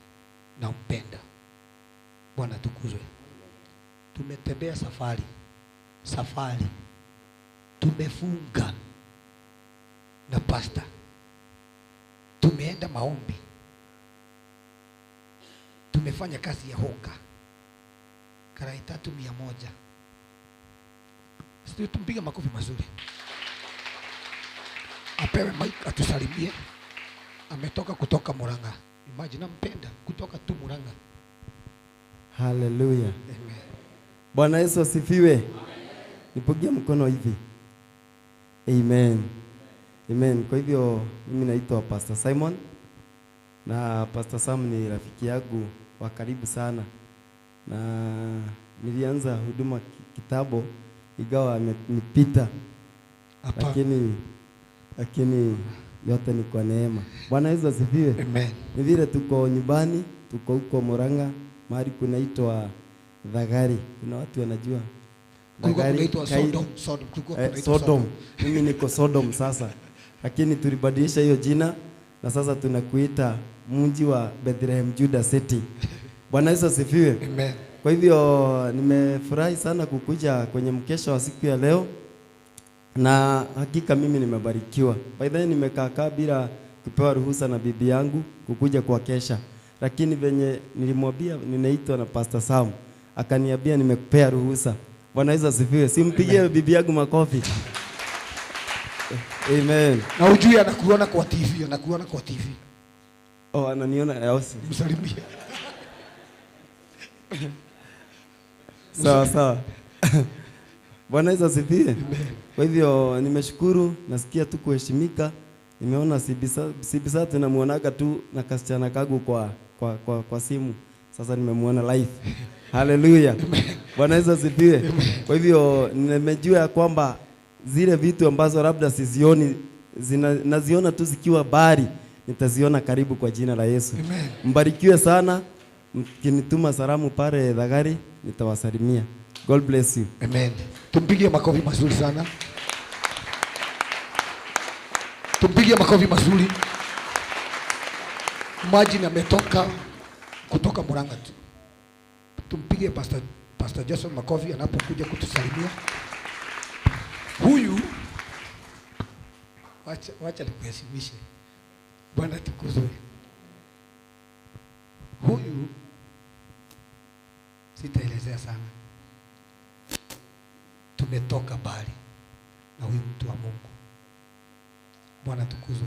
Nampenda. Bwana atukuzwe. Tumetembea safari. Safari. Tumefunga na pastor. Tumeenda maombi. Tumefanya kazi ya hoka. Karai tatu mia moja. Sio, tumpige makofi mazuri. Apewe mic atusalimie. Ametoka kutoka Murang'a. Imagine, nampenda kutoka tu Murang'a. Hallelujah. Amen. Bwana Yesu asifiwe. Nipigie mkono hivi. Amen. Amen. Kwa hivyo mimi naitwa Pastor Simon na Pastor Sam ni rafiki yangu wa karibu sana. Na nilianza huduma kitambo ingawa amenipita. Hapa. Lakini yote ni kwa neema. Bwana Yesu asifiwe. Amen. Ni vile tuko nyumbani, tuko huko Murang'a, mahali kunaitwa Thagari. Kuna watu wanajua Kulikuwa Thagari, kunaitwa Kairi. Sodom, Sodom, kulikuwa kunaitwa Sodom. Sodom. Mimi niko Sodom sasa. Lakini tulibadilisha hiyo jina na sasa tunakuita mji wa Bethlehem Judah City. Bwana Yesu asifiwe. Amen. Kwa hivyo nimefurahi sana kukuja kwenye mkesha wa siku ya leo. Na hakika mimi nimebarikiwa. By the way, nimekaa kaa bila kupewa ruhusa na bibi yangu kukuja kwa kesha. Lakini venye nilimwambia ninaitwa na Pastor Sam, akaniambia nimekupea ruhusa. Bwana Yesu asifiwe. Simpigie Amen. bibi yangu makofi. Amen. Na ujui anakuona kwa TV, anakuona kwa TV. Oh, ananiona, au si? Msalimie. Sawa, sawa. Bwana Yesu asifiwe. Kwa hivyo nimeshukuru, nasikia tu kuheshimika. Nimeona Sibisa tunamuonaga tu na kasichana kagu kwa simu. Sasa nimemuona live. Haleluya. Bwana Yesu asifiwe. Kwa hivyo nimejua ya kwamba zile vitu ambazo labda sizioni, naziona tu zikiwa bari, nitaziona karibu kwa jina la Yesu. Amen. Mbarikiwe sana. Mkinituma salamu pale Dhagari nitawasalimia. God bless you. Amen. Tumpigie makofi mazuri sana. Tumpigie makofi mazuri. Imagine ametoka kutoka Murang'a tu. Tumpigie Pastor Jason makofi anapokuja kutusalimia. Huyu wacha nikuheshimishe. Bwana tukuzwe. Huyu sitaelezea sana. Tumetoka mbali na huyu mtu wa Mungu. Bwana tukuzwe.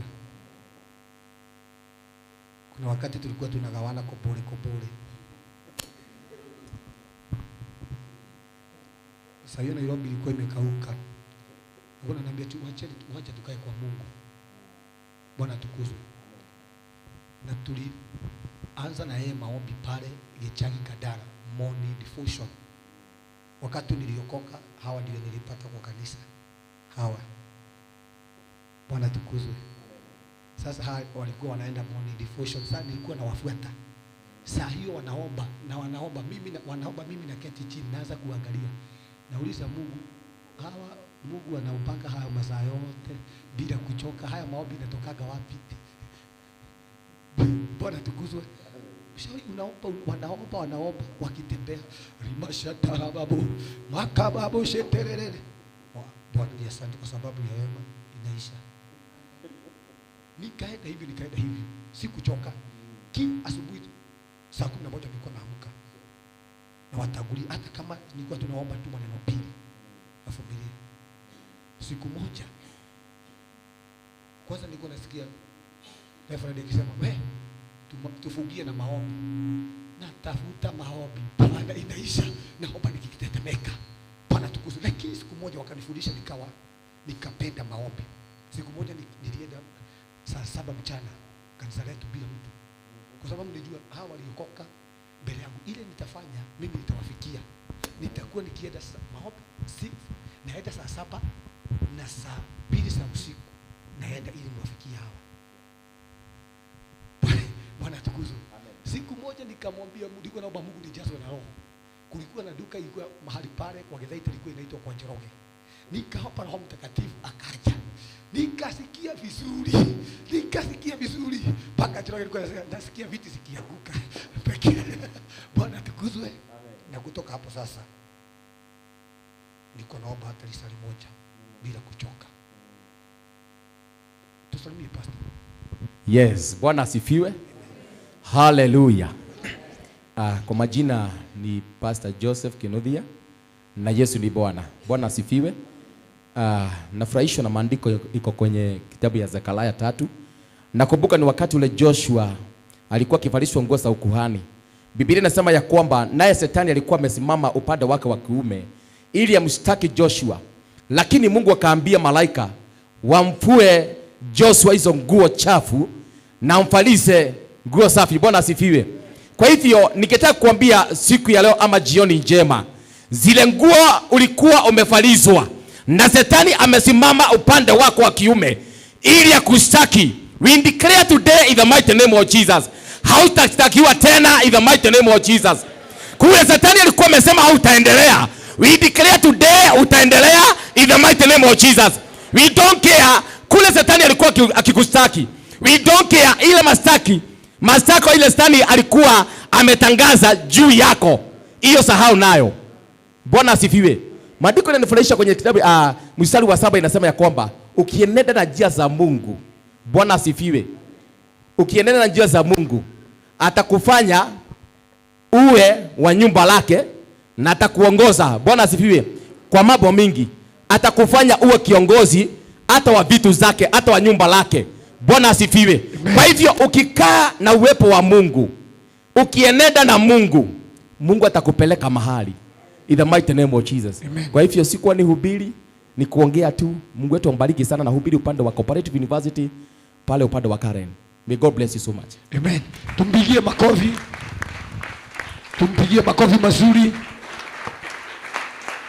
Kuna wakati tulikuwa tunagawana kobole kobole. Sasa hiyo Nairobi ilikuwa imekauka. Alikuwa ananiambia tu wacha tukae kwa Mungu. Bwana tukuzwe. Na tulianza na yeye maombi pale Gechagi Kadara, morning devotion. Wakati niliokoka hawa ndio nilipata kwa kanisa. Hawa. Bwana tukuzwe. Sasa hawa walikuwa wanaenda morning devotion. Sasa nilikuwa nawafuata. Saa hiyo wanaomba na wanaomba mimi na wanaomba mimi na keti chini naanza kuangalia. Nauliza Mungu, hawa Mungu anaupanga haya masaa yote bila kuchoka, haya maombi inatokaga wapi? Bwana tukuzwe. Ushauri unaomba, wanaomba, wanaomba wakitembea rimashatarababu makababu sheterere. Bwana ni asante kwa sababu ya wema inaisha. Nikaenda hivi, nikaenda hivi, sikuchoka. Ki asubuhi saa 11 nilikuwa naamka. Na watagulia hata kama nilikuwa tunaomba tu maneno pili na familia. Siku moja kwanza nilikuwa nasikia Reverend akisema, we tufungie na maombi. Natafuta maombi, Bwana inaisha, naomba nikitetemeka. Bwana tukuzwe. Lakini siku moja wakanifundisha nikapenda maombi. Siku moja nilienda saa 7 mchana kanisa letu bila mtu. Kwa sababu nilijua hawa waliokoka mbele yangu, ile nitafanya mimi nitawafikia. Nitakuwa nikienda maombi naenda saa 7 na saa 2 za usiku naenda ili niwafikie hawa. Bwana atukuzwe. Siku moja nikamwambia Mungu, nilikuwa naomba Mungu nijazwe na Roho. Kulikuwa na duka ilikuwa mahali pale kwa Githaita, ilikuwa inaitwa kwa Njoroge. Nikaomba Roho Mtakatifu akaja. Nikasikia vizuri. Nikasikia vizuri. Paka Njoroge nilikuwa nasikia viti zikianguka. Pekee. Bwana atukuzwe. Na kutoka hapo sasa nilikuwa naomba hata lisali moja bila kuchoka. Tusalimie pastor. Yes, Bwana asifiwe. Hallelujah. Kwa majina ni Pastor Joseph Kinuthia na Yesu ni Bwana. Bwana asifiwe. Nafurahishwa na maandiko iko kwenye kitabu ya Zekaria 3. Nakumbuka ni wakati ule Joshua alikuwa akivalishwa nguo za ukuhani. Biblia inasema ya kwamba naye Shetani alikuwa amesimama upande wake wa kiume ili amshtaki Joshua. Lakini Mungu akaambia malaika wamfue Joshua hizo nguo chafu na amvalishe nguo safi. Bwana asifiwe. Kwa hivyo ningetaka kuambia siku ya leo ama jioni njema, zile nguo ulikuwa umevalizwa na Shetani amesimama upande wako wa kiume ili akushtaki, we declare today in the mighty name of Jesus, hautashtakiwa tena in the mighty name of Jesus. Kule Shetani alikuwa amesema hautaendelea, we declare today utaendelea in the mighty name of Jesus. We don't care kule Shetani alikuwa akikushtaki, we don't care ile mastako ile Shetani alikuwa ametangaza juu yako, hiyo sahau nayo. Bwana asifiwe. Maandiko yananifurahisha kwenye kitabu mstari wa 7 inasema ya kwamba ukienenda na njia za Mungu, Bwana asifiwe, ukienenda na njia za Mungu atakufanya uwe wa nyumba lake na atakuongoza. Bwana asifiwe. Kwa mambo mingi atakufanya uwe kiongozi hata wa vitu zake, hata wa nyumba lake. Bwana asifiwe. Kwa hivyo ukikaa na uwepo wa Mungu, ukienenda na Mungu, Mungu atakupeleka mahali. In the mighty name of Jesus. Amen. Kwa hivyo sikuwa ni hubiri, ni kuongea tu. Mungu wetu ambariki sana. Na hubiri upande wa Cooperative University pale upande wa Karen. May God bless you so much. Amen. Tumpigie makofi. Tumpigie makofi mazuri.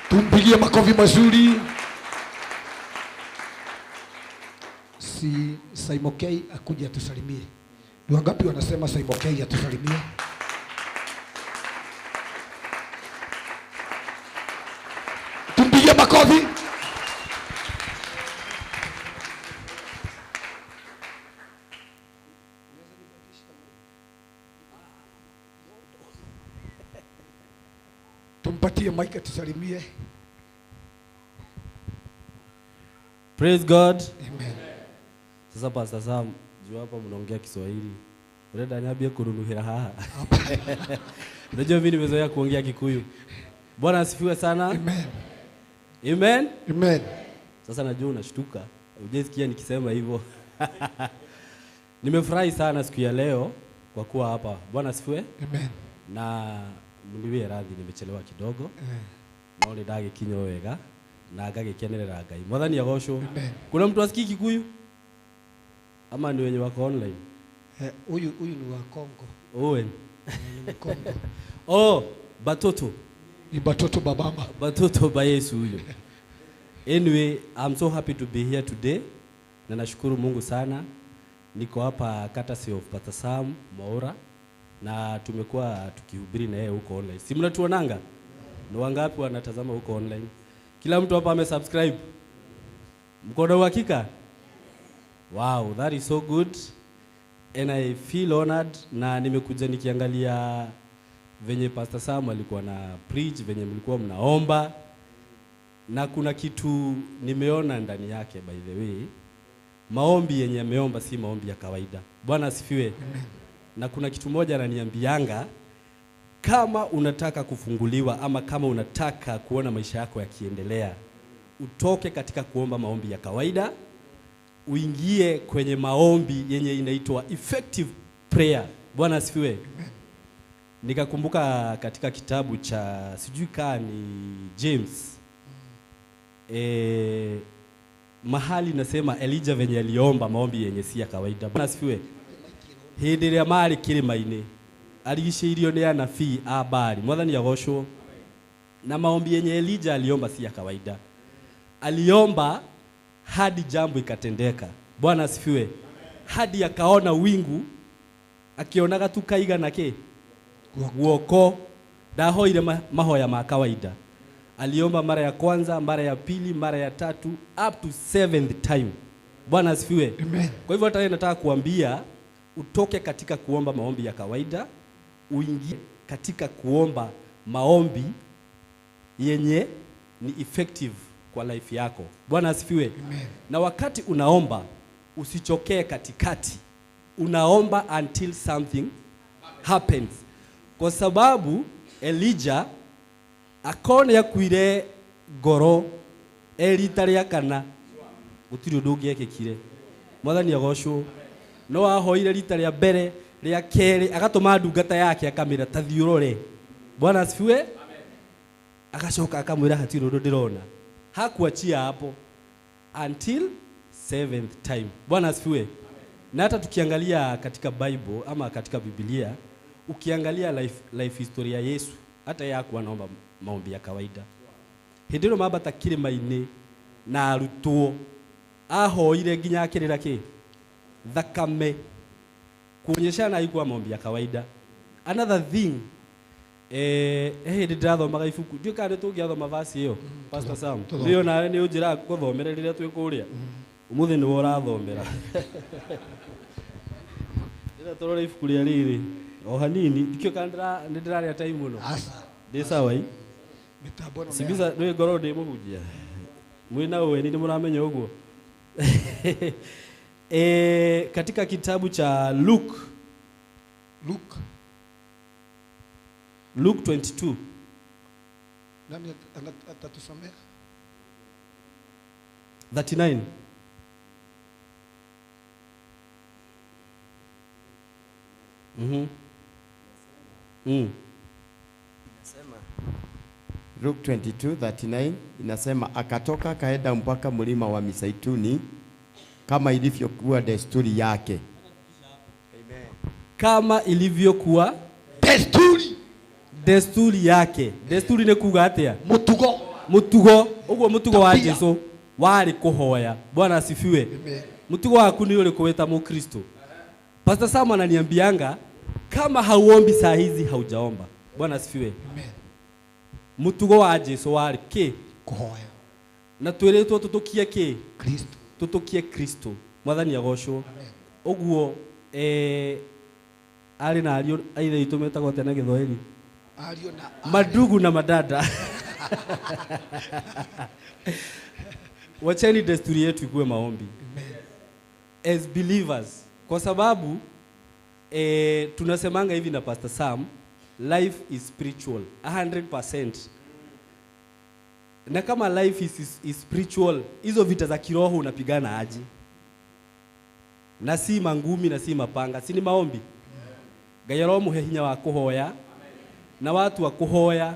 Tumpigie makofi mazuri. Si Saimokei akuje atusalimie. Ni wangapi wanasema Saimokei atusalimie? Tumpigie makofi. Tumpatie mic atusalimie. Praise God. Amen. Sasa Pastor Sam, juu hapa mnaongea Kiswahili. Urenda niambie kununuhira haha. Unajua mimi nimezoea kuongea Kikuyu. Bwana asifiwe sana. Amen. Amen. Amen. Sasa najua unashtuka. Hujasikia nikisema hivyo. Nimefurahi sana siku ya leo kwa kuwa hapa. Bwana asifiwe. Amen. Na mniwie radhi nimechelewa kidogo. No nĩ ndagĩkinya wega na ngagĩkenerera Ngai. Mwathani agocwo. Kuna mtu asikii Kikuyu? Ama ni wenye wako online? Huyu ni wa Kongo. Owen. Ni Kongo. Oh, batoto. Ni batoto babama. Batoto ba Yesu huyo. Anyway, I'm so happy to be here today. Na nashukuru Mungu sana. Niko hapa courtesy of Pastor Sam Mwaura na tumekuwa tukihubiri na yeye huko online. Si mnatuonanga? Ni wangapi wanatazama huko online? Kila mtu hapa amesubscribe. Mko na uhakika? Wow, that is so good. And I feel honored na nimekuja nikiangalia venye Pastor Sam alikuwa na preach, venye mlikuwa mnaomba. Na kuna kitu nimeona ndani yake, by the way. Maombi yenye ameomba si maombi ya kawaida. Bwana asifiwe. Na kuna kitu moja ananiambianga, kama unataka kufunguliwa ama kama unataka kuona maisha yako yakiendelea, utoke katika kuomba maombi ya kawaida, uingie kwenye maombi yenye inaitwa effective prayer. Bwana asifiwe. Nikakumbuka katika kitabu cha sijui kaa ni James. Mahali nasema Elijah venye aliomba maombi yenye si ya kawaida. Bwana asifiwe. Hĩndĩ ĩrĩa marĩ kĩrĩma-inĩ arigicĩirio nĩ anabii a Baali. Mwathani agocwo. Na maombi yenye Elijah aliomba si ya kawaida. Aliomba hadi jambo ikatendeka. Bwana asifiwe. Hadi akaona wingu, akionaga tu kaiga na kĩ guoko. Ndahoire mahoya ma kawaida. Aliomba mara ya kwanza, mara ya pili, mara ya tatu, up to 7th time. Bwana asifiwe. Amen. Kwa hivyo hata nataka kuambia utoke katika kuomba maombi ya kawaida, uingie katika kuomba maombi yenye ni effective kwa life yako. Bwana asifiwe. Amen. Na wakati unaomba usichokee katikati. Unaomba until something happens. Kwa sababu Elijah akone yakuire ngoro erita rĩa kana gũtirĩ ũndũ ũngĩekĩkire. Mwathani agocwo. No ahoire rita rĩa mbere, rĩa kerĩ, agatũma ndungata yake akamĩra ta thiĩ ũrore. Bwana asifiwe. Agacoka akamwĩra hatirĩ ũndũ ndĩrona. Hakuachia hapo until 7th time. Bwana asifiwe. Na hata tukiangalia katika Bible ama katika Biblia, ukiangalia life history ya Yesu, hata yeye hakuwa anaomba maombi ya kawaida. Hĩndĩ ĩno mambata kĩrĩma-inĩ na arutwo, ahoire nginya akĩrĩra kĩ? Thakame. Kuonyeshana haikuwa maombi ya kawaida. Another thing, hĩndĩ ndĩrathomaga ibuku, ndiũĩ kana nĩtũngĩathoma verse ĩyo, Pastor Sam. Nĩyo nawe nĩ ũnjĩraga gũthomera rĩrĩa twĩ kũrĩa. Ũmũthĩ nĩwe ũrathomera. Rĩrĩa tũrore ibuku rĩa rĩrĩ, o hanini, ndikĩũĩ kana nĩ ndĩrarĩa time mũno. Aca. Ndĩ sawa ĩ? Mĩtambo ĩno nĩ Sibisa, nĩ ngorwo ndĩ mũhunjia. Mwĩna ũweni nĩ mũramenya ũguo. Katika kitabu cha Luke. Luke. Luke 22. Nani atatusomea? 39. Luke 22:39 inasema akatoka kaenda mpaka mlima wa Mizeituni kama ilivyokuwa desturi yake. Amen. Kama ilivyokuwa desturi yake. Desturi ni kuga atia? Mutugo. Mutugo, uguo mutugo wa Jesu wari kuhoya. Bwana asifiwe. Mutugo waku ni uriku wita Mukristo? Pastor Sam ananiambianga kama hauombi saa hizi haujaomba. Bwana asifiwe. Amen. Mutugo wa Jesu wari ki? Kuhoya. Na twiritwo tutukie ki? Kristo. Tutukie Kristo. Mwathani agocwo. Uguo ari na ariũ aithe itũ metagwo atĩa na Gĩthwaĩri? Ariũ na madugu na madada. Wacheni desturi yetu ikuwe maombi. Amen. As believers, kwa sababu tunasemanga hivi na Pastor Sam, life is spiritual 100%. Na kama life is spiritual, hizo vita za kiroho unapigana aje? Na si mangumi na si mapanga, si ni maombi. Ngai aromuhe hinya wa kuhoya na watu wa kuhoya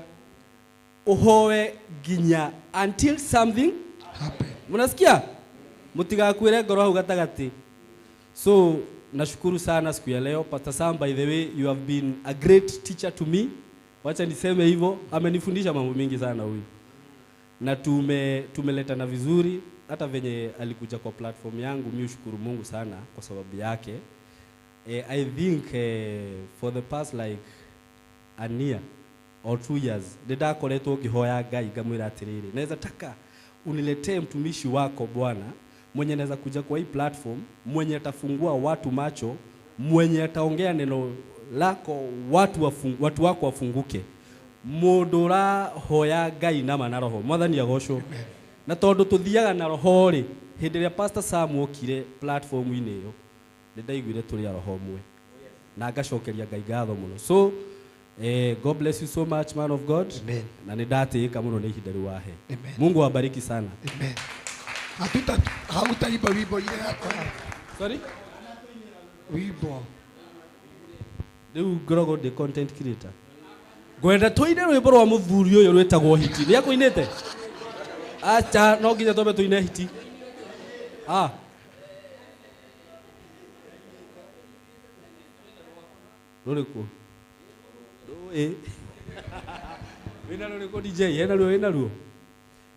uhoe ginya until something happen. Mnasikia? Mutigakwire ngoro hau gatagati. So nashukuru sana siku ya leo Pastor Sam, by the way you have been a great teacher to me. Wacha niseme hivyo, amenifundisha mambo mingi sana huyu. Na tumeletana vizuri, hata venye alikuja kwa platform yangu, mimi ushukuru Mungu sana kwa sababu yake. I think for the past like a year or 2 years nĩndakoretwo ngĩhoya Ngai ngamwĩra atĩrĩrĩ, naweza taka uniletee mtumishi wako Bwana mwenye anaweza kuja kwa hii platform, mwenye atafungua watu macho, mwenye ataongea neno lako watu wako wafunguke. Mũndũ ũrahoya Ngai nama na roho, Mwathani agocwo. Na tondũ tũthiaga na roho rĩ, hĩndĩ ĩrĩa Pastor Sam okire platform-inĩ ĩyo, nĩndaiguire tũrĩ a roho ũmwe. Na ngacokeria Ngai ngatho mũno. So God bless you so much, man of God. Amen. Na nĩndatĩĩka mũno nĩ ihinda rĩu wahe. Amen. Mungu awabariki sana. Amen. Hautaimba wimbo ile yako. Sorry? Wimbo. Rĩu ngoragwo ndĩ content creator. Ngwenda tũine rwĩmbo rwa mũthuri ũyũ rwĩtagwo Hiti. Nĩ akũinĩte? Acha, no nginya twambe tũine Hiti. Ah. Rũrĩkũ? Rũĩ. Wĩna rũrĩkũ DJ? Hena ruo, wĩna ruo?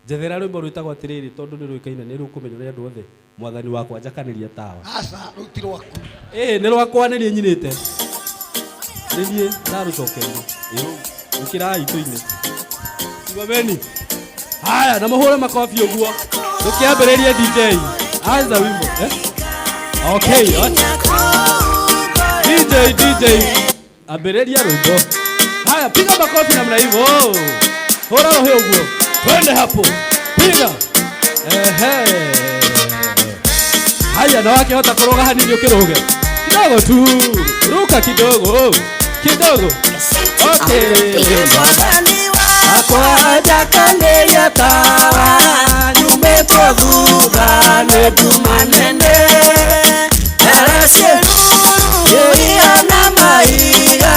Njethera rwĩmbo rwĩtagwo atĩrĩrĩ tondũ nĩ rũĩkaine nĩ rũkũmenywo nĩ andũ othe. Mwathani wakwa njakanĩria tawa. Aca, rũu ti rwaku. Ĩĩ, nĩ rwakwa nĩ niĩ nyinĩte. Nĩ niĩ ndarũcokeire. Ĩĩ, ũkĩrai tũine. Simameni. Haya, na mũhũre makobi ũguo. Tũkĩambĩrĩrie DJ. Anza wimbo, eh? Okay. DJ. Ambĩrĩria rwĩmbo. Haya, piga makofi namna hivyo. Hora roho ũguo. Twende hapo. Piga. Ehe. Haya, na wakihota kũrũga hanini ũkĩrũge. Kidogo tu. Ruka kidogo. Kidogo. Okay. Akwa njakanĩria tawa nyumĩtwo thutha nĩ nduma nene Ndaracie ruru ihana mahiga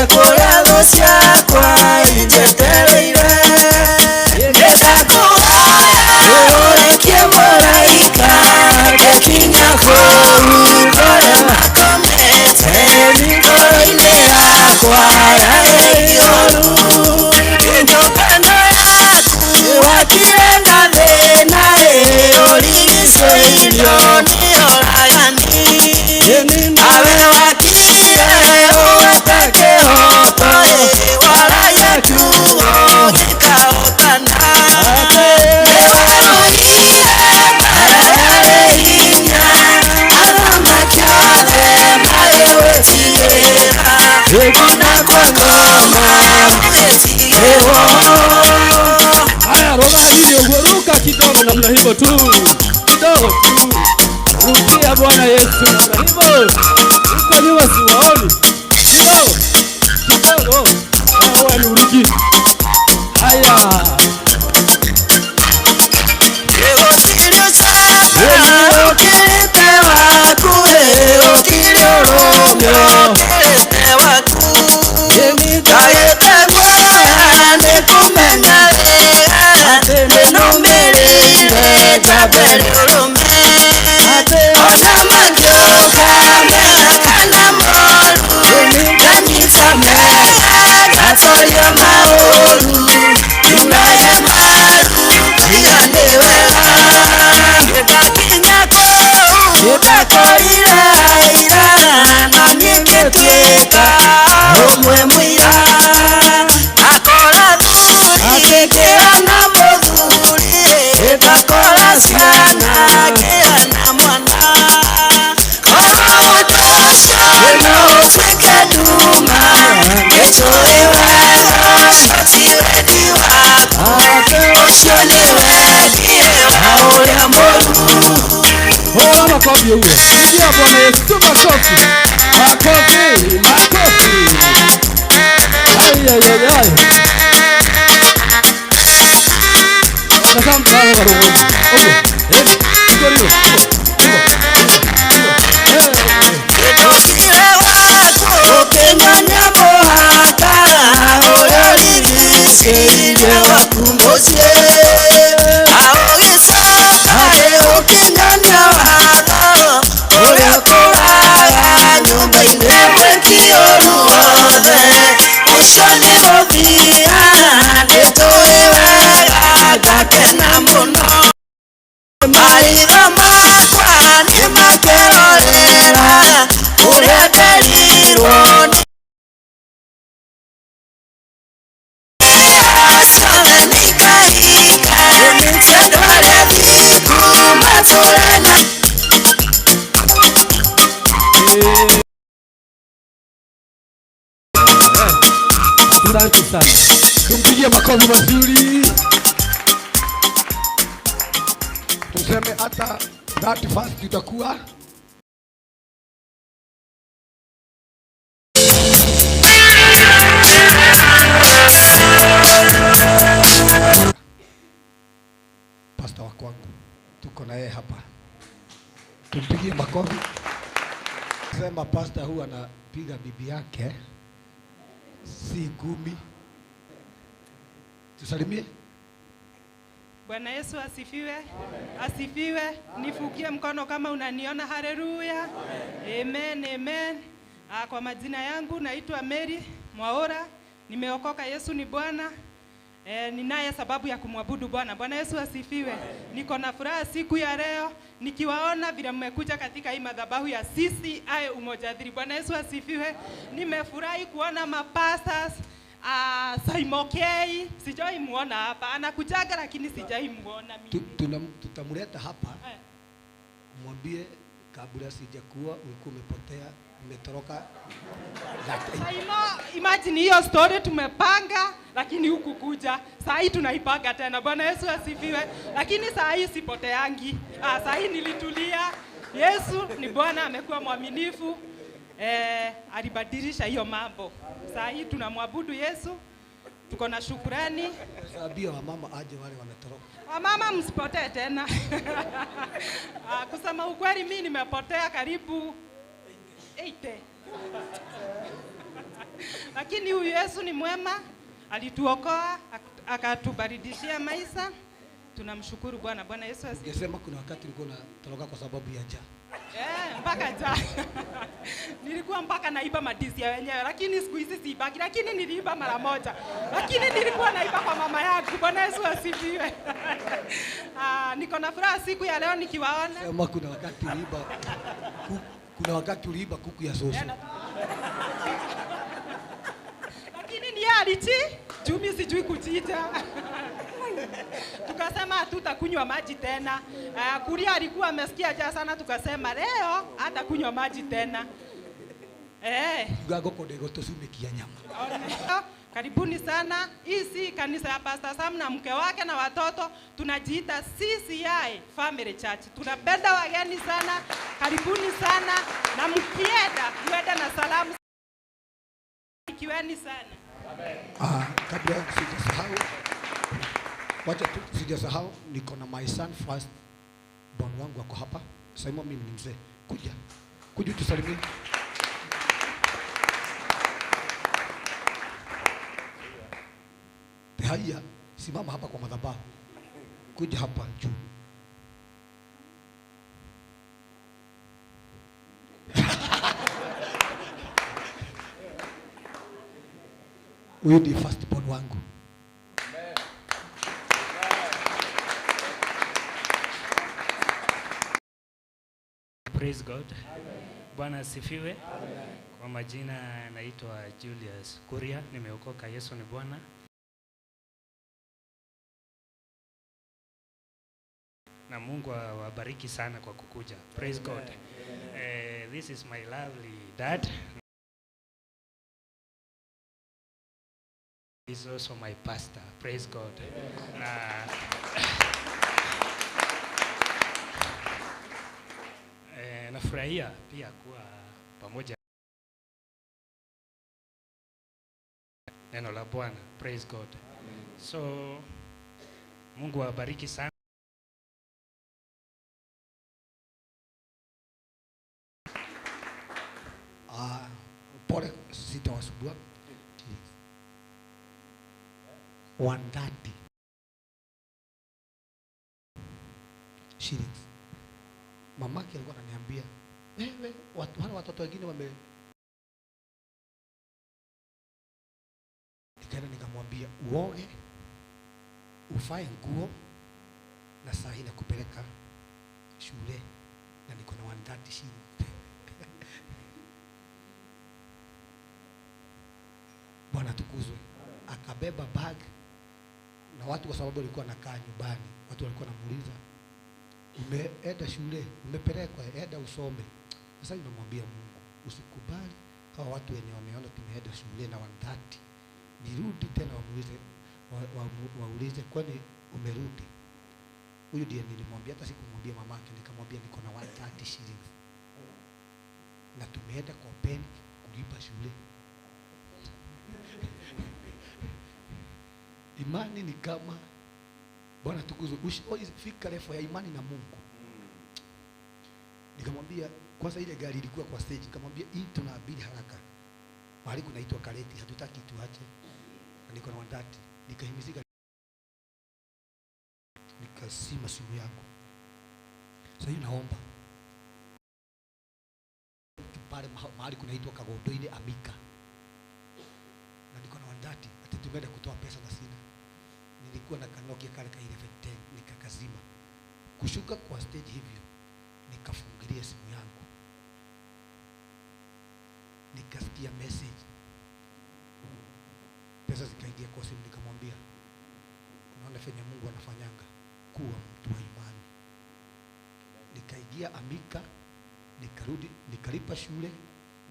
kũrĩa thũ ciakwa injetereire Nĩndakũhoya ũrekie mũraika ngekinya kũu ngore makomete ngoro-inĩ yakwa yarĩ ihoru Kando yaku wakire na thĩna ũrigicĩirio nĩ oragani Awe wakire ũgwete kĩhoto waragia kiugo gĩkahotana Nĩwarũire mbara yarĩ hinya athamaki othe magĩgwĩtigĩra ona kwa ngoma ũgĩtigĩrwo. Haya, roga hanini ũguo, ruka kidogo namna hivyo tu. Kidogo tu. Rukia Bwana Yesu namna hivyo. Huko nyuma siwaoni. Kidogo. Kidogo. Hawa ni uruki. Haya. Gũtirĩ ũcamba ũkĩrĩte waku, gũtirĩ ũrũme ũkĩrĩte waku. Ndagĩte guoya nĩ kũmenya Makofi huyo. Pigia Bwana Yesu makofi. Makofi, makofi. Ai ai ai ai. Nasam baba roho. Ogo. Eh, iko hiyo. Ndokire wako kenyanya mohaka ororigicirie wakumbucie aogicoka ukinyanya watho uria kuraga nyumba-ini mweki ũru wothe ũcio nĩ mũthia nĩtũĩ wega ngakena mũno maitho makwa nĩmakerorera ũrĩa nderirwo nĩ ciothe nĩikahinga andũ arĩa thingu matũũre na. Asante sana. Tumpigie makofi mazuri. Tuseme hata that fast tutakuwa pastor wa kwangu tuko na yeye hapa. Tumpigie makofi. Sema pastor huwa anapiga bibi yake si gumi. Tusalimie. Bwana Yesu asifiwe. Asifiwe. Nifukie mkono kama unaniona. Haleluya. Amen, amen. Kwa majina yangu naitwa Mary Mwaora. Nimeokoka, Yesu ni Bwana. Ninaye sababu ya kumwabudu Bwana. Bwana Yesu asifiwe. Niko na furaha siku ya leo nikiwaona vile mmekuja katika hii madhabahu ya CCI Umoja 3. Bwana Yesu asifiwe. Nimefurahi kuona mapastors. Saimokei sijai muona hapa, anakujaga lakini sijai muona mimi. Tutamleta hapa. Mwambie kabla sijakuwa ulikuwa umepotea, umetoroka. Saimo, imagine hiyo story tumepanga lakini huku kuja. Saa hii tunaipanga tena. Bwana Yesu asifiwe. Lakini saa hii sipoteangi. Saa hii nilitulia. Yesu ni Bwana, amekuwa mwaminifu. Alibadilisha hiyo mambo. Saa hii tunamwabudu Yesu. Tuko na shukrani. Sabia wamama aje wale wametoroka. Wamama msipotee tena. Kusema ukweli mimi nimepotea karibu 80. Lakini huyu Yesu ni mwema, alituokoa, akatubaridishia maisha. Tunamshukuru Bwana. Bwana Yesu asifiwe. Ungesema kuna wakati ulikuwa unatoroka kwa sababu ya njaa. Mpaka njaa. Nilikuwa mpaka naiba madisi ya wenyewe, lakini siku hizi siibaki, lakini niliiba mara moja. Lakini nilikuwa naiba kwa mama yangu. Bwana Yesu asifiwe. Niko na furaha siku ya leo nikiwaona. Sema kuna wakati uliiba kuna wakati uliiba kuku ya soso. Lakini ni alichi, juu mimi sijui kuchinja. Tukasema hatutakunywa maji tena. Kuria alikuwa amesikia njaa sana, tukasema leo hatakunywa maji tena. Gago kodego tusumikia nyama. Karibuni sana. Hii si kanisa ya Pastor Sam na mke wake na watoto. Tunajiita CCI Family Church. Tunapenda wageni sana. Karibuni sana. Na mkienda muende na salamu. Ikiweni sana. Kabla sijasahau, wacha tu sijasahau, niko na my son first born wangu wako hapa. Simon, mimi ni mzee. Kuja. Kuja tusalimie. Haya, simama hapa kwa madhabahu. Kuja hapa juu. Huyu ndiye first born wangu. Praise God. Bwana asifiwe. Kwa majina naitwa Julius Kuria, nimeokoka, Yesu ni Bwana. Na Mungu awabariki sana kwa kukuja. Praise God. This is my lovely dad. He's also my pastor. Praise God. Na nafurahia pia kuwa pamoja neno la Bwana. Praise God. So Mungu awabariki sana. Pole sitawasumbua. 130 shillings. Mamake alikuwa ananiambia, wewe watu wale watoto wengine wame. Nikaenda nikamwambia uoge, ufae nguo na saa hii nakupeleka shule na niko na 130 shillings. Bwana tukuzwe. Akabeba bag na watu, kwa sababu walikuwa nakaa nyumbani, watu walikuwa wanamuuliza umeenda shule, umepelekwa, enda usome. Sasa ninamwambia Mungu, usikubali hawa watu wenye wameona tumeenda shule na 130 nirudi tena wamuulize, waulize kwani umerudi? Huyu ndiye nilimwambia, hata sikumwambia mamake, nikamwambia niko na 130 shillings na tumeenda kwa benki kulipa shule. Imani ni kama Bwana tukuzwe. Fika level ya imani na Mungu. Nikamwambia kwanza ile gari ilikuwa kwa stage, nikamwambia hii tunaabiri haraka. Mahali kunaitwa Kareti, hatutaki tuache. Na niko na 130. Nikahimizika, nikasima simu yangu. Sasa hivi naomba pale mahali kunaitwa Kagondoine Amika. Na niko na 130, ati tumeenda kutoa pesa na sina. Nilikuwa na Nokia kale ka 1110 nikakazima. Kushuka kwa stage hivyo nikafungilia simu yangu. Nikasikia message. Pesa zikaingia kwa simu, nikamwambia unaona fenya Mungu anafanyanga, kuwa mtu wa imani. Nikaingia Amika, nikarudi, nikalipa shule,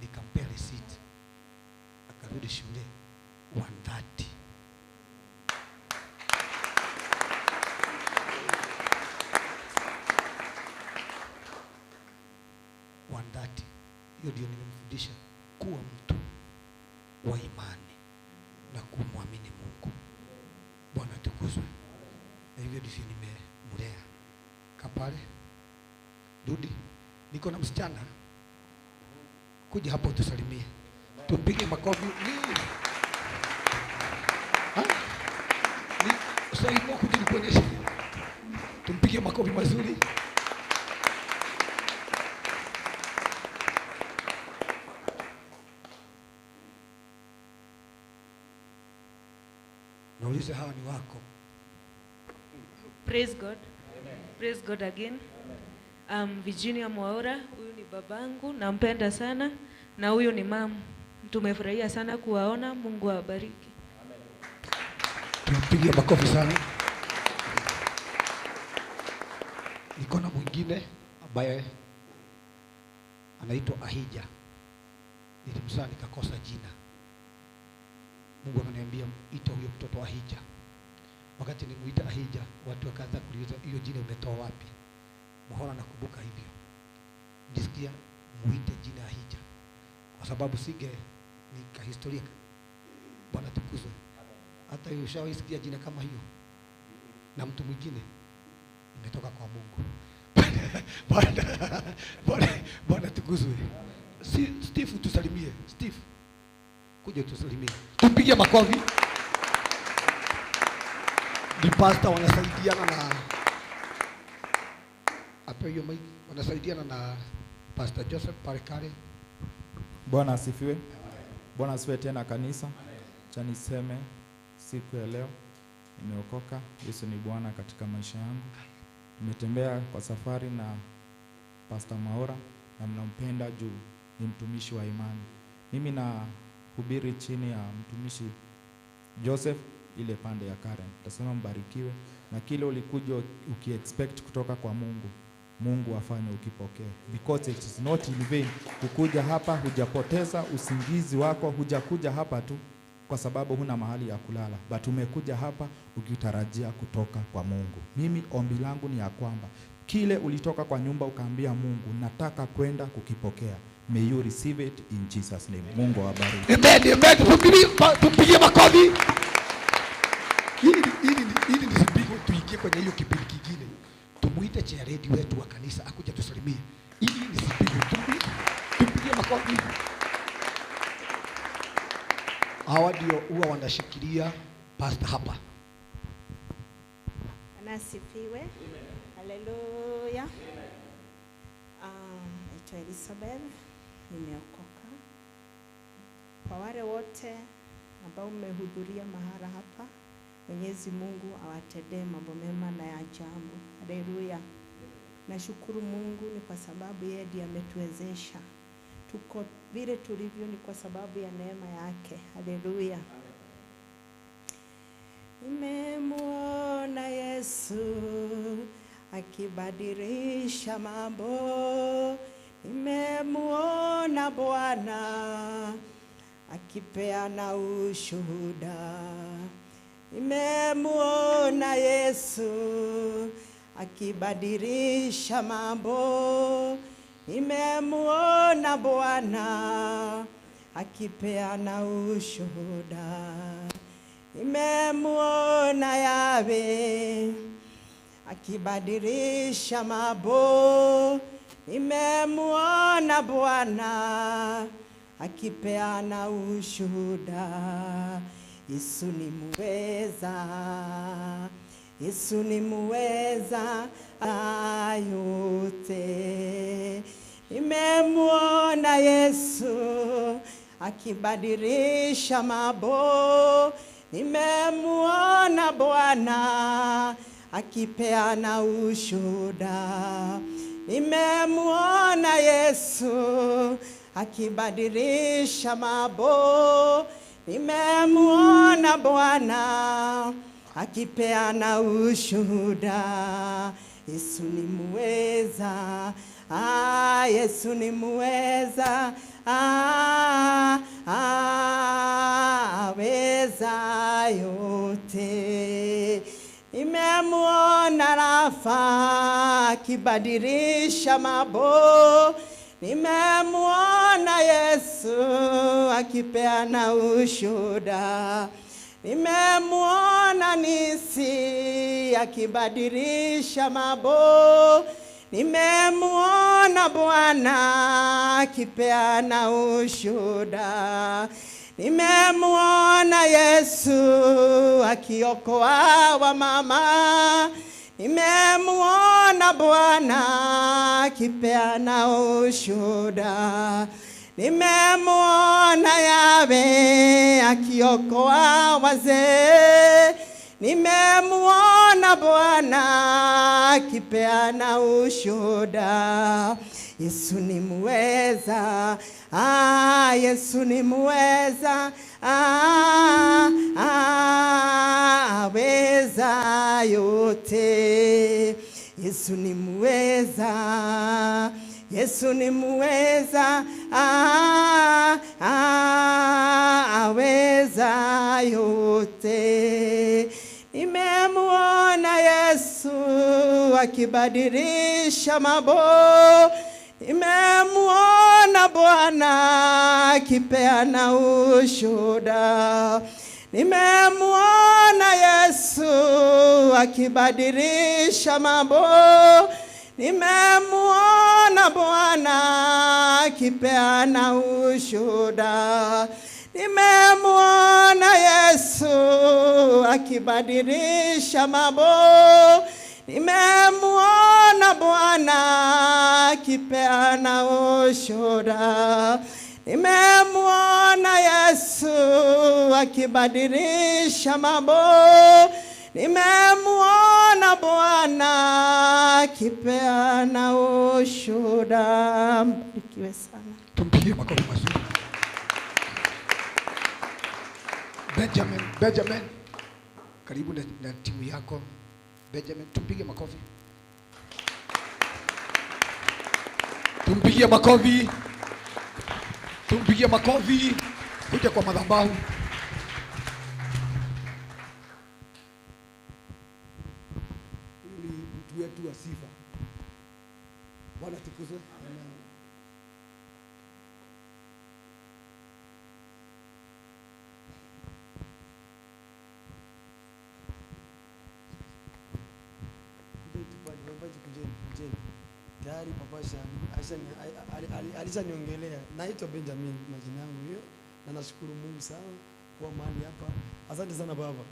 nikampea receipt. Akarudi shule 130. Hiyo ndio nimemfundisha kuwa mtu wa imani na kumwamini Mungu. Bwana tukuzwe. Na hivyo ndivyo nimemlea. Kapale rudi, niko na msichana, kuja hapo tusalimie, tupige makofi. Ni sasa kuja nikuonyeshe, tumpige makofi mazuri. Naulize hawa ni wako. Praise God. Amen. Praise God again. Virginia Mwaura, huyu ni babangu, nampenda sana, na huyu ni mama. Tumefurahia sana kuwaona, Mungu awabariki. Tumpigie makofi sana. Niko na mwingine ambaye anaitwa Ahija. Nilimzaa nikakosa jina. Mungu akaniambia ita huyo mtoto Ahija. Wakati nimuita Ahija, watu wakaanza kuuliza hiyo jina umetoa wapi? Mhora nakumbuka hivyo. Nisikia muite jina Ahija. Kwa sababu sige ni ka historia. Bwana tukuzwe. Hata hiyo ushawahi jina kama hiyo na mtu mwingine, imetoka kwa Mungu. Bwana tukuzwe. Steve tusalimie. Steve kuja tusalimie. Tupige makofi. Ni pastor wanasaidiana na hapo hiyo mic, wanasaidiana na Pastor Joseph Parekare. Bwana asifiwe. Bwana asifiwe tena kanisa. Acha niseme siku ya leo nimeokoka. Yesu ni Bwana katika maisha yangu. Nimetembea kwa safari na Pastor Mwaura na mnampenda juu ni mtumishi wa imani. Mimi nahubiri chini ya mtumishi Joseph ile pande ya Karen. Tasema mbarikiwe na kile ulikuja ukiexpect kutoka kwa Mungu, Mungu afanye ukipokee. Because it is not in vain kukuja hapa, hujapoteza usingizi wako, hujakuja hapa tu kwa sababu huna mahali ya kulala, but umekuja hapa ukitarajia kutoka kwa Mungu. Mimi ombi langu ni ya kwamba kile ulitoka kwa nyumba ukaambia Mungu, nataka kwenda kukipokea. May you receive it in Jesus name. Mungu awabariki. Amen, amen. Tumpigie makofi. Ili nisipigwe, tuingie kwenye hiyo kipindi kingine. Tumuite chairlady wetu wa kanisa akuja tusalimie. Ili nisipigwe, tumpigie makofi. Hawa ndio huwa wanashikilia pastor hapa. Bwana asifiwe. Haleluya. Naitwa Elizabeth, nimeokoka. Kwa wale wote ambao mmehudhuria mahala hapa, Mwenyezi Mungu awatendee mambo mema na ya ajabu. Haleluya. Nashukuru Mungu ni kwa sababu yeye ndiye ametuwezesha. Tuko vile tulivyo ni kwa sababu ya neema yake. Haleluya. Nimemuona Yesu akibadilisha mambo. Nimemuona Bwana akipeana ushuhuda. Nimemuona Yesu akibadilisha mambo. Nimemuona Bwana akipeana ushuhuda. Nimemuona Yahweh akibadilisha mambo. Nimemuona Bwana akipeana ushuhuda. Yesu ni muweza, Yesu ni muweza yote. Nimemuona Yesu akibadilisha mambo. Nimemuona Bwana akipeana ushuhuda. Nimemuona Yesu akibadilisha mambo. Nimemuona Bwana akipeana ushuhuda. Yesu ni muweza, Yesu ni muweza, aweza yote. Nimemuona Rafa akibadilisha mambo. Nimemuona Yesu akipeana ushuhuda. Nimemuona Nisi akibadilisha mambo. Nimemuona Bwana akipeana ushuhuda. Nimemuona Yesu akiokoa wamama. Nimemuona Bwana akipeana ushuhuda. Nimemuona Yahweh akiokoa wazee. Nimemuona Bwana akipeana ushuhuda. Yesu ni muweza, Yesu ni muweza, aweza yote. Yesu ni muweza, Yesu ni muweza, aweza yote. Nimemuona Yesu akibadilisha mambo. Nimemuona Bwana akipeana ushuhuda. Nimemuona Yesu akibadilisha mambo. Nimemuona Bwana akipeana ushuhuda. Nimemuona Yesu akibadilisha mambo. Nimemuona Bwana akipeana ushuhuda. Nimemwona Yesu akibadilisha mambo. Nimemwona Bwana akipeana ushuhuda. Mbarikiwe sana. Tumpigie makofi mazuri. Benjamin, Benjamin, karibu na timu yako. Benjamin, tumpige makofi. Tumpigie makofi. Tumpigie makofi. Kuja kwa madhabahu. Huyu ni mtu wetu wa sifa. Bwana tukuzwe. Tayari papa alishaniongelea. Naitwa Benjamin, majina yangu hiyo, na nashukuru Mungu sana kwa mahali hapa. Asante sana baba,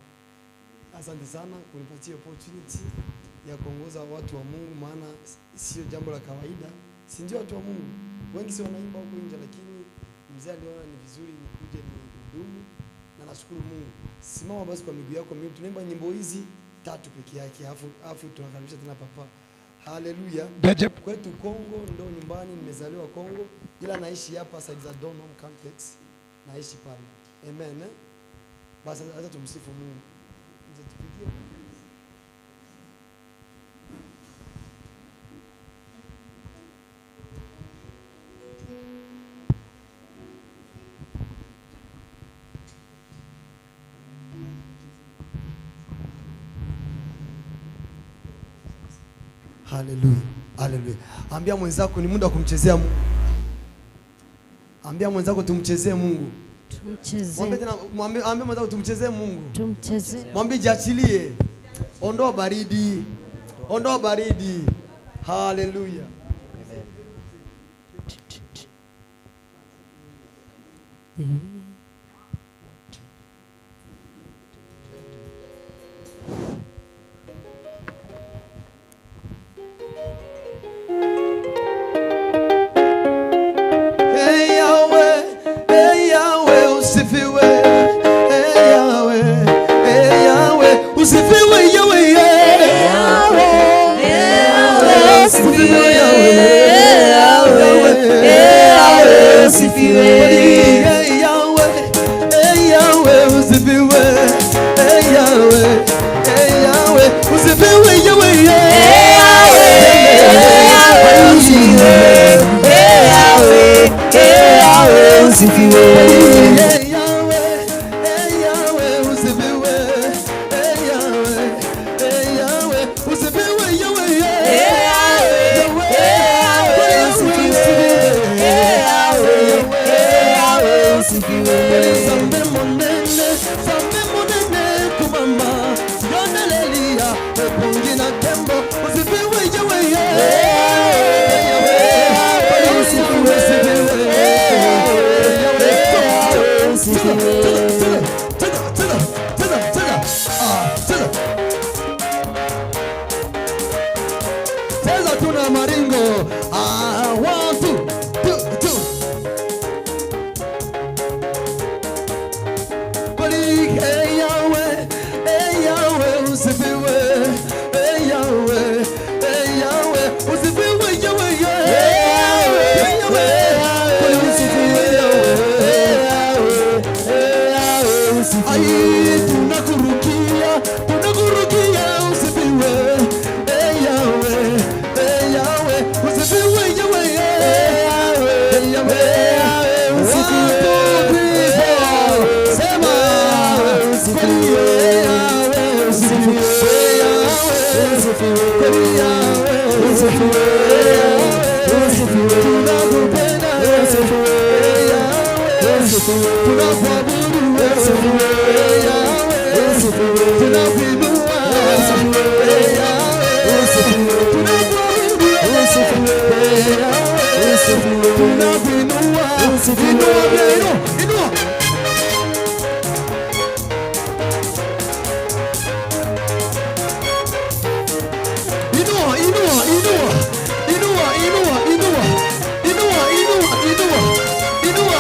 asante sana kunipatia opportunity ya kuongoza watu wa Mungu, maana sio jambo la kawaida. Si ndio watu wa Mungu wengi si wanaimba huko nje, lakini mzee aliona ni vizuri nikuje nihudumu, na nashukuru Mungu. Simama basi kwa miguu yako, mimi tunaimba nyimbo hizi tatu peke yake, afu tunakaribisha tena papa. Haleluya. Kwetu Kongo ndo nyumbani, nimezaliwa Kongo, ila naishi hapa side za Donholm Complex, naishi pale. Amen. Basi acha tumsifu Mungu. Mzee tupigie. Haleluya. Haleluya. Ambia mwenzako ni muda wa kumchezea Mungu. Ambia mwenzako tumchezee Mungu. Tumchezee. Mwambie tena, mwambie mwenzako tumchezee Mungu. Tumchezee. Mwambie jiachilie. Ondoa baridi. Ondoa baridi. Haleluya. Amen. Usifiwe Yahweh, Yahweh, usifiwe Yahweh, Yahweh, usifiwe Yahweh, Yahweh, usifiwe Yahweh, Yahweh, usifiwe Yahweh, Yahweh, usifiwe Yahweh, Yahweh, usifiwe. Inua, inua, inua, inua, inua, inua, inua, inua.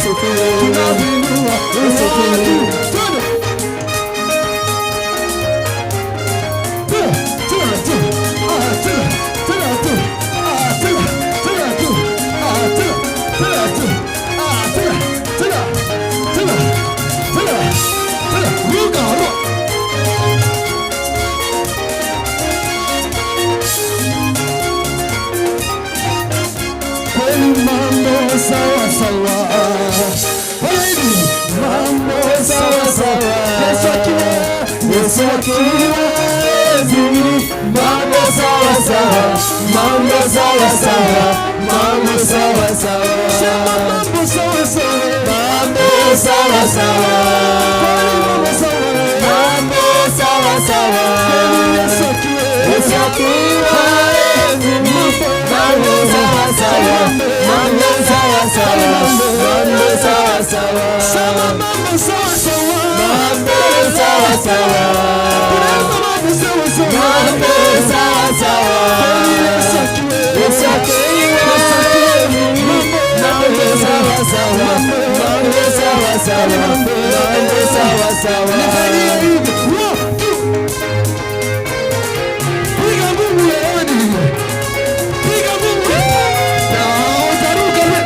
Tunavinua watu. Twende. Tena, tena, tu. Ah, tena, tena, tu. Ah, tena, tena, tu. Ah, tena, tena, tu. Ah, tena, tena, tena, tena, tena. Ruka, ruka. Kweli mambo sawa sawa. Kweli mambo sawa sawa. Yesu akiwa, Yesu akiwa ezini. Mambo sawa sawa, mambo sawa sawa, mambo sawa sawa. Sema mambo sawa sawa, mambo sawa sawa. Kweli mambo sawa, mambo sawa sawa. Kweli Yesu akiwa, Yesu akiwa ezini. Mambo sawa sawa, mambo sawa sawa, mambo sawa sawa. Sema mambo sawa sawa, mambo sawa sawa. Mambo sawa sawa, mambo sawa sawa. Yesu akiwa, Yesu akiwa, mambo sawa sawa, mambo sawa sawa, mambo sawa sawa. Nifanyie hivi, one, two. Piga Mungu hewani. Piga Mungu. Na utaruka we.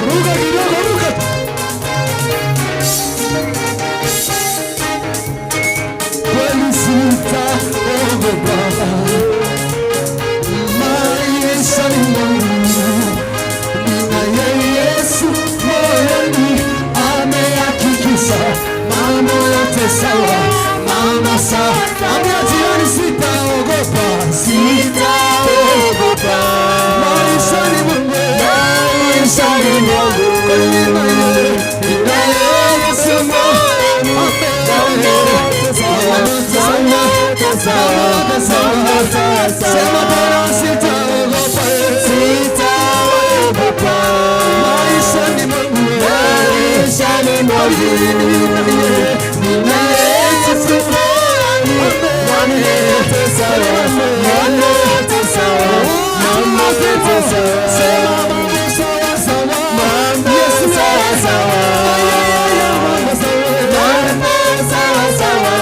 Ruka kidogo, ruka. Kweli sitaogopa maishani mwangu, ninaye Yesu moyoni, amehakikisha mambo yote sawa, mambo sawa. Ambia jirani, sitaogopa, sitaogopa maishani mwangu, maishani mwangu, kweli ninaye Yesu moyoni, sema tena, sitaogopa, sitaogopa maishani mwangu, maishani mwangu, ninaye Yesu moyoni, mambo yote sawa, mambo yote sawa, mambo yote sawa. Sema mambo sawa sawa, mambo sawa sawa, mambo sawa, mambo sawa sawa.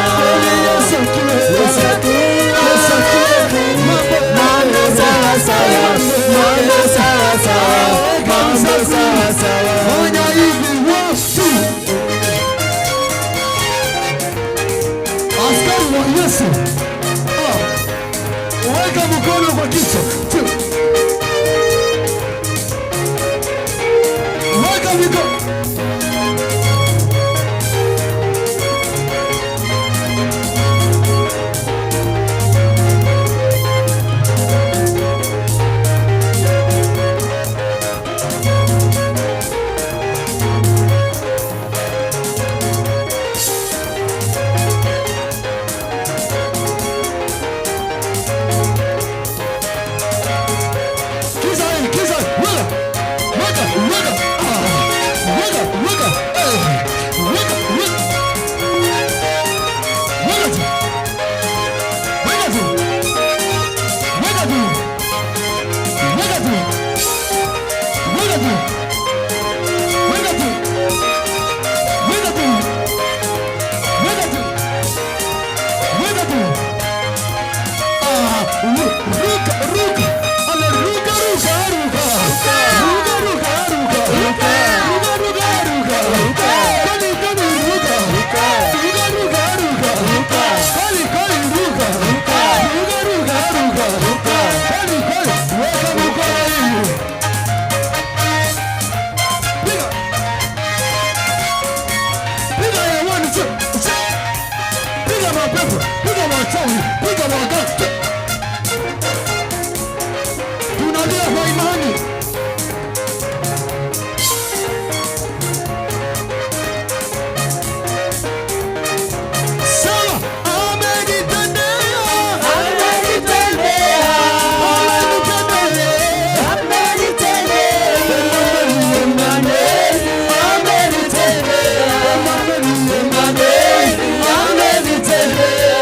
Yesu akiwa, Yesu akiwa, Yesu akiwa, mambo sawa sawa, mambo sawa sawa, mambo sawa sawa. Fanya hivi, one, two. Askari wa Yesu. Ah. Weka mkono kwa kichwa. Two. Weka mikono. Kiza hii, kiza. Weka. Weka, weka. Ah. Weka, weka. Eh. Weka, weka. Weka tu. Weka tu. Weka tu. Weka tu. Weka tu. Weka tu. Weka tu. Weka tu. Weka tu. Ah, ruka, ruka. Ale ruka, ruka, ruka. Ruka, ruka, ruka. Ruka, ruka, ruka. Kali, kali, ruka. Ruka, ruka, ruka. Kali, kali, ruka. Ruka, ruka, ruka. Kali, kali. Weka mkono hivi. Piga. Piga ya one, two, three. Piga mapepo, piga machawi, piga waganga. Tunalia kwa imani. Sema, amenitendea, amenitendea, amenitendea, amenitendea, amenitendea, amenitendea.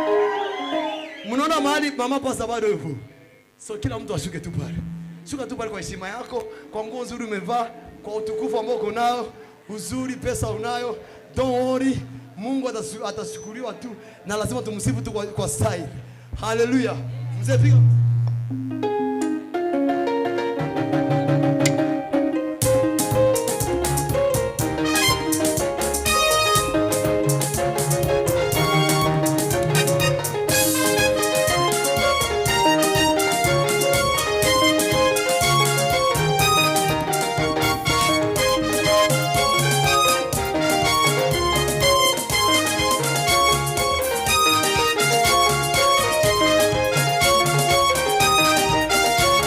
Mnaona mahali mama pasta bado yupo. So kila mtu ashuke tu pale. Shuka tu pale kwa heshima yako, kwa nguo nzuri umevaa, kwa utukufu ambao uko nao, uzuri, pesa unayo. Don't worry, Mungu atashukuriwa tu na lazima tumsifu tu kwa style. Hallelujah. Mzee piga. I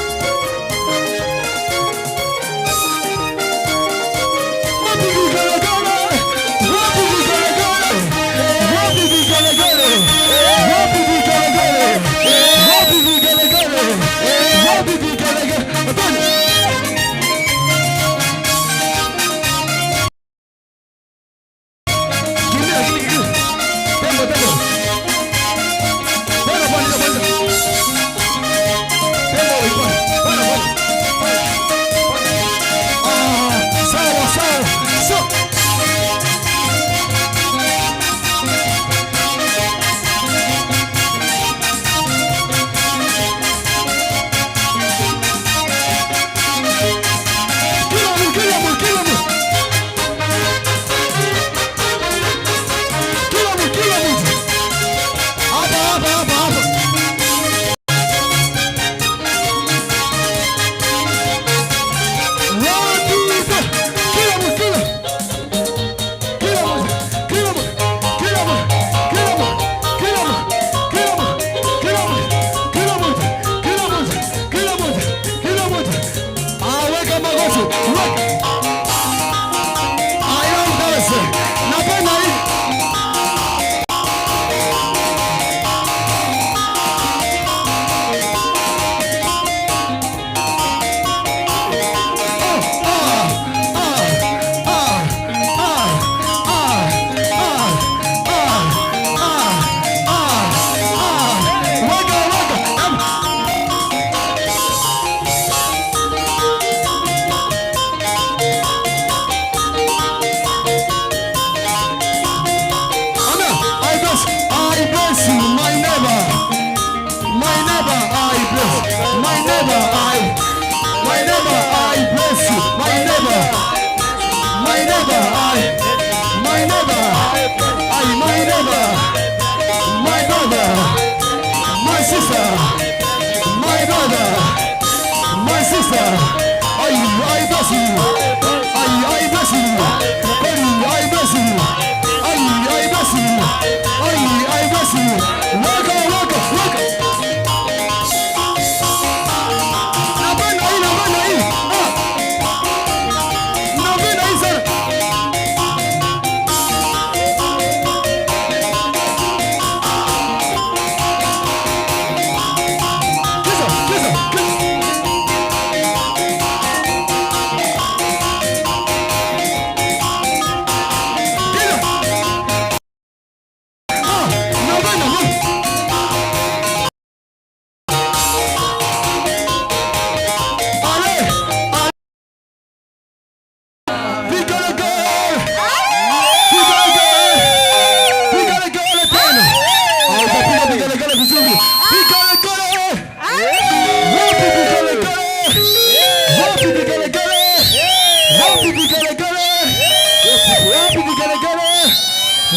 bless you. I bless you. I bless you. I bless you. I bless you. Welcome, welcome, welcome. Napenda hii, napenda hii. Ah. Napenda hii sana. Kiza, kiza, kiza. Kiza. Ah, napenda hii. Ale, ale. Vigelegele. Vigelegele. Vigelegele tena. Ah, utapiga vigelegele vizuri. Vigelegele. Wapi vigelegele? Wapi vigelegele? Wapi vigelegele? Wapi vigelegele?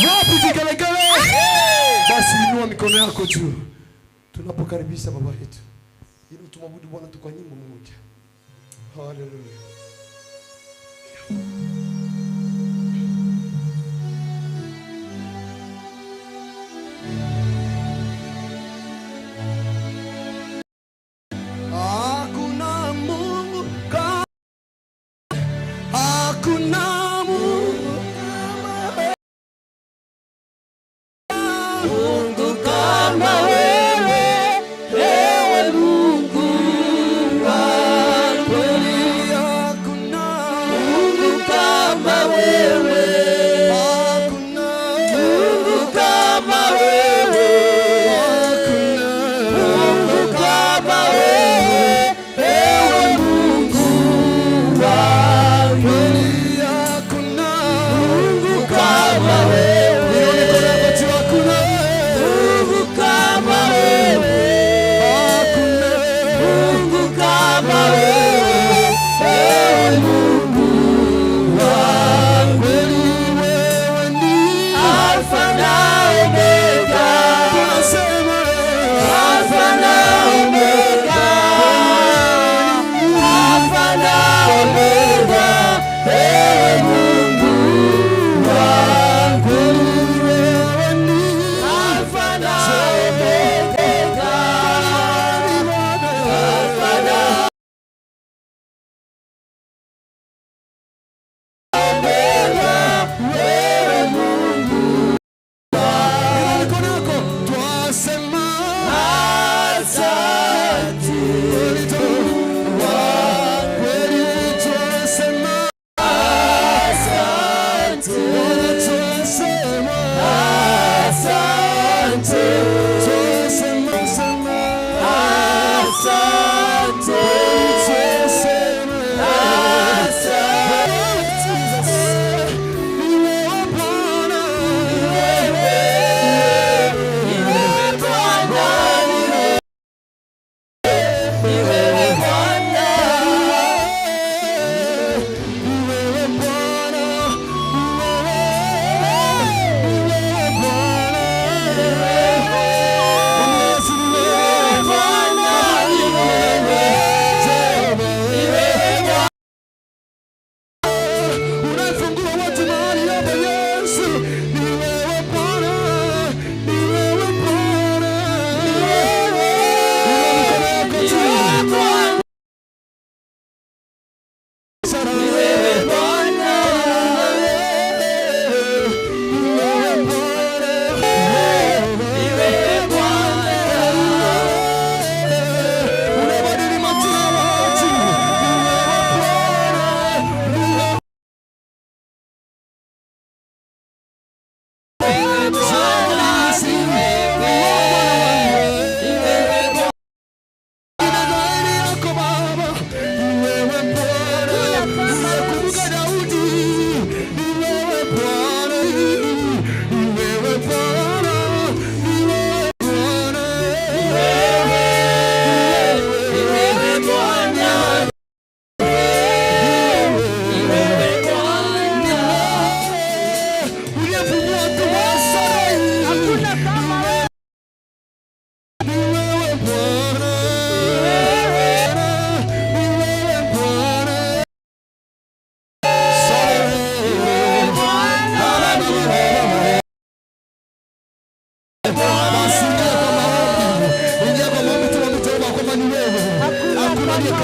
Wapi vigelegele? Basi inua mikono yako juu tunapokaribisha baba yetu ili tumwabudu Bwana tu kwa nyimbo moja. Haleluya. Hakuna Mungu kama, hakuna Mungu kama Mungu kama wewe, ewe Mungu wa kweli. Hakuna Mungu kama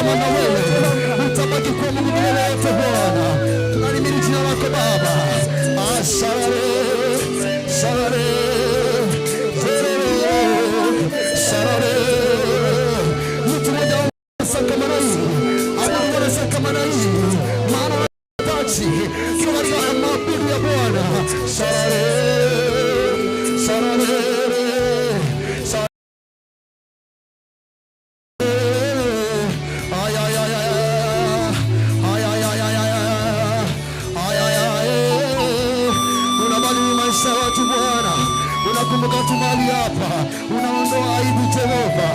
kama na wewe. Utabaki kuwa Mungu milele yote Bwana. Tunalihimidi jina lako Baba. Asante, sarare, terere, sarare. Mtu mmoja kama na hii, abudu kama na hii, maana taji katika maabudu ya Bwana. Sarare, sarare, sarare. Ay, ay, ay, ay, ay, ay, ay, ay, ay, ay, ay, ay. Unabadili maisha ya watu Bwana, unakumbuka watu mahali hapa, unaondoa aibu Jehova,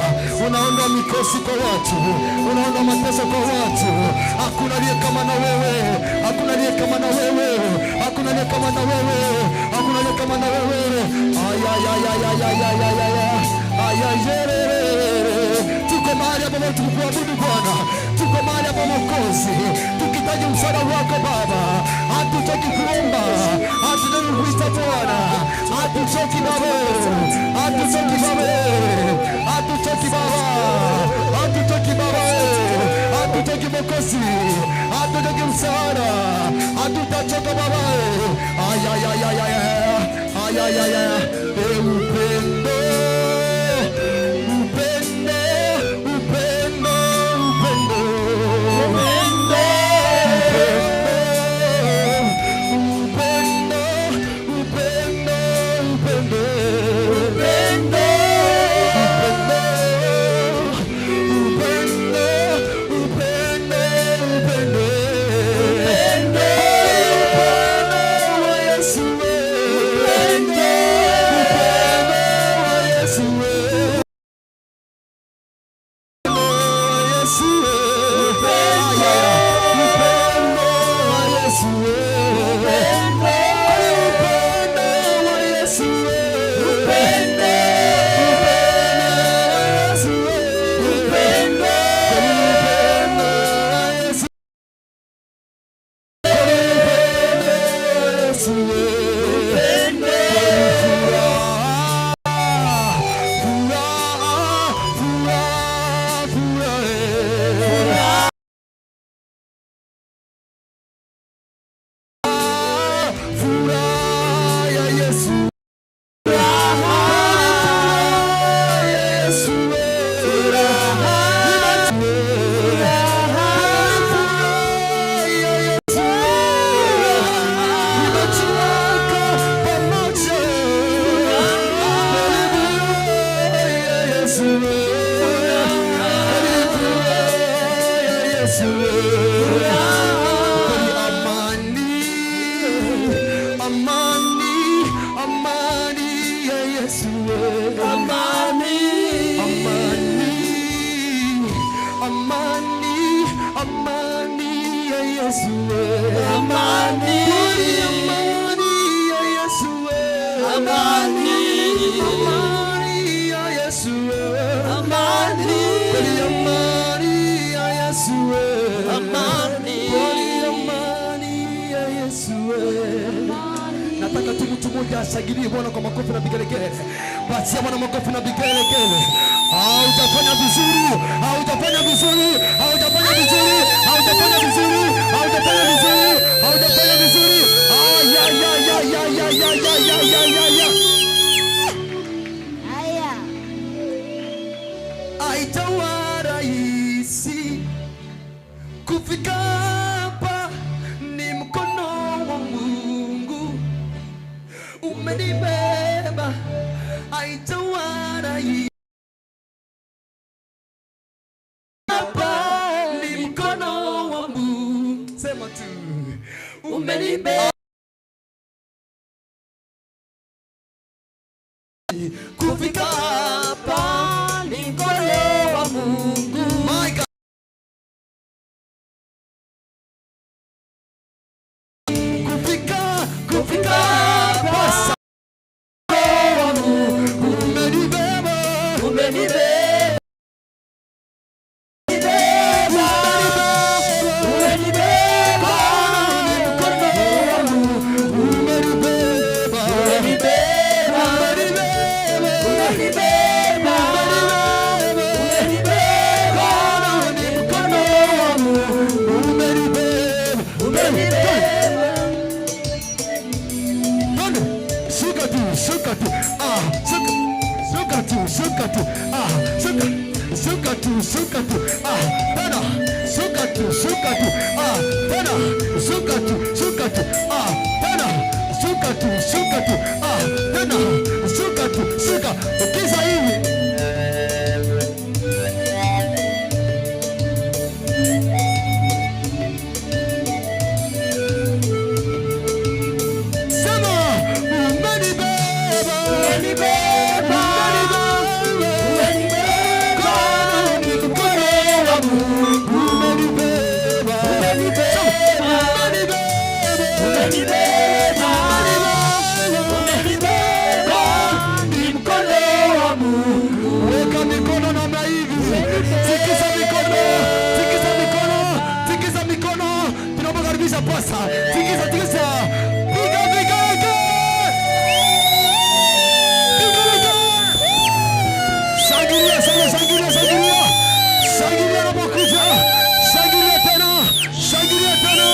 unaondoa mikosi kwa watu, unaondoa mateso kwa watu. Hakuna aliye kama na wewe, hakuna aliye kama na wewe, hakuna aliye kama na wewe, hakuna aliye kama na wewe. Ay, ay, ay, ay, ay, ay, ay, ay, ay, ay, ay, ay, tuko mahali hapa Bwana, tukuabudu Bwana, tuko mahali hapa Mwokozi, tukihitaji msaada wako Baba. Hatuchoki kuomba, hatuchoki kuita Bwana, hatuchoki Baba, hatuchoki Baba, hatuchoki Baba, hatuchoki Baba, hatuchoki Mwokozi, hatuchoki msaada, hatutachoka Baba. Ay, ay, ay, ay, ay, ay, ay, ay, ay, upendo, upendo, upendo, upendo, upendo, upendo, upendo, upendo, upendo, upendo, upendo wa Yesu, upendo, upendo wa Yesu, Yesu, upendo wa Yesu, upendo wa Yesu, upendo wa Yesu, upendo wa Yesu, Yesu, furaha, furaha, furaha, furaha. Furaha ya Yesu. Furaha ya Yesu. Furaha ya Yesu. Nimejiweka pamoja. Karibu ya Yesu. Karibu ya Yesu. Amani, amani, amani ya Yesu. Amani, amani, amani, amani ya Yesu. Amani, amani ya Yesu. Amani, amani ya Yesu. Amani, kweli amani ya Yesu. Amani, kweli amani ya Yesu. Nataka tu mtu mmoja ashangilie Bwana kwa makofi na vigelegele. Patia Bwana makofi na vigelegele. Haujafanya vizuri, haujafanya vizuri, haujafanya vizuri, haujafanya vizuri, haujafanya vizuri, haujafanya vizuri. Ay, ay, ay, ay, ay, ay, ay, ay, ay, ay, ay, ay. Haya. Haitakuwa rahisi kufika hapa, ni mkono wa Mungu umenibeba. Haitakuwa rahisi hapa, ni mkono wa Mungu, sema tu umenibeba kufika hapa, ni mkono wa Mungu. My God. Kufika hapa, wa Mungu umenibeba, umenibeba, umenibeba, mkono wa Mungu umenibeba, umenibeba, umenibeba, umenibeba, ni mkono tu, shuka tu, ah, shuka, shuka tu, shuka tu, ah, tena, shuka tu, shuka tu, ah, tena, shuka tu, shuka tu, ah, tena, shuka tu, shuka tu, ah, tena, shuka tu, shuka. Ukiza hivi sema umenibeba, umenibeba, umenibeba, ni mkono wa Mungu, umenibeba, umenibeba, umenibeba, umenibeba, ni mkono wa Mungu. Weka mikono namna hivi, tikisa mikono, tikisa mikono, tikisa mikono. Tunapokaribisha pasa, tikisa, tikisa, piga vigelegele, piga vigelegele. Shangilia sana, shangilia, shangilia, shangilia anapokuja, shangilia tena, shangilia tena.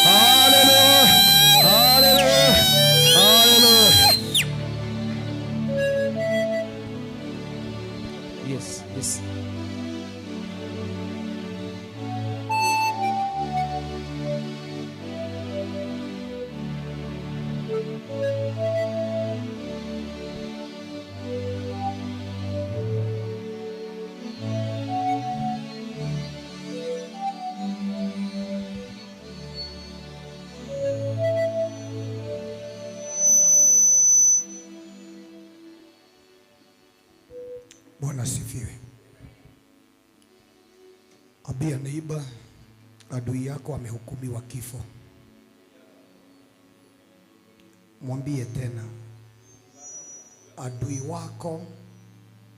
Haleluya, haleluya, haleluya. Yes, yes. Bwana asifiwe. Ambia neiba, adui yako amehukumiwa kifo. Mwambie tena, adui wako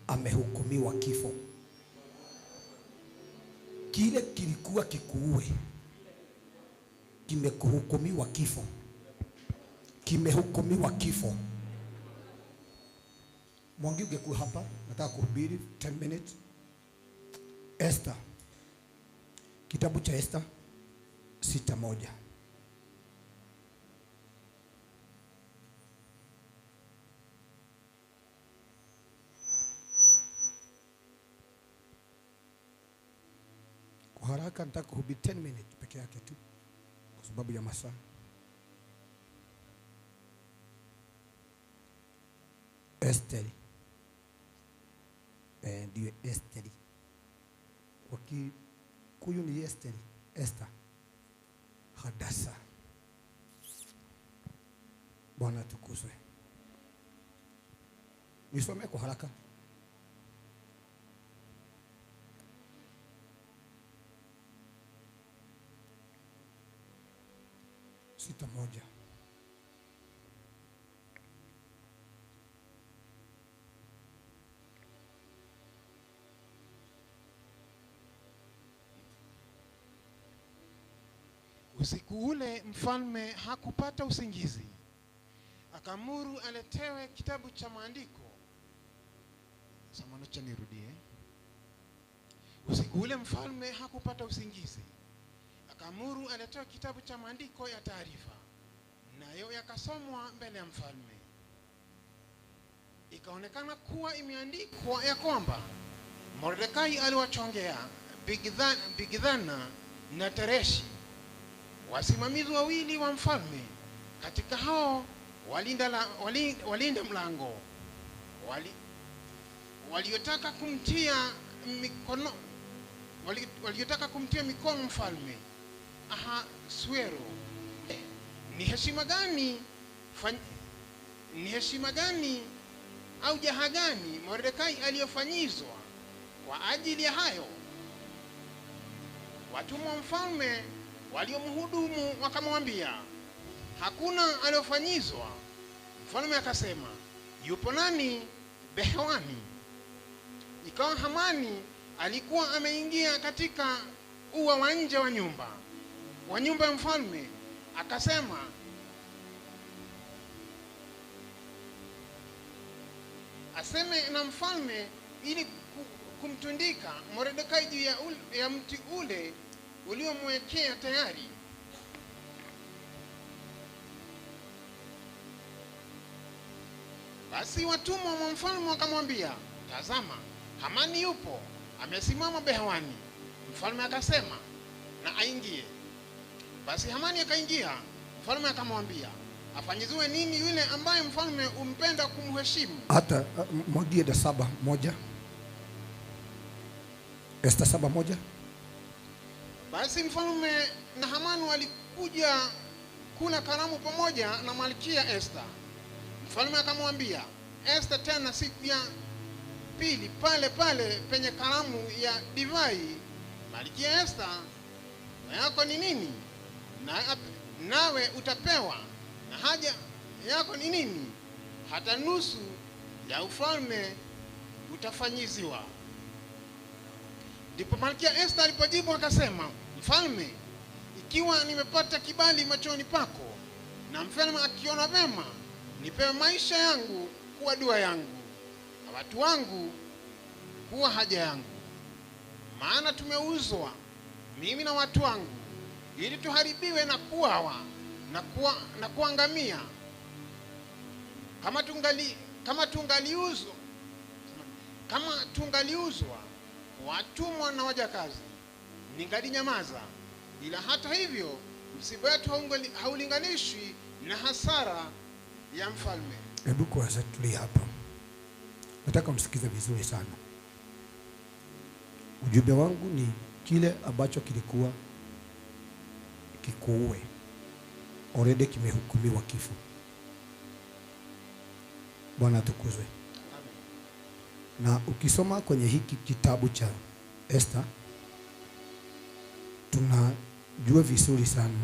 amehukumiwa kifo. Kile kilikuwa kikuue kimekuhukumiwa kifo, kimehukumiwa kifo. Mwangi ungekuwa hapa, nataka kuhubiri 10 minutes. Esther, kitabu cha Esther 6:1. Kwa haraka nataka kuhubiri 10 minutes peke yake tu kwa sababu ya masaa. Esther. Ndiyo Esther. Kwa Kikuyu ni Esther, Esther. Hadasa. Bwana atukuzwe. Nisome kwa haraka. Sita moja. Usiku ule mfalme hakupata usingizi, akaamuru aletewe kitabu cha maandiko. Samahani, acha nirudie. Usiku ule mfalme hakupata usingizi, akaamuru aletewe kitabu cha maandiko ya taarifa, nayo yakasomwa mbele ya mfalme. Ikaonekana kuwa imeandikwa ya kwamba Mordekai aliwachongea Bigthana na Tereshi, wasimamizi wawili wa mfalme, katika hao walinda mlango, waliotaka kumtia mikono mfalme Ahasuero. Ni heshima gani au jaha gani Mordekai aliyofanyizwa kwa ajili ya hayo? Watumwa mfalme waliomhudumu wakamwambia, hakuna aliyofanyizwa. Mfalme akasema, yupo nani behewani? Ikawa Hamani alikuwa ameingia katika ua wa nje wa nyumba ya mfalme, akasema, aseme na mfalme ili kumtundika Mordekai juu ya mti ule uliomwekea tayari. Basi watumwa wa mfalme wakamwambia, Tazama, Hamani yupo amesimama behawani. Mfalme akasema, na aingie. Basi Hamani akaingia. Mfalme akamwambia, afanyiziwe nini yule ambaye mfalme umpenda kumheshimu? Hata mwagie da 7:1. Esta 7:1. Basi mfalme na Hamani walikuja kula karamu pamoja na malkia Esta. Mfalme akamwambia Esta tena siku ya pili pale pale penye karamu ya divai, malkia Esta, yako ni nini? Nawe utapewa, na haja yako ni nini? Hata nusu ya ufalme utafanyiziwa. Ndipo malkia Esta alipojibu akasema, mfalme, ikiwa nimepata kibali machoni pako, na mfalme akiona vema, nipewe maisha yangu kuwa dua yangu, na watu wangu kuwa haja yangu. Maana tumeuzwa mimi na watu wangu, ili tuharibiwe na kuawa na kuangamia. Kama tungaliuzwa watumwa na wajakazi, ningalinyamaza. Ila hata hivyo msiba wetu haulinganishwi na hasara ya mfalme. Hebu kwanza tulia hapa. Nataka msikize vizuri sana. Ujumbe wangu ni kile ambacho kilikuwa kikuue already kimehukumiwa kifo. Bwana atukuzwe. Na ukisoma kwenye hiki kitabu cha Esther, tunajua vizuri sana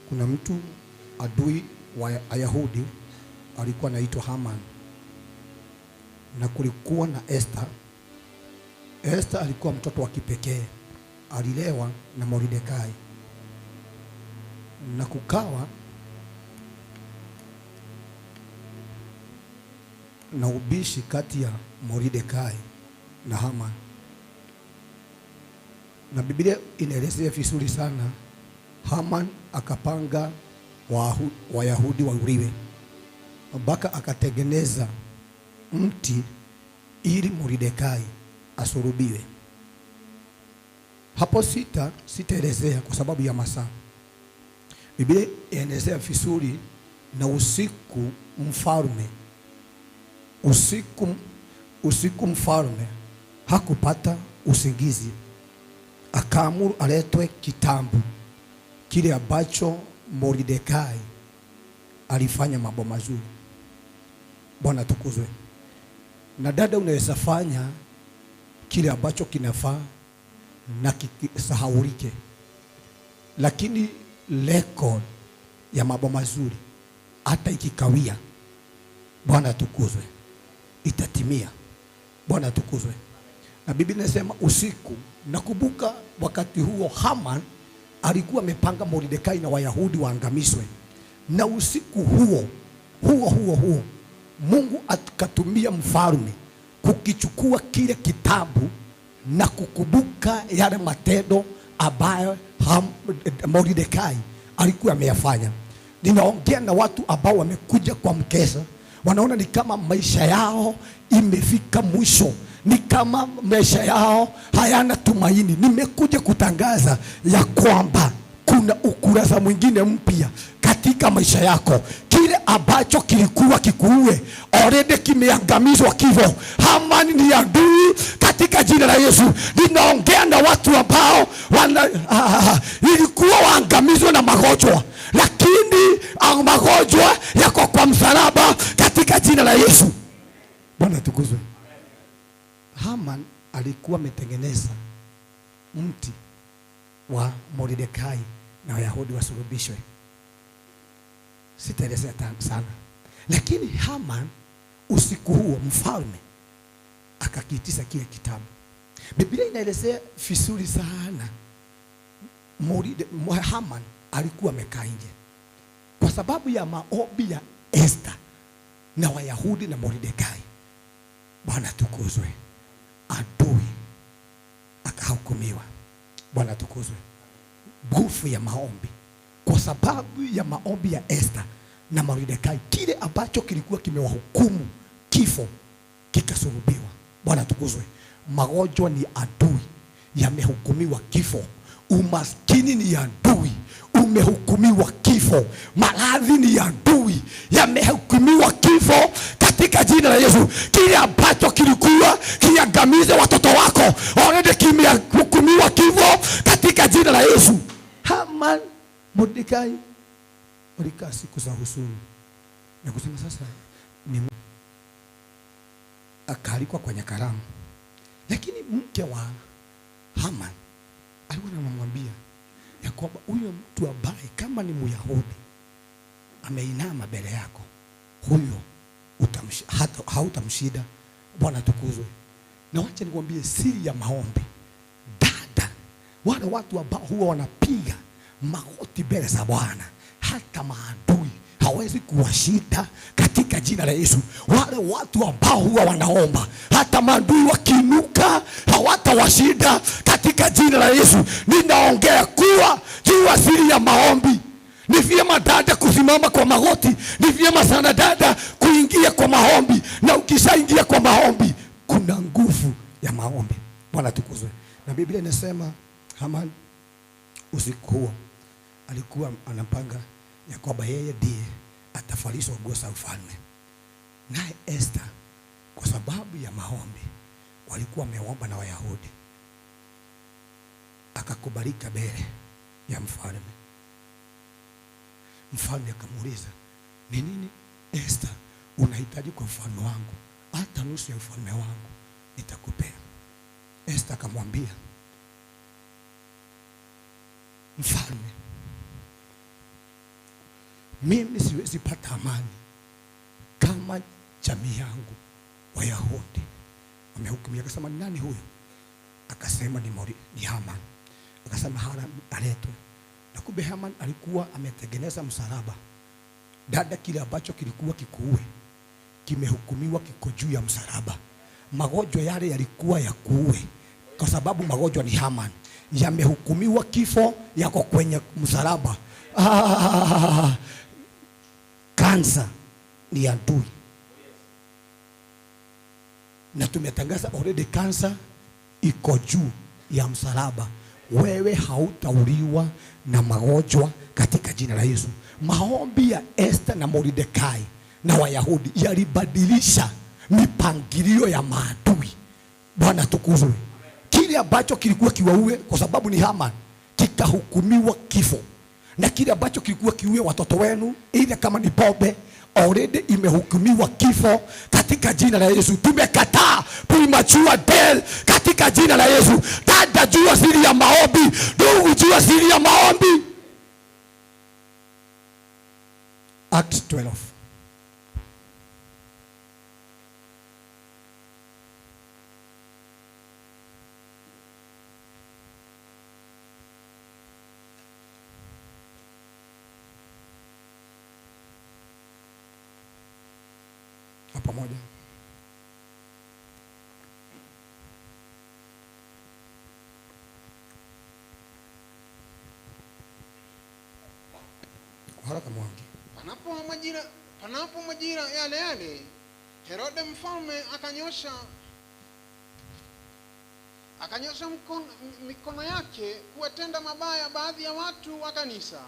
kuna mtu adui wa Wayahudi alikuwa anaitwa Haman, na kulikuwa na Esther. Esther alikuwa mtoto wa kipekee, alilewa na Mordekai, na kukawa na ubishi kati ya Mordekai na Haman. Na Biblia inaelezea vizuri sana, Haman akapanga Wayahudi wauliwe, mpaka akatengeneza mti ili Mordekai asulubiwe. Hapo sitaelezea kwa sababu ya masaa. Biblia inaelezea vizuri, na usiku mfalme, usiku mfalme hakupata usingizi, akaamuru aletwe kitabu kile ambacho Mordekai alifanya mambo mazuri. Bwana tukuzwe. Na dada, unaweza fanya kile ambacho kinafaa na kisahaulike, lakini record ya mambo mazuri hata ikikawia, Bwana tukuzwe, itatimia. Bwana tukuzwe. Na Biblia inasema usiku, nakumbuka wakati huo Haman alikuwa amepanga Mordekai na Wayahudi waangamizwe. Na usiku huo huo huo huo Mungu akatumia mfalme kukichukua kile kitabu na kukumbuka yale matendo ambayo Mordekai alikuwa ameyafanya. Ninaongea na watu ambao wamekuja kwa mkesha, wanaona ni kama maisha yao imefika mwisho, ni kama maisha yao hayana tumaini. Nimekuja kutangaza ya kwamba kuna ukurasa mwingine mpya katika maisha yako. Kile ambacho kilikuwa kikuue already kimeangamizwa kifo. Hamani ni adui katika jina la Yesu. Ninaongea na watu ambao ilikuwa waangamizwe na magonjwa, lakini magonjwa yako kwa msalaba katika jina la Yesu. Bwana atukuzwe. Haman alikuwa ametengeneza mti wa Mordekai na Wayahudi wasulubishwe. Sitaelezea sana. Lakini Haman usiku huo mfalme akakiitisha kile kitabu. Biblia inaelezea vizuri sana. Haman alikuwa amekaa nje kwa sababu ya maombi ya Esther na Wayahudi na Mordekai. Bwana tukuzwe. Adui akahukumiwa. Bwana tukuzwe. Nguvu ya maombi. Kwa sababu ya maombi ya Esther na Mordekai, kile ambacho kilikuwa kimewahukumu kifo kikasulubiwa. Bwana tukuzwe. Magonjwa ni adui, yamehukumiwa kifo. Umaskini ni adui, umehukumiwa kifo. Maradhi ni adui, yamehukumiwa kifo katika jina la Yesu. Kile ambacho kilikuwa kiangamize watoto wako already kimehukumiwa kifo katika jina la Yesu. Haman, Mordekai walikaa siku za huzuni na kusema sasa ni akaalikwa kwenye karamu, lakini mke wa Haman alikuwa anamwambia ya kwamba huyo mtu ambaye kama ni Myahudi ameinama mbele yako, huyo hautamshida. Bwana tukuzwe. Na wacha nikwambie siri ya maombi, dada, wale watu ambao huwa wanapiga magoti mbele za Bwana, hata maadui hawezi kuwashinda katika jina la Yesu. Wale watu ambao huwa wanaomba, hata maadui wakiinuka hawatawashinda katika jina la Yesu. Ninaongea kuwa jua siri ya maombi. Ni vyema dada kusimama kwa magoti, ni vyema sana dada kuingia kwa maombi, na ukishaingia kwa maombi kuna nguvu ya maombi. Bwana tukuzwe. Na Biblia inasema Haman usiku huo alikuwa anapanga ya kwamba yeye ndiye atavalishwa nguo za ufalme. Naye Esther kwa sababu ya maombi walikuwa wameomba na Wayahudi, akakubalika mbele ya mfalme. Mfalme akamuuliza, ni nini Esther unahitaji kwa mfalme wangu? Hata nusu ya ufalme wangu nitakupea. Esther akamwambia mfalme, mimi siwezi pata amani kama jamii yangu Wayahudi wamehukumiwa. Akasema, ni nani huyo? Akasema ni Haman. Akasema Haman aletwe. Na kumbe Haman alikuwa ametengeneza msalaba. Dada, kile ambacho kilikuwa kikuue kimehukumiwa, kiko juu ya msalaba. Magonjwa yale yalikuwa ya kuue, kwa sababu magonjwa ni Haman, yamehukumiwa kifo, yako kwenye msalaba. Kansa ni adui, na tumetangaza already kansa iko juu ya msalaba. Wewe hautauliwa na magonjwa katika jina la Yesu. Maombi ya Esther na Mordekai na Wayahudi yalibadilisha mipangilio ya maadui. Bwana tukuzwe. Kile ambacho kilikuwa kiwaue kwa sababu ni Haman kikahukumiwa kifo, na kile ambacho kilikuwa kiue watoto wenu, ile kama ni pombe, already imehukumiwa kifo katika jina la Yesu. Tumekataa premature death katika jina la Yesu. Dada, jua siri ya maombi. Ndugu, jua siri ya maombi. Acts 12. Pamoja. Kwa haraka Mwangi. Panapo majira yale yale, Herode mfalme akanyosha mikono yake kuwatenda mabaya baadhi ya watu wa kanisa.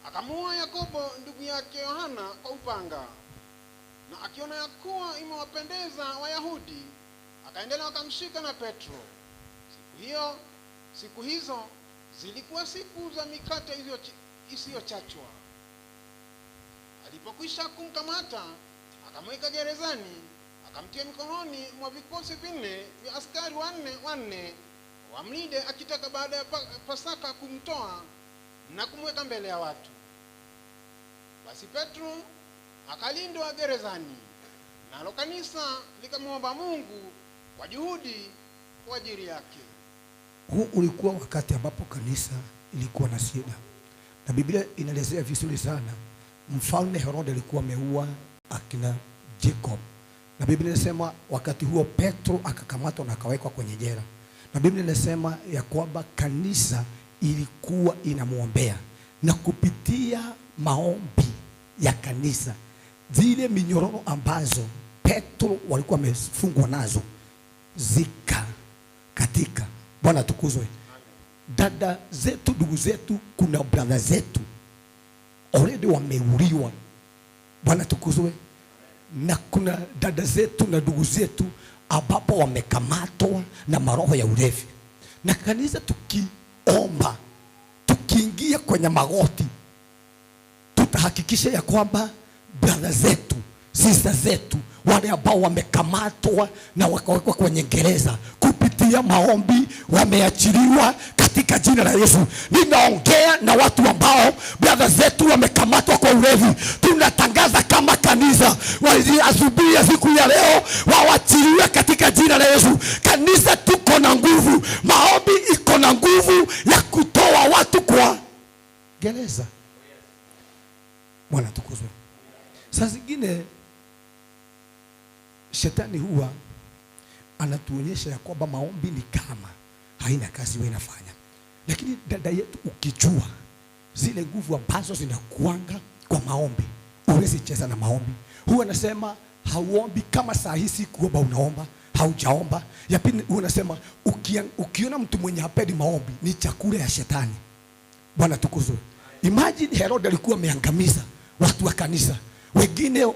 Akamuua Yakobo ndugu yake Yohana kwa upanga. Na akiona ya kuwa imewapendeza Wayahudi, akaendelea akamshika na Petro. Siku hizo zilikuwa siku za mikate isiyochachwa. Alipokwisha kumkamata, akamweka gerezani, akamtia mikononi mwa vikosi vinne vya askari wanne wamlinde, akitaka baada ya Pasaka kumtoa na kumweka mbele ya watu. Basi Petro akalindwa gerezani, nalo kanisa likamwomba Mungu kwa juhudi kwa ajili yake. Huu ulikuwa wakati ambapo kanisa ilikuwa na shida, na Biblia inaelezea vizuri sana. Mfalme Herode alikuwa ameua akina Jacob, na Biblia inasema wakati huo Petro akakamatwa na akawekwa kwenye jela, na Biblia inasema ya kwamba kanisa ilikuwa inamuombea, na kupitia maombi ya kanisa zile minyororo ambazo Petro walikuwa wamefungwa nazo zika katika. Bwana tukuzwe. Dada zetu, ndugu zetu, kuna brother zetu already wameuliwa. Bwana tukuzwe. Na kuna dada zetu na ndugu zetu ambapo wamekamatwa na maroho ya ulevi. Na kanisa tukiomba, tukiingia kwenye magoti, tutahakikisha ya kwamba brother zetu, sister zetu, wale ambao wamekamatwa na wakawekwa kwenye gereza, kupitia maombi wameachiliwa katika jina la Yesu. Ninaongea na watu ambao brother zetu wamekamatwa kwa ulevi. Tunatangaza kama kanisa, asubuhi ya siku ya leo waachiliwe katika jina la Yesu. Kanisa tuko na nguvu, maombi iko na nguvu ya kutoa watu kwa gereza. Bwana tukuzwe. Saa zingine shetani huwa anatuonyesha ya kwamba maombi ni kama haina kazi wewe inafanya. Lakini dada yetu, ukijua zile nguvu ambazo zinakuanga kwa maombi, huwezi cheza na maombi. Huwa anasema hauombi kama saa hii si kuomba unaomba, haujaomba. Ya pili huwa anasema ukiona mtu mwenye hapendi maombi ni chakula ya shetani. Bwana tukuzwe. Imagine Herod alikuwa ameangamiza watu wa kanisa. Wengine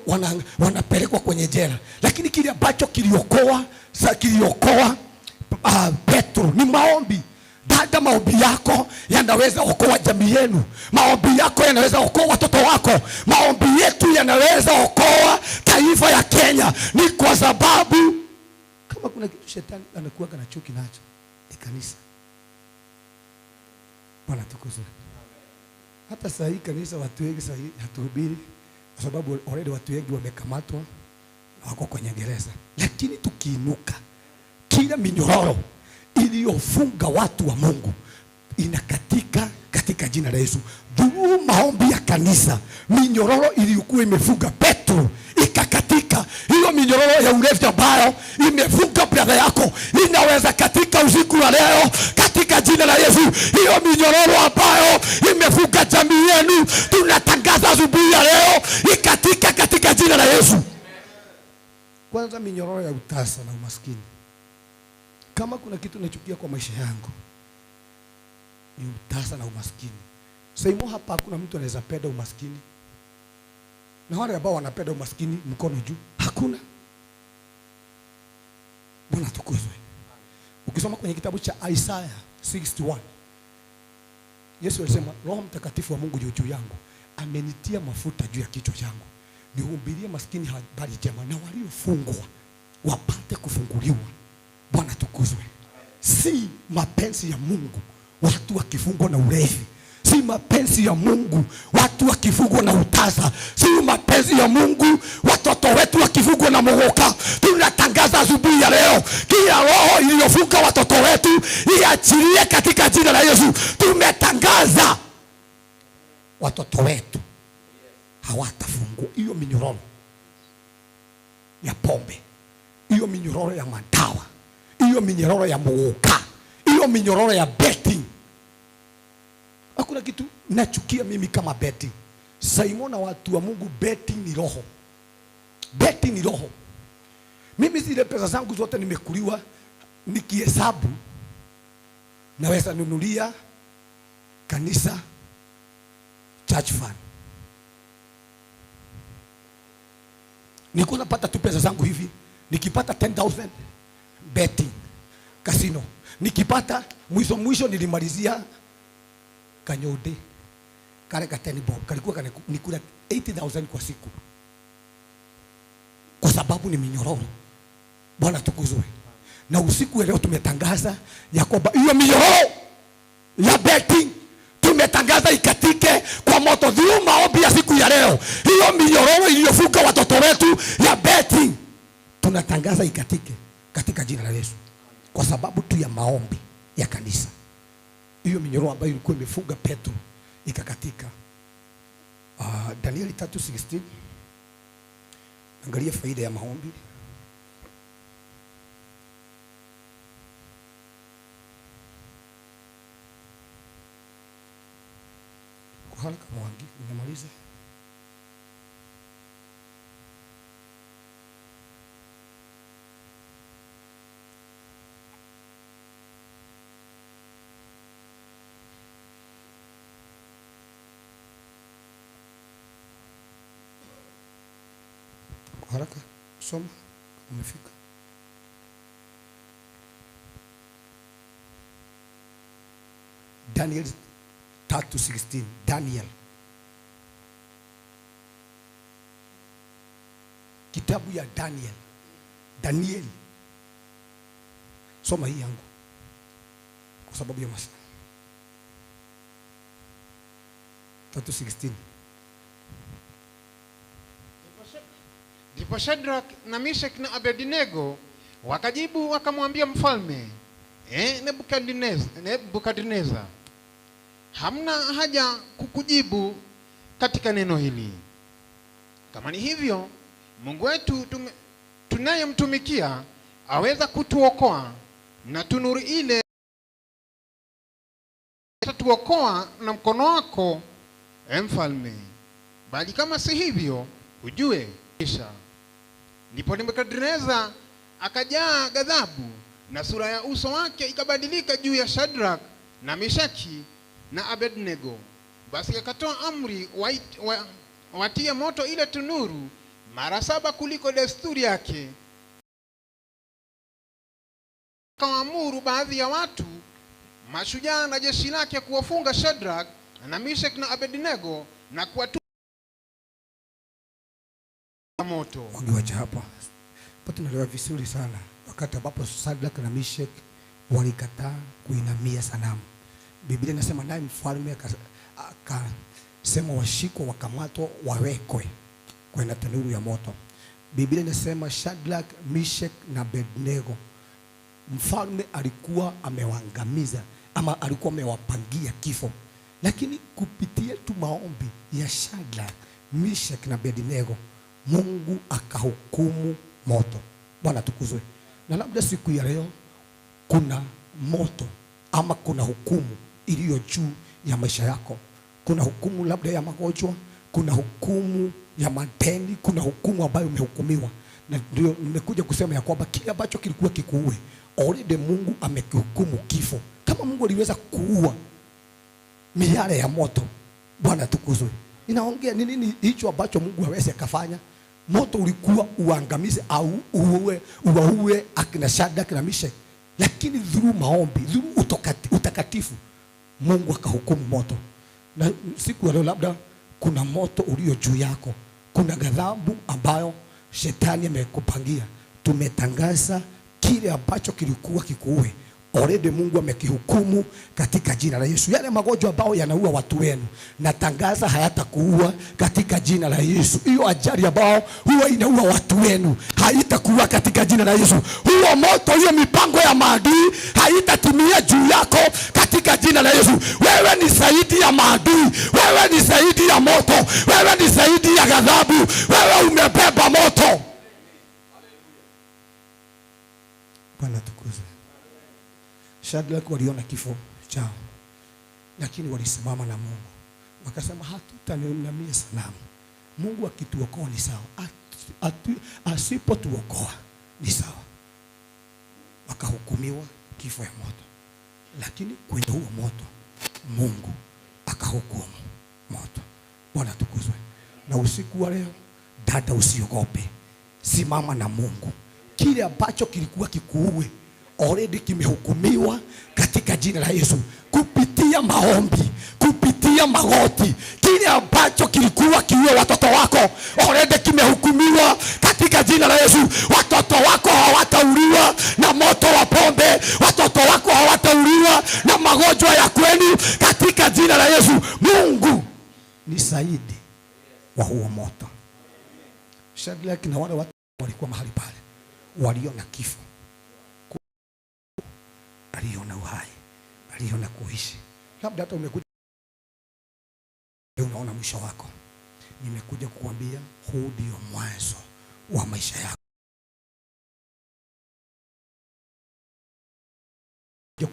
wanapelekwa kwenye jela. Lakini kile ambacho kiliokoa Petro ni maombi. Dada, maombi yako yanaweza okoa jamii yenu. Maombi yako yanaweza okoa watoto wako. Maombi yetu yanaweza okoa taifa ya Kenya. Ni kwa sababu kama kuna kitu shetani anakuwa na chuki nacho ni kanisa. Bwana tukuzwe. Hata saa hii kanisa watu wengi saa hii hatuhubiri kwa sababu already watu wengi wamekamatwa na wako kwenye gereza. Lakini tukiinuka, kila minyororo iliyofunga watu wa Mungu inakatika katika jina la Yesu. Dhuru maombi ya kanisa, minyororo iliyokuwa imefunga Petro ikakatika. Hiyo minyororo ya ulevi ambayo imefunga brother yako inaweza katika usiku wa leo katika jina la Yesu. Hiyo minyororo ambayo imefunga jamii yenu, tunatangaza asubuhi ya leo ikatika katika jina la Yesu. Kwanza minyororo ya utasa na umaskini. Kama kuna kitu nachukia kwa maisha yangu ni utasa na umaskini. Sehemu hapa hakuna mtu anaweza penda umaskini. Na wale ambao wanapenda umaskini mkono juu, hakuna. Bwana tukuzwe. Ukisoma kwenye kitabu cha Isaiah 61, Yesu alisema Roho Mtakatifu wa Mungu juu yangu, amenitia mafuta juu ya kichwa changu, nihubirie maskini habari njema, na waliofungwa wapate kufunguliwa. Bwana tukuzwe. Si mapenzi ya Mungu watu wakifungwa na ulevi. Si mapenzi ya Mungu watu wakifungwa na utasa. Si mapenzi ya Mungu watoto wetu wakifungwa na mogoka. Tunatangaza asubuhi ya leo, kila roho iliyofunga watoto wetu iachilie katika jina la Yesu. Tumetangaza watoto wetu hawatafungwa. Hiyo minyororo ya pombe, hiyo minyororo ya madawa, hiyo minyororo ya mogoka, hiyo minyororo ya betting. Hakuna kitu nachukia mimi kama betting. Simon na watu wa Mungu, betting ni roho. Betting ni roho. Mimi zile pesa zangu zote nimekuliwa, nikihesabu naweza nunulia kanisa church fund. Nilikuwa napata tu pesa zangu hivi, nikipata 10,000 betting casino. Nikipata mwisho nilimalizia kanyode kale ka 10 bob kalikuwa nikula 80,000 kwa siku, kwa sababu ni minyororo. Bwana tukuzwe. Na usiku leo tumetangaza ya kwamba hiyo minyororo ya betting tumetangaza ikatike kwa moto. Dhuru maombi ya siku ya leo, hiyo minyororo iliyofunga watoto wetu ya betting tunatangaza ikatike katika jina la Yesu, kwa sababu tu ya maombi ya kanisa. Hiyo minyororo ambayo ilikuwa imefunga Petro ikakatika. Danieli 3:16. Angalia faida ya maombi. Kwa haraka mwangi, nimemaliza. Haraka soma, umefika. Daniel 3:16. Daniel, kitabu ya Daniel. Daniel, soma hii yangu kwa sababu ya masaa. 3:16. Ndipo Shadrach na Meshach na Abednego wakajibu wakamwambia mfalme, Nebukadneza, hamna haja kukujibu katika neno hili. Kama ni hivyo, Mungu wetu tunayemtumikia aweza kutuokoa na tunuru ile atatuokoa na mkono wako, mfalme. Bali kama si hivyo, ujue kisha. Ndipo Nebukadneza akajaa ghadhabu na sura ya uso wake ikabadilika juu ya Shadrach na Meshaki na Abednego. Basi akatoa amri watie moto ile tunuru mara 7 kuliko desturi yake. Akawaamuru baadhi ya watu mashujaa na jeshi lake kuwafunga Shadrach na Meshaki na Abednego na kuwatupa moto. Wangewacha hapa. Hapo tunaelewa vizuri sana wakati ambapo Shadrach na Meshaki walikataa kuinamia sanamu. Biblia inasema naye mfalme akasema washikwe, wakamatwa, wawekwe kwenye tanuru ya moto. Biblia inasema Shadrach, Meshach na Abednego, mfalme alikuwa amewaangamiza ama alikuwa amewapangia kifo, lakini kupitia tu maombi ya Shadrach, Meshach na Abednego, Mungu akahukumu moto. Bwana tukuzwe. Na labda siku ya leo kuna moto ama kuna hukumu iliyo juu ya maisha yako. Kuna hukumu labda ya magonjwa, kuna hukumu ya madeni, kuna hukumu ambayo umehukumiwa. Na ndio nimekuja kusema ya kwamba kile ambacho kilikuwa kikuue, already Mungu amekihukumu kifo. Kama Mungu aliweza kuua miale ya moto, Bwana tukuzwe. Inaongea ni nini hicho ambacho Mungu hawezi akafanya? Moto ulikuwa uangamize au uwaue akina Shadrach na Meshach, lakini through maombi, through utakatifu, Mungu akahukumu moto. Na siku ya leo labda kuna moto ulio juu yako, kuna ghadhabu ambayo shetani amekupangia. Tumetangaza kile ambacho kilikuwa kikuue, already Mungu amekihukumu katika jina la Yesu. Yale magonjwa ambayo yanaua watu wenu, natangaza hayatakuua katika jina la Yesu. Hiyo ajali ambayo huwa inaua watu wenu haitakuua katika jina la Yesu. Huo moto, hiyo mipango ya maadui haitatimia juu yako katika jina la Yesu. Wewe ni zaidi ya maadui, wewe ni zaidi ya moto, wewe ni zaidi ya ghadhabu, wewe umebeba moto. Bwana tukuzwe. Shadrach waliona kifo chao, lakini walisimama na Mungu. Wakasema hatutainamia sanamu. Mungu akituokoa ni sawa, asipotuokoa ni sawa. Wakahukumiwa kifo ya moto, lakini kwenye huo moto Mungu akahukumu moto. Bwana tukuzwe. Na usiku wa leo, dada, usiogope, simama na Mungu. Kile ambacho kilikuwa kikuue already kimehukumiwa katika jina la Yesu. Kupitia maombi, kupitia magoti, kile ambacho kilikuwa kiue watoto wako already kimehukumiwa katika jina la Yesu. Watoto wako hawatauliwa na moto wa pombe, watoto wako hawatauliwa na magonjwa ya kwenu katika jina la Yesu. Mungu ni zaidi wa huo moto. Shadrach na wale watu walikuwa mahali pale, waliona kifo, aliona uhai, aliona kuishi. Labda hata umekuja unaona mwisho wako. Nimekuja kukuambia huu ndio mwanzo wa maisha yako.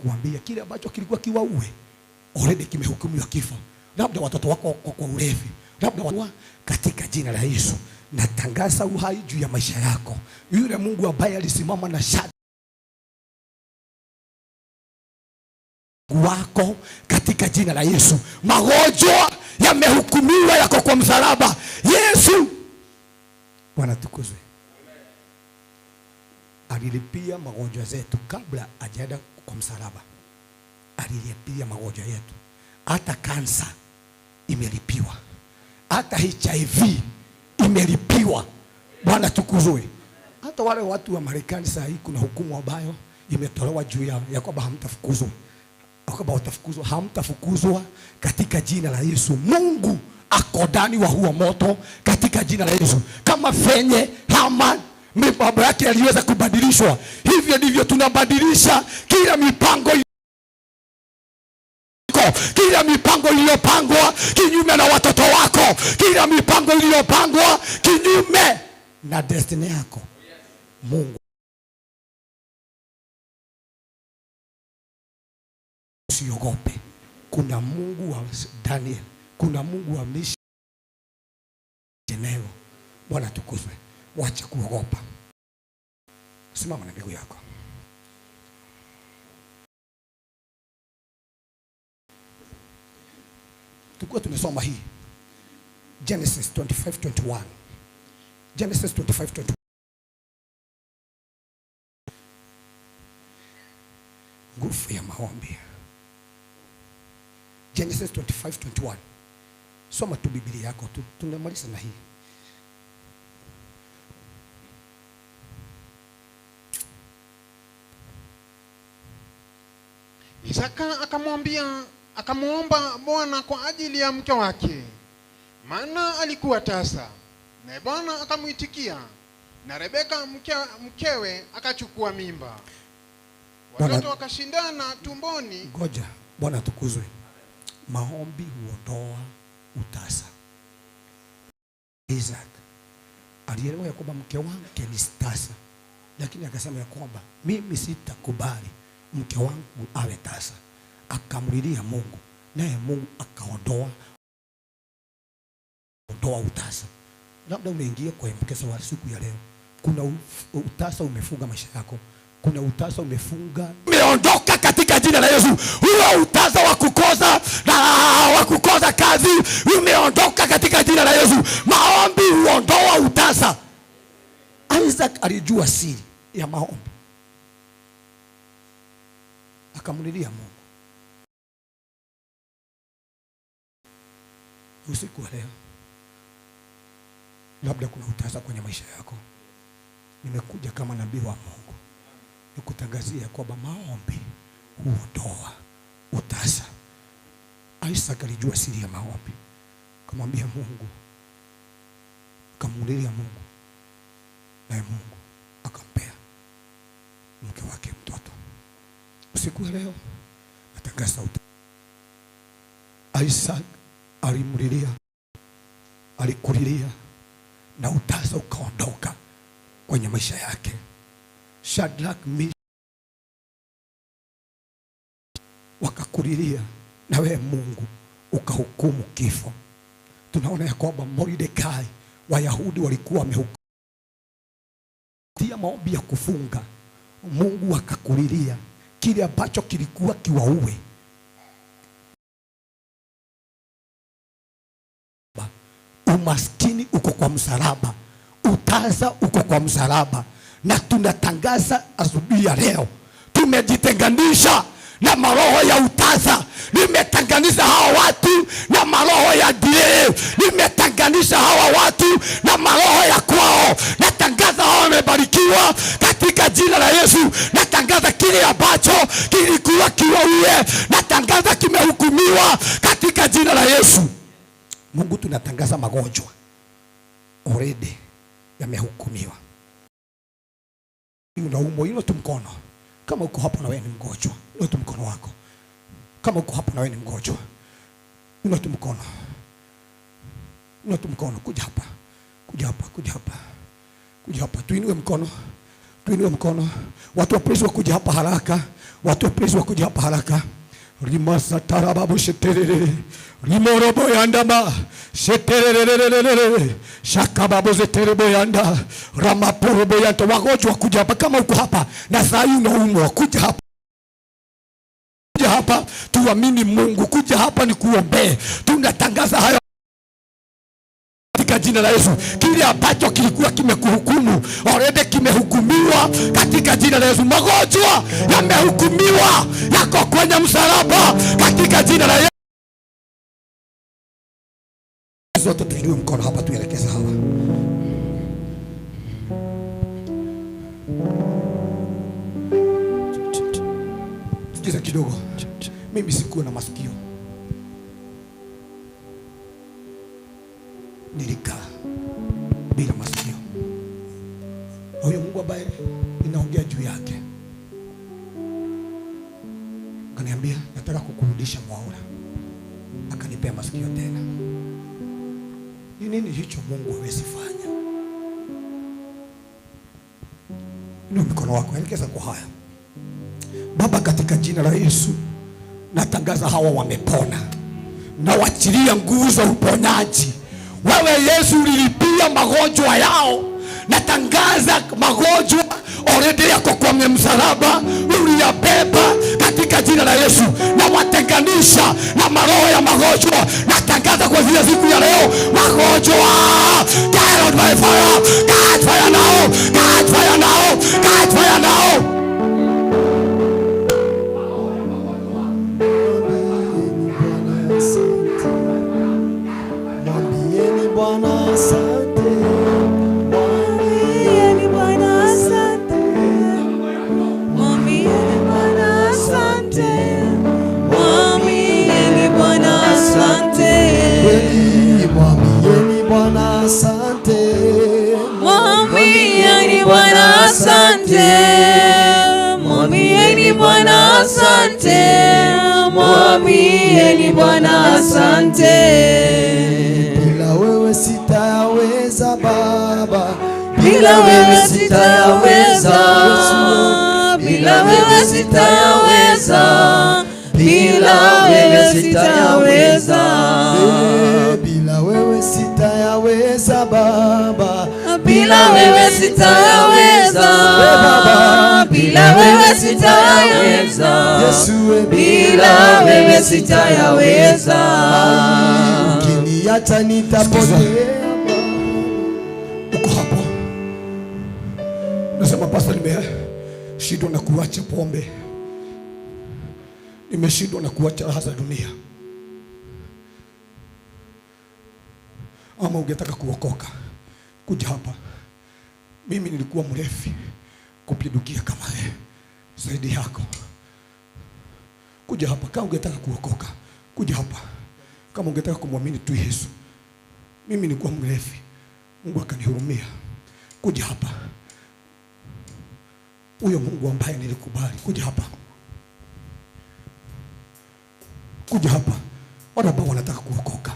Kuambia kile ambacho kilikuwa kiwaue already kimehukumiwa kifo. Labda watoto wako kwa ulevi, labda katika jina la Yesu natangaza uhai juu ya maisha yako. Yule Mungu ambaye alisimama na Shadrach wako katika jina la Yesu. Magonjwa yamehukumiwa yako kwa msalaba. Yesu Bwana tukuzwe. Alilipia magonjwa zetu kabla hajaenda kwa msalaba. Alilipia magonjwa yetu. Hata kansa imelipiwa, hata HIV imelipiwa. Bwana tukuzwe. Hata wale watu wa Marekani saa hii kuna hukumu ambayo imetolewa juu yao ya kwamba hamtafukuzwa, kwamba watafukuzwa. Hamtafukuzwa katika jina la Yesu. Mungu ako ndani wa huo moto katika jina la Yesu. Kama venye Haman mipango yake yaliweza kubadilishwa, hivyo ndivyo tunabadilisha kila mipango, kila mipango iliyopangwa kinyume na watoto wako, kila mipango iliyopangwa kinyume na destiny yako. Mungu, usiogope. Kuna Mungu wa Daniel, kuna Mungu wa Misha Abednego. Bwana tukuzwe. Wacha kuogopa, simama na miguu yako. Tulikuwa tumesoma hii Genesis 25:21. Genesis 25:21. Nguvu ya maombi. Genesis 25:21. Soma tu Biblia yako tu, tunamaliza na hii. Isaka akamwambia, akamwomba Bwana kwa ajili ya mke wake, maana alikuwa tasa. Naye Bwana akamwitikia, na Rebeka mkewe akachukua mimba. Watoto wakashindana tumboni. Ngoja, Bwana atukuzwe. Maombi huondoa utasa. Isaac alielewa ya kwamba mke wake ni tasa, lakini akasema ya kwamba mimi sitakubali mke wangu awe tasa. Akamlilia Mungu, naye Mungu akaondoa utasa. Labda umeingia kwa mkesa wa siku ya leo, kuna utasa umefunga maisha yako, kuna utasa umefunga, umeondoka katika jina la Yesu. Huo utasa wa kukosa na wa kukosa kazi umeondoka katika jina la Yesu. Maombi huondoa utasa. Isaac alijua siri ya maombi, akamlilia Mungu. Usiku wa leo, labda kuna utasa kwenye maisha yako. Nimekuja kama nabii wa Mungu nikutangazia kwamba maombi huondoa utasa. Isaac alijua siri ya maombi, akamwambia Mungu, akamuulilia Mungu, naye Mungu akampea mke wake mtoto. Usiku wa leo natangaza utasa. Isaac alimlilia, alikulilia, na utasa ukaondoka kwenye maisha yake. Shadrach, Meshach wakakulilia, na wewe Mungu ukahukumu kifo. Tunaona ya kwamba Mordekai, Wayahudi walikuwa wamehukumu maombi ya kufunga, Mungu akakulilia kile ambacho kilikuwa kiwaue. Umaskini uko kwa msalaba, utasa uko kwa msalaba. Na tunatangaza asubuhi ya leo, tumejitenganisha na maroho ya utasa. Nimetenganisha hawa watu na maroho ya delay. Nimetenganisha hawa watu na maroho ya kwao. Natangaza hawa wamebarikiwa katika jina la Yesu. Natangaza kile ambacho kilikuwa kiwaue, natangaza kimehukumiwa katika jina la Yesu. Mungu, tunatangaza magonjwa already yamehukumiwa. Unaumwa, inua tu mkono. Kama uko hapo na wewe ni mgonjwa, inua tu mkono wako. Kama uko hapo na wewe ni mgonjwa, inua tu mkono. Inua tu mkono, kuja hapa. Kuja hapa, kuja hapa. Kuja hapa. Tuinue mkono. Tuinue mkono. Watu wa praise wakuja hapa haraka. Watu wa praise wakuja hapa haraka. Rimasa tarababu sheterere. Rimorobo yandaba. Shetererererere. Shakababu zeterebo yanda. Ramaporobo yanda. Wagonjwa kuja hapa. Kama uko hapa na saa hii unaumwa, kuja hapa. Kuja hapa tuamini Mungu. Kuja hapa ni kuombee. Tunatangaza hayo katika katika jina la Yesu. Kile ambacho kilikuwa kimekuhukumu already kimehukumiwa katika jina la Yesu. Magonjwa yamehukumiwa, yako kwenye msalaba katika jina la Yesu. Zote tuinue mkono hapa, tuelekeze hawa. Sikiza kidogo, mimi sikuwa na masikio, nilikaa bila masikio. Huyo Mungu ambaye ninaongea juu yake akaniambia, nataka kukurudisha Mwaura, akanipea masikio tena. Ni nini hicho Mungu hawezi fanya? Inua mikono wako, elekeza kwa haya. Baba, katika jina la Yesu natangaza hawa wamepona, nawachilia nguvu za uponyaji. Wewe Yesu ulilipia magonjwa yao, natangaza magonjwa already yako kwenye msalaba, uliyabeba katika jina la Yesu. Nawatenganisha na maroho ya magonjwa, natangaza kwa zile siku ya leo, magonjwa get out by fire, catch fire now, catch fire now, catch fire now. Mwambieni Bwana asante. Mwambieni Bwana asante. Mwambieni Bwana asante. Mwambieni Bwana asante. Kweli mwambieni Bwana asante. Mwambieni Bwana asante. Mwambieni Bwana asante. Mwambieni Bwana asante. Bila wewe sitaweza Baba. Bila wewe sitaweza. Bila wewe sitaweza. Bila wewe sitaweza. Bila wewe sitayaweza Baba. Bila wewe sitaweza. Bila wewe sitaweza. Yesu, Bila wewe sitaweza. Ukiniacha nitapotea. Uko hapo nasema, pastor, nimeshindwa na kuacha pombe, nimeshindwa na kuacha raha za dunia. Ama ungetaka kuokoka, kuja hapa. Mimi nilikuwa mrefi kupindukia kama wewe, zaidi yako. Kuja hapa kama ungetaka kuokoka, kuja hapa kama ungetaka kumwamini tu Yesu. Mimi nilikuwa mrefi, Mungu akanihurumia. Kuja hapa, huyo Mungu ambaye nilikubali, kuja hapa, kuja hapa. Wale ambao wanataka kuokoka,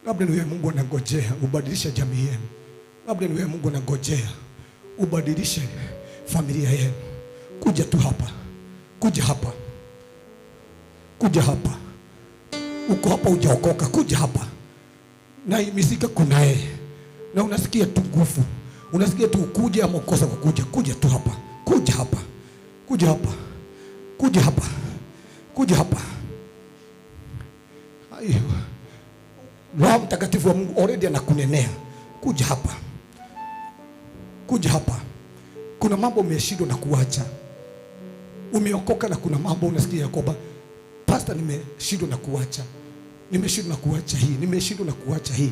labda ni wewe Mungu anangojea ubadilishe jamii yenu, labda ni wewe Mungu anangojea ubadilishe familia yenu. Kuja tu hapa, kuja hapa, kuja hapa. Uko hapa hujaokoka, kuja hapa. Na imisika kuna yeye, na unasikia tu nguvu, unasikia tu ukuje ama ukosa kukuja. Kuja tu hapa, kuja hapa, kuja hapa, kuja hapa, kuja hapa. Ayo, Roho Mtakatifu wa Mungu already anakunenea. Kuja hapa, kuja hapa. Kuna mambo umeshindwa na kuacha, umeokoka na kuna mambo unasikia ya kwamba pastor, nimeshindwa na kuacha, nimeshindwa na kuacha hii, nimeshindwa na kuacha hii.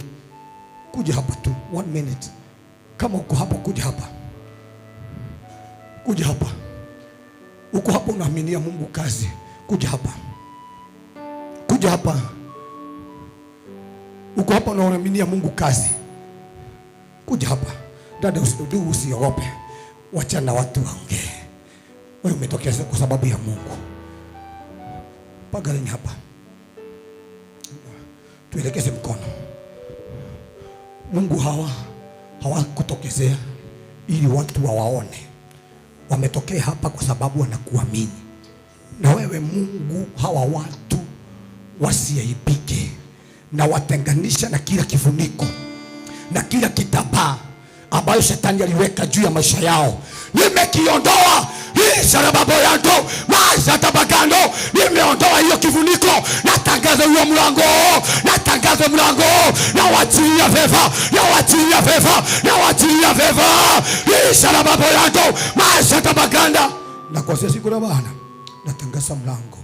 Kuja hapa tu 1 minute. Kama uko hapo, kuja hapa, kuja hapa. Uko hapo unaaminia Mungu kazi, kuja hapa, kuja hapa. Uko hapa unaaminia Mungu kazi, kuja hapa. Dada, usiogope, wacha na watu waongee. Wewe umetokea kwa sababu ya Mungu. Pagaleni hapa, tuelekeze mkono. Mungu hawa hawakutokezea ili watu wawaone, wametokea hapa kwa sababu wanakuamini. Na wewe Mungu, hawa watu wasiaibike, na watenganisha na kila kifuniko na kila kitambaa ambayo shetani aliweka juu ya maisha yao. Nimekiondoa hii sharababo yando maisha tabagando, nimeondoa hiyo kifuniko. Natangaza huo mlango, natangaza Natangaza mlango, nawachilia favor, nawachilia favor, nawachilia favor. Isha na babo yako masha tabaganda. Na kwa siku la Bwana natangaza mlango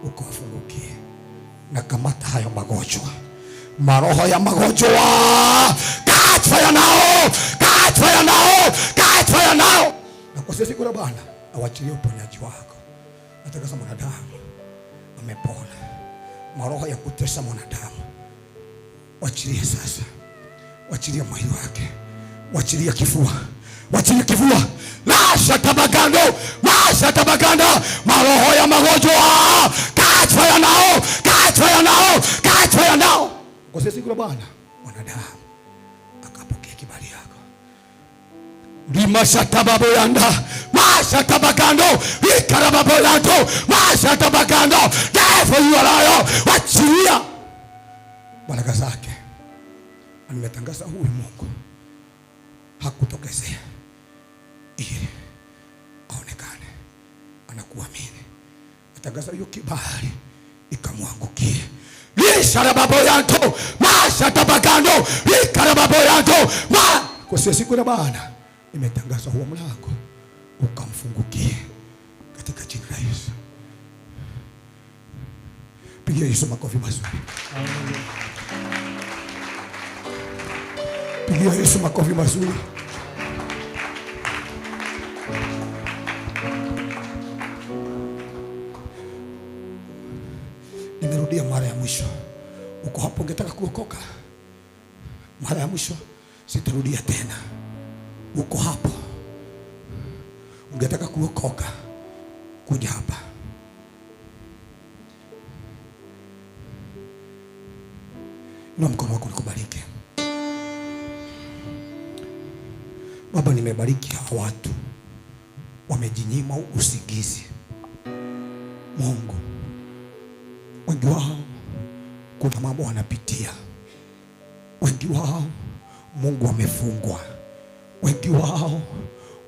ukawafungukie, na kamata hayo magonjwa, maroho ya magonjwa, catch fire now, catch fire now, catch fire now. Na kwa siku la Bwana awachilie uponyaji wako. Natangaza mwanadamu amepona, maroho ya kutesa mwanadamu wachilie sasa, wachilie mwili wake, wachilie kifua, wachilie kifua. Masha tabagando, masha tabaganda, maroho ya magonjwa, catch fire now, catch fire now, catch fire now. Kwa siku la Bwana mwanadamu akapokea kibali yako. Limasha tababoyanda, masha tabagando, ikarababoyando, masha tabagando. Therefore you are liar. Wachilia baraka zake. Nimetangaza huyu Mungu hakutokezea ili aonekane anakuamini. Natangaza hiyo kibali ikamwangukie. Lisharababoyanto, masha tabagando, ikarababoyanto, ma. Kwa siku la Bwana nimetangaza huo mlango ukamfungukie katika jina la Yesu. Pigia Yesu makofi mazuri. Pigia Yesu makofi mazuri. Nimerudia mara ya mwisho. Uko hapo ungetaka kuokoka? Mara ya mwisho, sitarudia tena. Uko hapo ungetaka kuokoka, kuja hapa. Inua mkono wako nikubariki. Baba, nimebariki hawa watu wamejinyima usingizi. Mungu, wengi wao kuna mambo wanapitia, wengi wao Mungu wamefungwa, wengi wao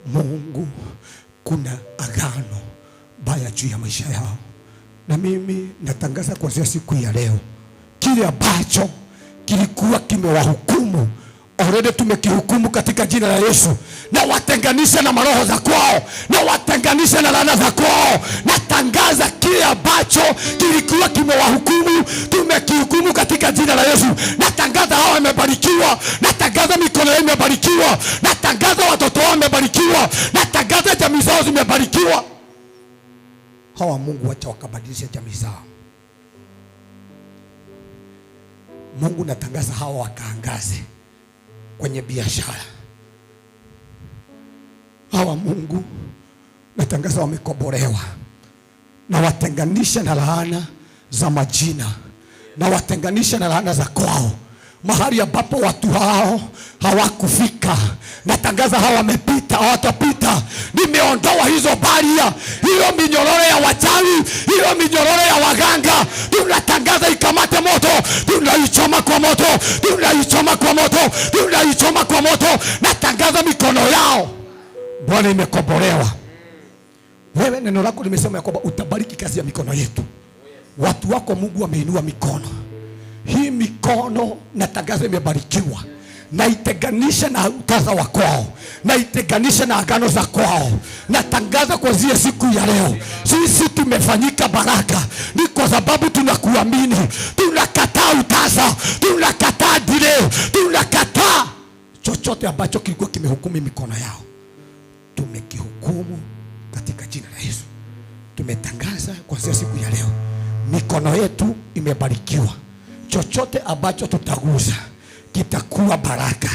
Mungu kuna agano baya juu ya maisha yao. Na mimi natangaza kuanzia siku ya leo, kile ambacho kilikuwa kimewahukumu already tumekihukumu katika jina la Yesu. Na watenganishe na maroho za kwao, na watenganishe na laana za kwao. Natangaza kile ambacho kilikuwa kimewahukumu tumekihukumu katika jina la Yesu. Natangaza hawa wamebarikiwa, natangaza mikono yao imebarikiwa, natangaza watoto wao wamebarikiwa, natangaza jamii zao zimebarikiwa. Hawa Mungu wacha wakabadilisha jamii zao. Mungu natangaza hawa wakaangaze kwenye biashara. Hawa Mungu natangaza wamekombolewa, na watenganisha na laana za majina, na watenganisha na laana za kwao, mahali ambapo watu hao hawakufika. Natangaza hawa wamepita, hawatapita. Nimeondoa hizo baria, hiyo minyororo ya wachawi, hiyo minyororo ya waganga. Tunatangaza ikamate moto, tunaichoma kwa moto, tunaichoma kwa moto, tunaichoma kwa moto. Natangaza mikono yao Bwana imekombolewa. Wewe neno lako limesema ya kwamba utabariki kazi ya mikono yetu. Watu wako Mungu wameinua mikono. Hii mikono natangaza imebarikiwa. Naitenganisha na utaza wa kwao, naitenganisha na agano za kwao. Natangaza kuanzia siku ya leo, sisi tumefanyika baraka, ni kwa sababu tunakuamini. Tunakataa utaza, tunakataa delay, tunakataa chochote ambacho kilikuwa kimehukumu mikono yao. Tumekihukumu katika jina la Yesu. Tumetangaza kuanzia siku ya leo, mikono yetu imebarikiwa. Chochote ambacho tutagusa kitakuwa baraka.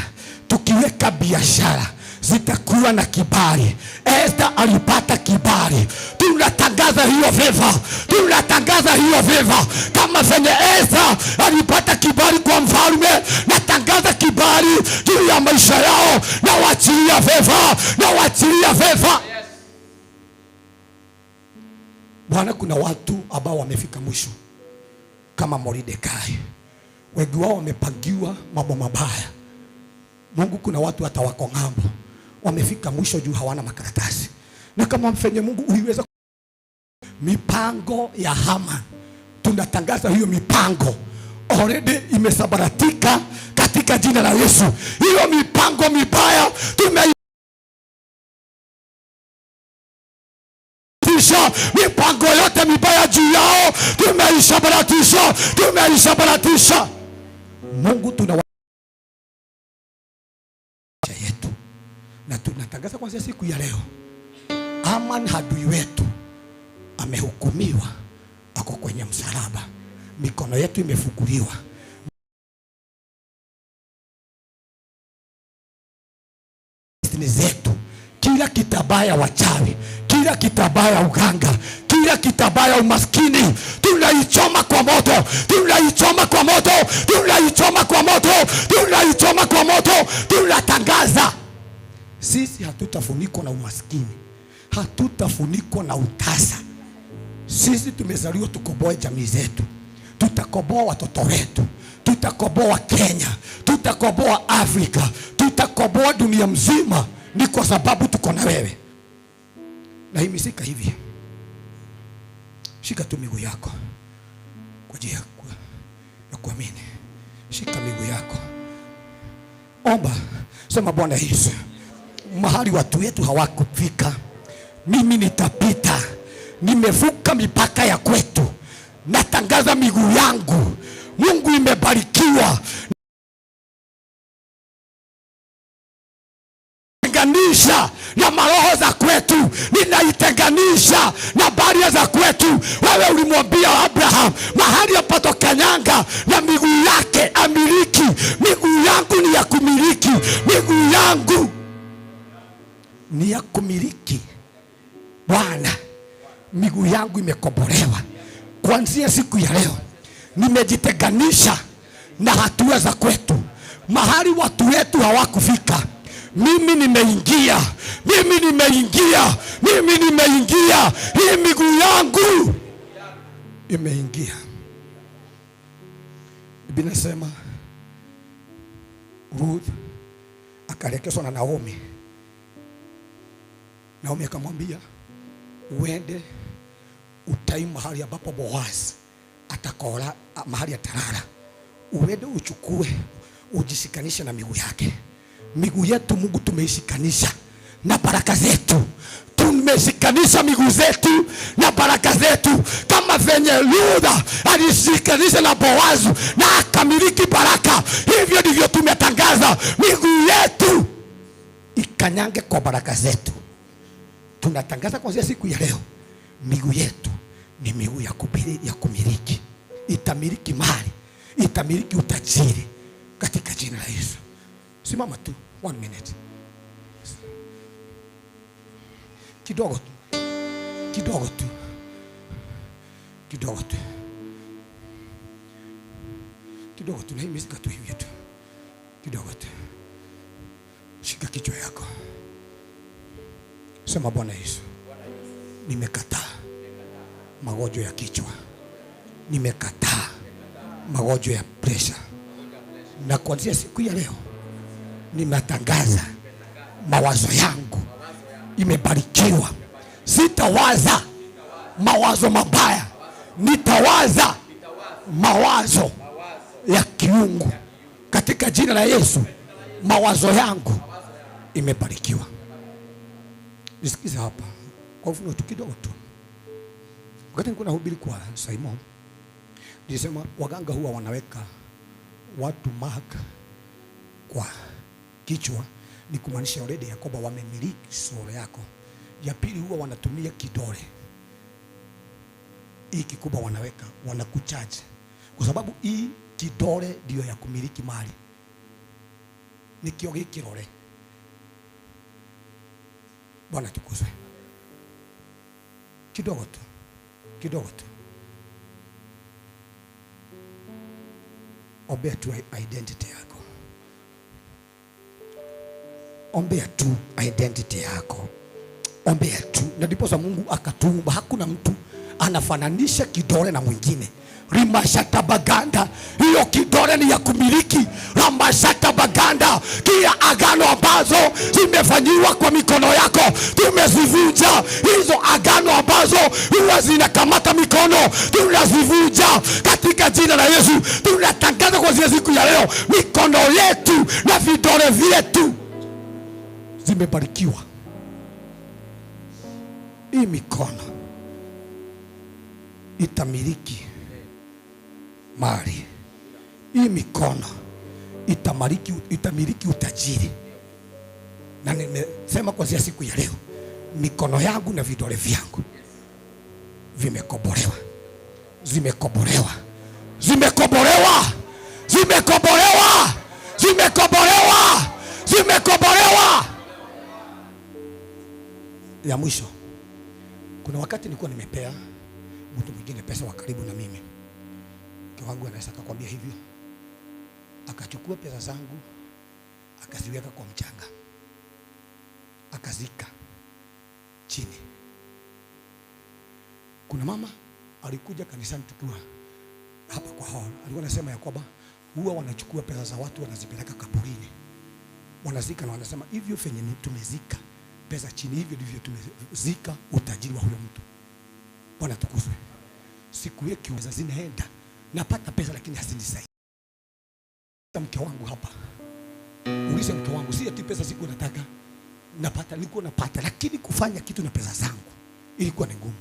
Tukiweka biashara zitakuwa na kibali. Esther alipata kibali. Tunatangaza hiyo favor, tunatangaza hiyo favor. Kama venye Esther alipata kibali kwa mfalme, natangaza kibali juu ya maisha yao. Nawachilia favor, nawachilia favor. Bwana, kuna watu ambao wamefika mwisho kama Mordekai. Wengi wao wamepangiwa mambo mabaya. Mungu, kuna watu hata wako ng'ambo wamefika mwisho juu hawana makaratasi. Na kama mfenye Mungu uliweza mipango ya Haman, tunatangaza hiyo mipango Already imesambaratika katika jina la Yesu. Hiyo mipango mibaya tumeisha, mipango yote mibaya juu yao tumeisambaratisha, tumeisambaratisha. Mungu tuna yetu na tunatangaza kuanzia siku ya leo, Aman adui wetu amehukumiwa, ako kwenye msalaba, mikono yetu imefunguliwa. Destiny zetu, kila kitabaya wachawi, kila kitabaya uganga, kila kitabaya umaskini, tunaichoma kwa moto, tunaichoma kwa moto, tunaichoma kwa moto, tunaichoma kwa moto. Tunatangaza sisi hatutafunikwa na umaskini, hatutafunikwa na utasa. Sisi tumezaliwa tukoboe jamii zetu, tutakoboa watoto wetu, tutakoboa Kenya, tutakoboa Afrika, tutakoboa dunia mzima. Ni kwa sababu tuko na wewe. Nahimisika hivi, shika tu miguu yako kwa ajili ya kuamini. Shika miguu yako, omba, sema Bwana Yesu, mahali watu wetu hawakufika, mimi nitapita. Nimevuka mipaka ya kwetu, natangaza miguu yangu, Mungu imebarikiwa. Tenganisha na maroho za kwetu, ninaitenganisha na baria za kwetu. Wewe ulimwambia Abraham mahali apatokanyanga na miguu yake amiliki. Miguu yangu ni ya kumiliki, miguu yangu ni ya kumiliki. Bwana, miguu yangu imekombolewa kuanzia siku ya leo. Nimejitenganisha na hatua za kwetu, mahali watu wetu hawakufika. Mimi nimeingia, mimi nimeingia, mimi nimeingia. Hii miguu yangu imeingia. Biblia inasema Ruth akaelekezwa na Naomi. Naomi akamwambia uende utai mahali ambapo Boaz atakola, mahali atalala, uende uchukue, ujishikanishe na miguu yake. Miguu yetu Mungu tumeishikanisha na baraka zetu, tumeshikanisha miguu zetu na baraka zetu, kama venye Luther alishikanisha na Boazu na akamiliki baraka. Hivyo ndivyo tumetangaza miguu yetu ikanyange kwa baraka zetu. Tunatangaza kuanzia siku ya leo, miguu yetu ni miguu ya kumiliki, itamiliki mali, itamiliki utajiri katika jina la Yesu. Simama tu 1 minute, kidogo tu, kidogo tu, kidogo tu, kidogo tu, na hii misika tu hivyo tu, kidogo tu. Shika kichwa yako, sema Bwana Yesu, nimekataa magonjwa ya kichwa, nimekataa magonjwa ya pressure, na kuanzia siku ya leo nimetangaza mawazo yangu imebarikiwa. Sitawaza mawazo mabaya, nitawaza mawazo ya kiungu katika jina la Yesu. Mawazo yangu imebarikiwa. Nisikize hapa kwa ufunuo tu kidogo tu. Wakati nilikuwa nahubiri kwa Simon, nilisema waganga huwa wanaweka watu mark kwa kichwa, ni kumaanisha already ya kwamba wamemiliki sura yako. Ya pili huwa wanatumia kidole hii kikubwa, wanaweka, wanakucharge kwa sababu hii kidole ndio ya kumiliki mali, nikio gikirore. Bwana tukuzwe. Kidogo tu, kidogo tu, ombea tu identity yako, ombea tu identity yako, ombea tu. Na ndiposa Mungu akatuumba, hakuna mtu anafananisha kidole na mwingine. Rimashatabaganda, hiyo kidole ni ya kumiliki. Ramashatabaganda, kila agano ambazo zimefanyiwa kwa mikono yako tumezivunja. Hizo agano ambazo huwa zinakamata mikono, tunazivunja katika jina la Yesu. Tunatangaza kuanzia siku ya leo, mikono yetu na vidole vyetu zimebarikiwa. Hii mikono itamiliki mali. Hii mikono itamiliki utajiri. Na nimesema kuanzia siku ya leo, mikono yangu na vidole vyangu vimekobolewa. Zimekobolewa. Zimekobolewa. Zimekobolewa. Zimekobolewa. Zimekobolewa. Ya mwisho, kuna wakati nilikuwa nimepea mtu mwingine pesa wa karibu na mimi. Mke wangu anaweza akakwambia hivyo. Akachukua pesa zangu akaziweka kwa mchanga, akazika chini. Kuna mama alikuja kanisani tukiwa hapa kwa hall, alikuwa anasema ya kwamba huwa wanachukua pesa za watu wanazipeleka kaburini, wanazika, na wanasema hivyo venye tumezika pesa chini, hivyo ndivyo tumezika utajiri wa huyo mtu. Bwana tukuzwe. Siku yake pesa zinaenda, napata pesa lakini hazinisaidii. Mke wangu hapa, ulize mke wangu, si ati pesa siku nataka napata, nilikuwa napata, lakini kufanya kitu na pesa zangu ilikuwa ni ngumu.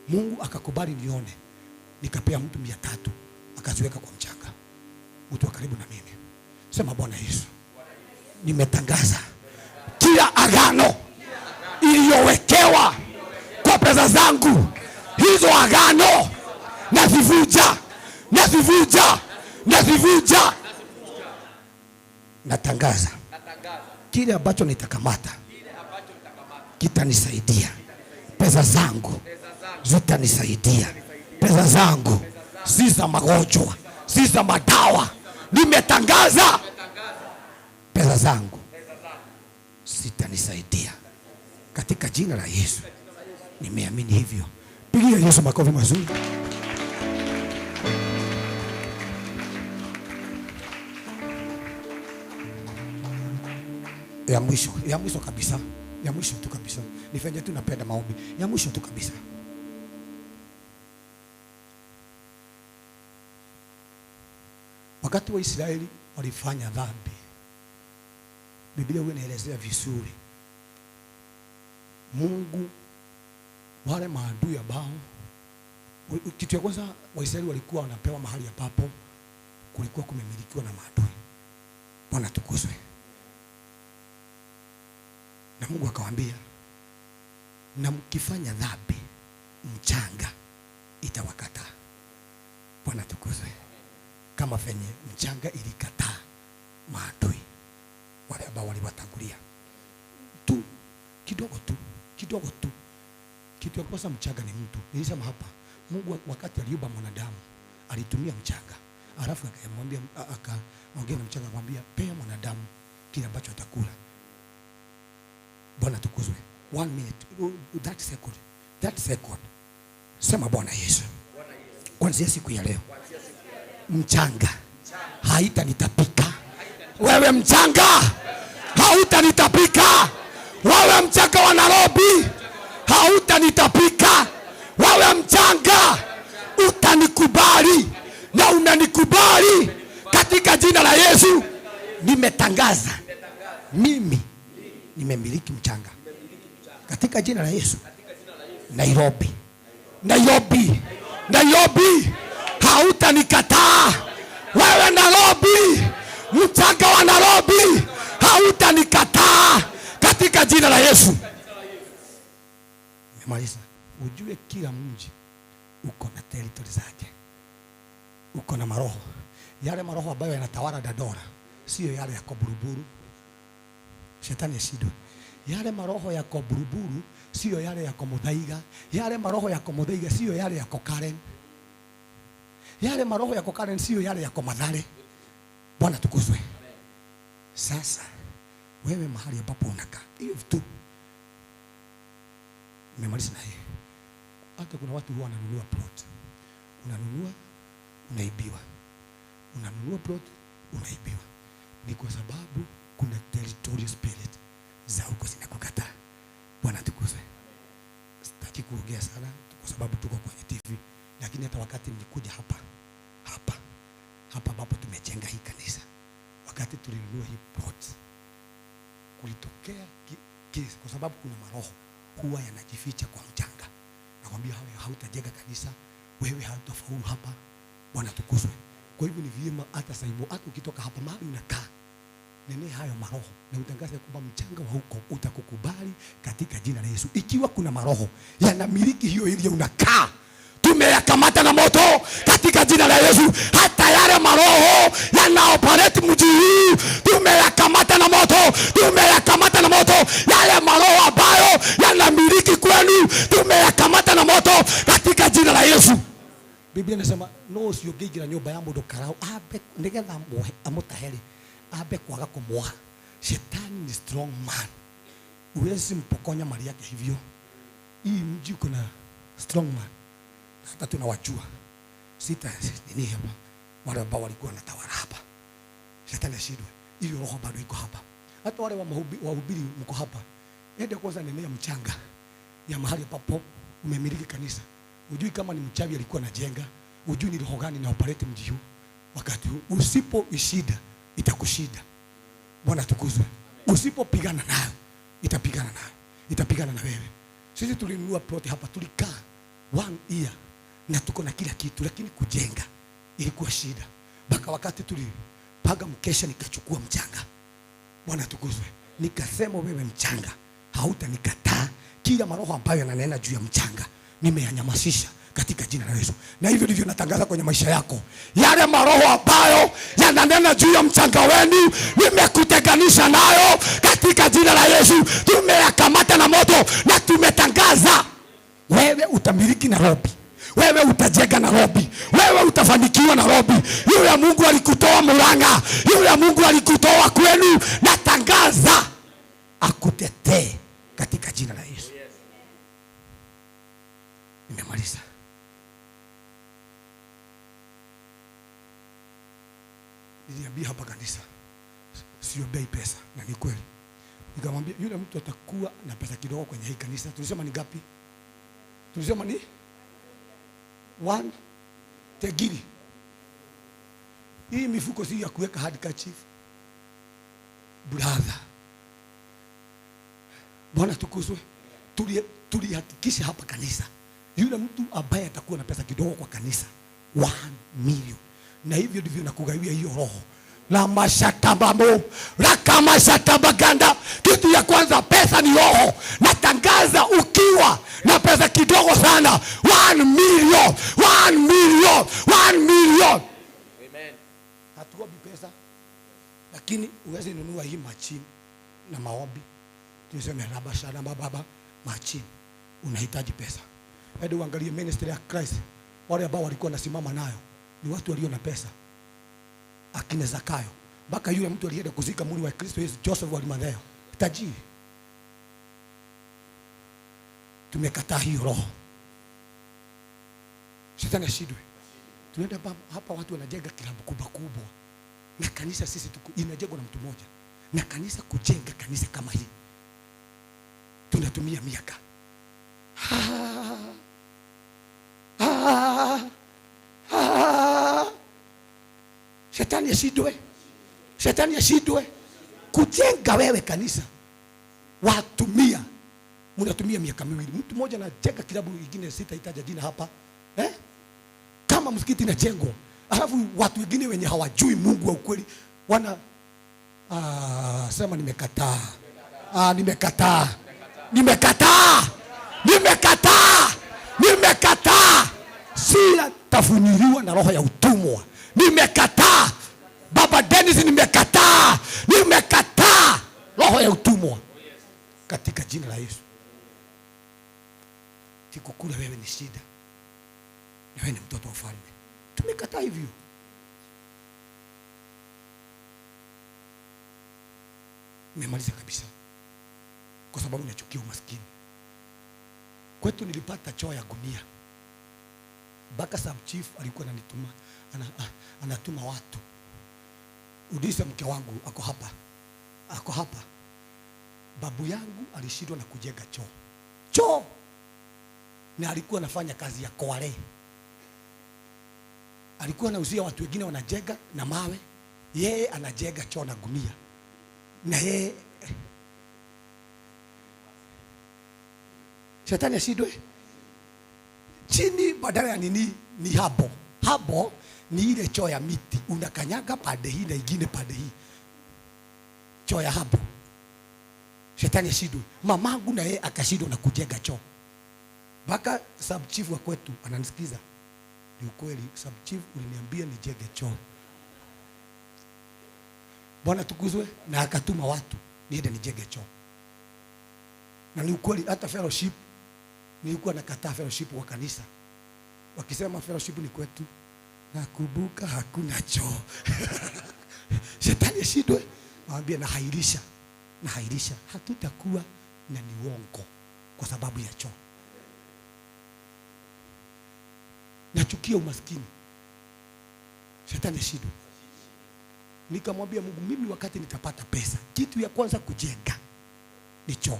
Mungu akakubali nione, nikapea mtu 300 akaziweka kwa mchanga, mtu wa karibu na mimi. Sema Bwana Yesu, nimetangaza kila agano iliyowekewa kwa pesa zangu, hizo agano nazivunja, nazivunja, nazivunja. Natangaza kile ambacho nitakamata kitanisaidia, pesa zangu zitanisaidia, pesa zangu si za magonjwa, si za madawa. Nimetangaza pesa zangu zitanisaidia katika jina la Yesu. Nimeamini hivyo. Pigia Yesu makofi mazuri. Ya mwisho, ya mwisho kabisa, ya mwisho tu kabisa. Nifanye tu, napenda maombi. Ya mwisho tu kabisa. Wakati wa Israeli walifanya dhambi, Biblia huwa inaelezea vizuri. Mungu wale maadui ambao, kitu ya kwanza Waisraeli walikuwa wanapewa mahali ambapo kulikuwa kumemilikiwa na maadui. Bwana tukuzwe. Na Mungu akawaambia, na mkifanya dhambi mchanga itawakataa. Bwana tukuzwe. Kama venye mchanga ilikataa maadui wale ambao waliwatangulia. Tu kidogo tu, kidogo tu. Kitu ya kwanza, mchanga ni mtu. Nilisema hapa, Mungu wakati aliumba mwanadamu alitumia mchanga. Alafu akamwambia, akaongea na mchanga akamwambia, pea mwanadamu kile ambacho atakula. Bwana tukuzwe. 1 minute, that second, that second. Sema Bwana Yesu, kuanzia siku ya leo mchanga haitanitapika. Wewe mchanga hautanitapika. Wewe mchanga wa Nairobi hautanitapika. Wewe mchanga utanikubali na unanikubali katika jina la Yesu. Nimetangaza mimi nimemiliki mchanga katika jina la Yesu. Nairobi, Nairobi, Nairobi hautanikataa. Wewe Nairobi, mchanga wa Nairobi hautanikataa katika jina la Yesu. Nimemaliza. Ujue kila mji uko na territory zake, uko na maroho. Yale maroho ambayo yanatawala Dandora sio yale ya Buruburu. Shetani ashindwe. Yale maroho ya Buruburu sio yale ya Muthaiga. Yale maroho ya Muthaiga sio yale ya Karen. Yale maroho ya Karen sio yale ya Mathare. Bwana tukuzwe. Sasa wewe mahali ambapo unakaa, hiyo tu nimemaliza na yeye. Hata kuna watu huwa wananunua plot. Unanunua, unaibiwa. Unanunua plot, unaibiwa. Ni kwa sababu kuna territorial spirit za huko zinakukataa. Bwana tukuzwe. Sitaki Sitaki kuongea sana kwa sababu tuko kwenye TV, lakini hata wakati nilikuja hapa hapa hapa ambapo tumejenga hii kanisa, wakati tulinunua hii plot, kulitokea kesi, kwa sababu kuna maroho huwa yanajificha kwa mchanga. Nakwambia wewe hautajenga kanisa, wewe hautafaulu hapa. Bwana tukuzwe. Kwa hivyo ni vyema hata sasa hivi, hata ukitoka hapa mahali unakaa, nene hayo maroho na utangaze kwamba mchanga wa huko utakukubali katika jina la Yesu. Ikiwa kuna maroho yanamiliki hiyo ile unakaa, tumeyakamata na moto katika jina la Yesu. Hata yale maroho yanaoperate mji huu tumeyakamata na moto, tumeyakamata na moto. Yale maroho ambayo yanamiliki kwenu tumeyakamata na moto katika jina la Yesu. Biblia inasema no ucio ũngĩingĩra nyũmba ya mũndũ karau ambe nĩgetha amũtahere ambe kwaga kũmwoha. Shetani ni strong man, huwezi mpokonya mali yake hivyo. Hii mji uko na strong man, hata tunawajua sita nini hapa, wale ambao walikuwa wanatawala hapa. Shetani ashindwe, hiyo roho bado iko hapa. Hata wale wahubiri mko hapa, ende kwanza nenea mchanga ya mahali ambapo umemiliki kanisa. Hujui kama ni mchawi alikuwa anajenga, hujui ni roho gani na operate mji huu wakati huu. Usipoishida itakushida. Bwana tukuzwe. Usipopigana nayo itapigana nayo, itapigana na wewe. Sisi tulinunua plot hapa, tulikaa 1 year na tuko na kila kitu, lakini kujenga ilikuwa shida. Mpaka wakati tulipaga mkesha nikachukua mchanga. Bwana tukuzwe. Nikasema wewe mchanga, hautanikataa. Kila maroho ambayo yananena juu ya mchanga nimeyanyamasisha katika jina la Yesu. Na hivyo ndivyo natangaza kwenye maisha yako. Yale maroho ambayo yananena juu ya mchanga wenu nimekutenganisha nayo katika jina la Yesu. Tumeyakamata na moto na tumetangaza wewe utamiliki Nairobi, wewe utajenga Nairobi, wewe utafanikiwa Nairobi. Yule Mungu alikutoa Murang'a, yule Mungu alikutoa kwenu, natangaza akutetee katika jina la Yesu. Nimemaliza. Niliambia hapa kanisa siombei pesa, na ni kweli. Nikamwambia yule mtu atakuwa na pesa kidogo kwenye hii kanisa. Tulisema ni ngapi? Tulisema ni 1 tegiri. Hii mifuko si ya kuweka handkerchief. Brother, Bwana tukuzwe. Tulihakikisha hapa kanisa yule mtu ambaye atakuwa na pesa kidogo kwa kanisa 1 million. Na hivyo ndivyo nakugawia hiyo roho. La mashatabamo, rakamashatabaganda. Kitu ya kwanza, pesa ni roho. Natangaza ukiwa na pesa kidogo sana, 1 million, 1 million, 1 million. Amen. Hatuombi pesa, lakini uweze nunua hii machine na maombi. Tuseme rabashana baba machine. Unahitaji pesa. Hadi uangalie ministry ya Christ, wale ambao walikuwa wanasimama nayo ni watu walio na pesa. Akina Zakayo, mpaka yule mtu alienda kuzika mwili wa Kristo Yesu, Joseph wa Arimathea, tajiri. Tumekataa hiyo roho. Shetani ashindwe. Tunaenda hapa watu wanajenga kilabu kubwa kubwa. Na kanisa sisi tuko inajengwa na mtu mmoja. Na kanisa kujenga kanisa kama hii tunatumia miaka. Shetani ashindwe. Shetani ashindwe. Kujenga wewe kanisa watumia, mnatumia miaka miwili. Mtu mmoja anajenga kilabu kingine, sitahitaja jina hapa. Kama msikiti inajengwa, alafu watu wengine wenye hawajui Mungu wa ukweli wana sema nimekataa. Nimekataa. Nimekataa. Nimekataa. Nimekataa. Sitafuniliwa na roho ya utumwa. Nimekataa. Baba Dennis, nimekataa. Nimekataa roho ya utumwa katika jina la Yesu. Sikukula wewe ni shida, wewe ni mtoto wa mfalme. Tumekataa hivyo. Nimemaliza kabisa, kwa sababu nachukia umaskini. Kwetu nilipata choo ya gunia. Mpaka sub chief alikuwa ananituma, anatuma watu. Udisa mke wangu ako hapa. Ako hapa. Babu yangu alishindwa na kujenga choo. Choo. Na alikuwa anafanya kazi ya kware, alikuwa anauzia watu wengine wanajenga na mawe, yeye anajenga choo na gunia, na yeye shetani ashindwe chini, badala ya nini ni habo. Habo ni ile choo ya miti, unakanyaga pande hii na ingine pande hii, choo ya habo. Shetani ashindwe. Mamangu na yeye akashindwa na kujenga choo, mpaka sub chief wa kwetu ananisikiza. Ni ukweli, sub chief uliniambia nijenge choo. Bwana tukuzwe. Na akatuma watu niende nijenge choo. Na ni ukweli, hata fellowship nilikuwa nakataa fellowship wa kanisa, wakisema fellowship ni kwetu, nakumbuka hakuna choo. Shetani ashindwe, waambie nahairisha, nahairisha, hatutakuwa na ni uongo kwa sababu ya choo. Nachukia umaskini. Shetani ashindwe. Nikamwambia Mungu, mimi wakati nitapata pesa, kitu ya kwanza kujenga ni choo.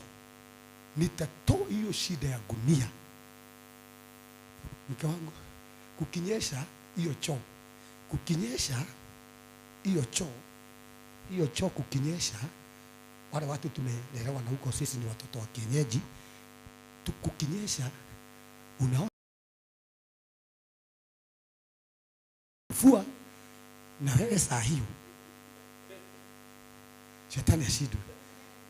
Nitatoa hiyo shida ya gunia. Mke wangu, kukinyesha hiyo choo, kukinyesha hiyo choo, hiyo choo kukinyesha, wale watu tumelelewa na huko, sisi ni watoto wa kienyeji, kukinyesha unaona mvua na wewe saa hiyo shetani ashindwe.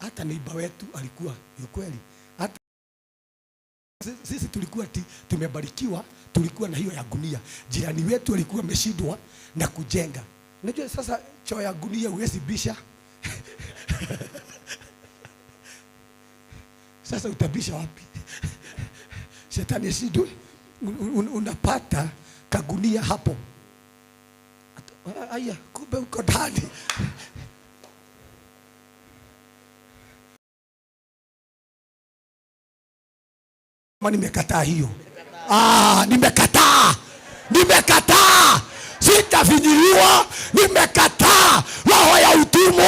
Hata neiba wetu alikuwa ni kweli, hata sisi tulikuwa tumebarikiwa, tulikuwa na hiyo ya gunia. Jirani wetu alikuwa ameshindwa na kujenga. Unajua sasa choo ya gunia huwezi bisha. Sasa utabisha wapi? Shetani ashindwe. Unapata kagunia hapo. Aya, kumbe uko ndani. Nimekataa hiyo. Nimekataa. Nimekataa. Sitafinyiliwa. Nimekataa roho ya utumwa.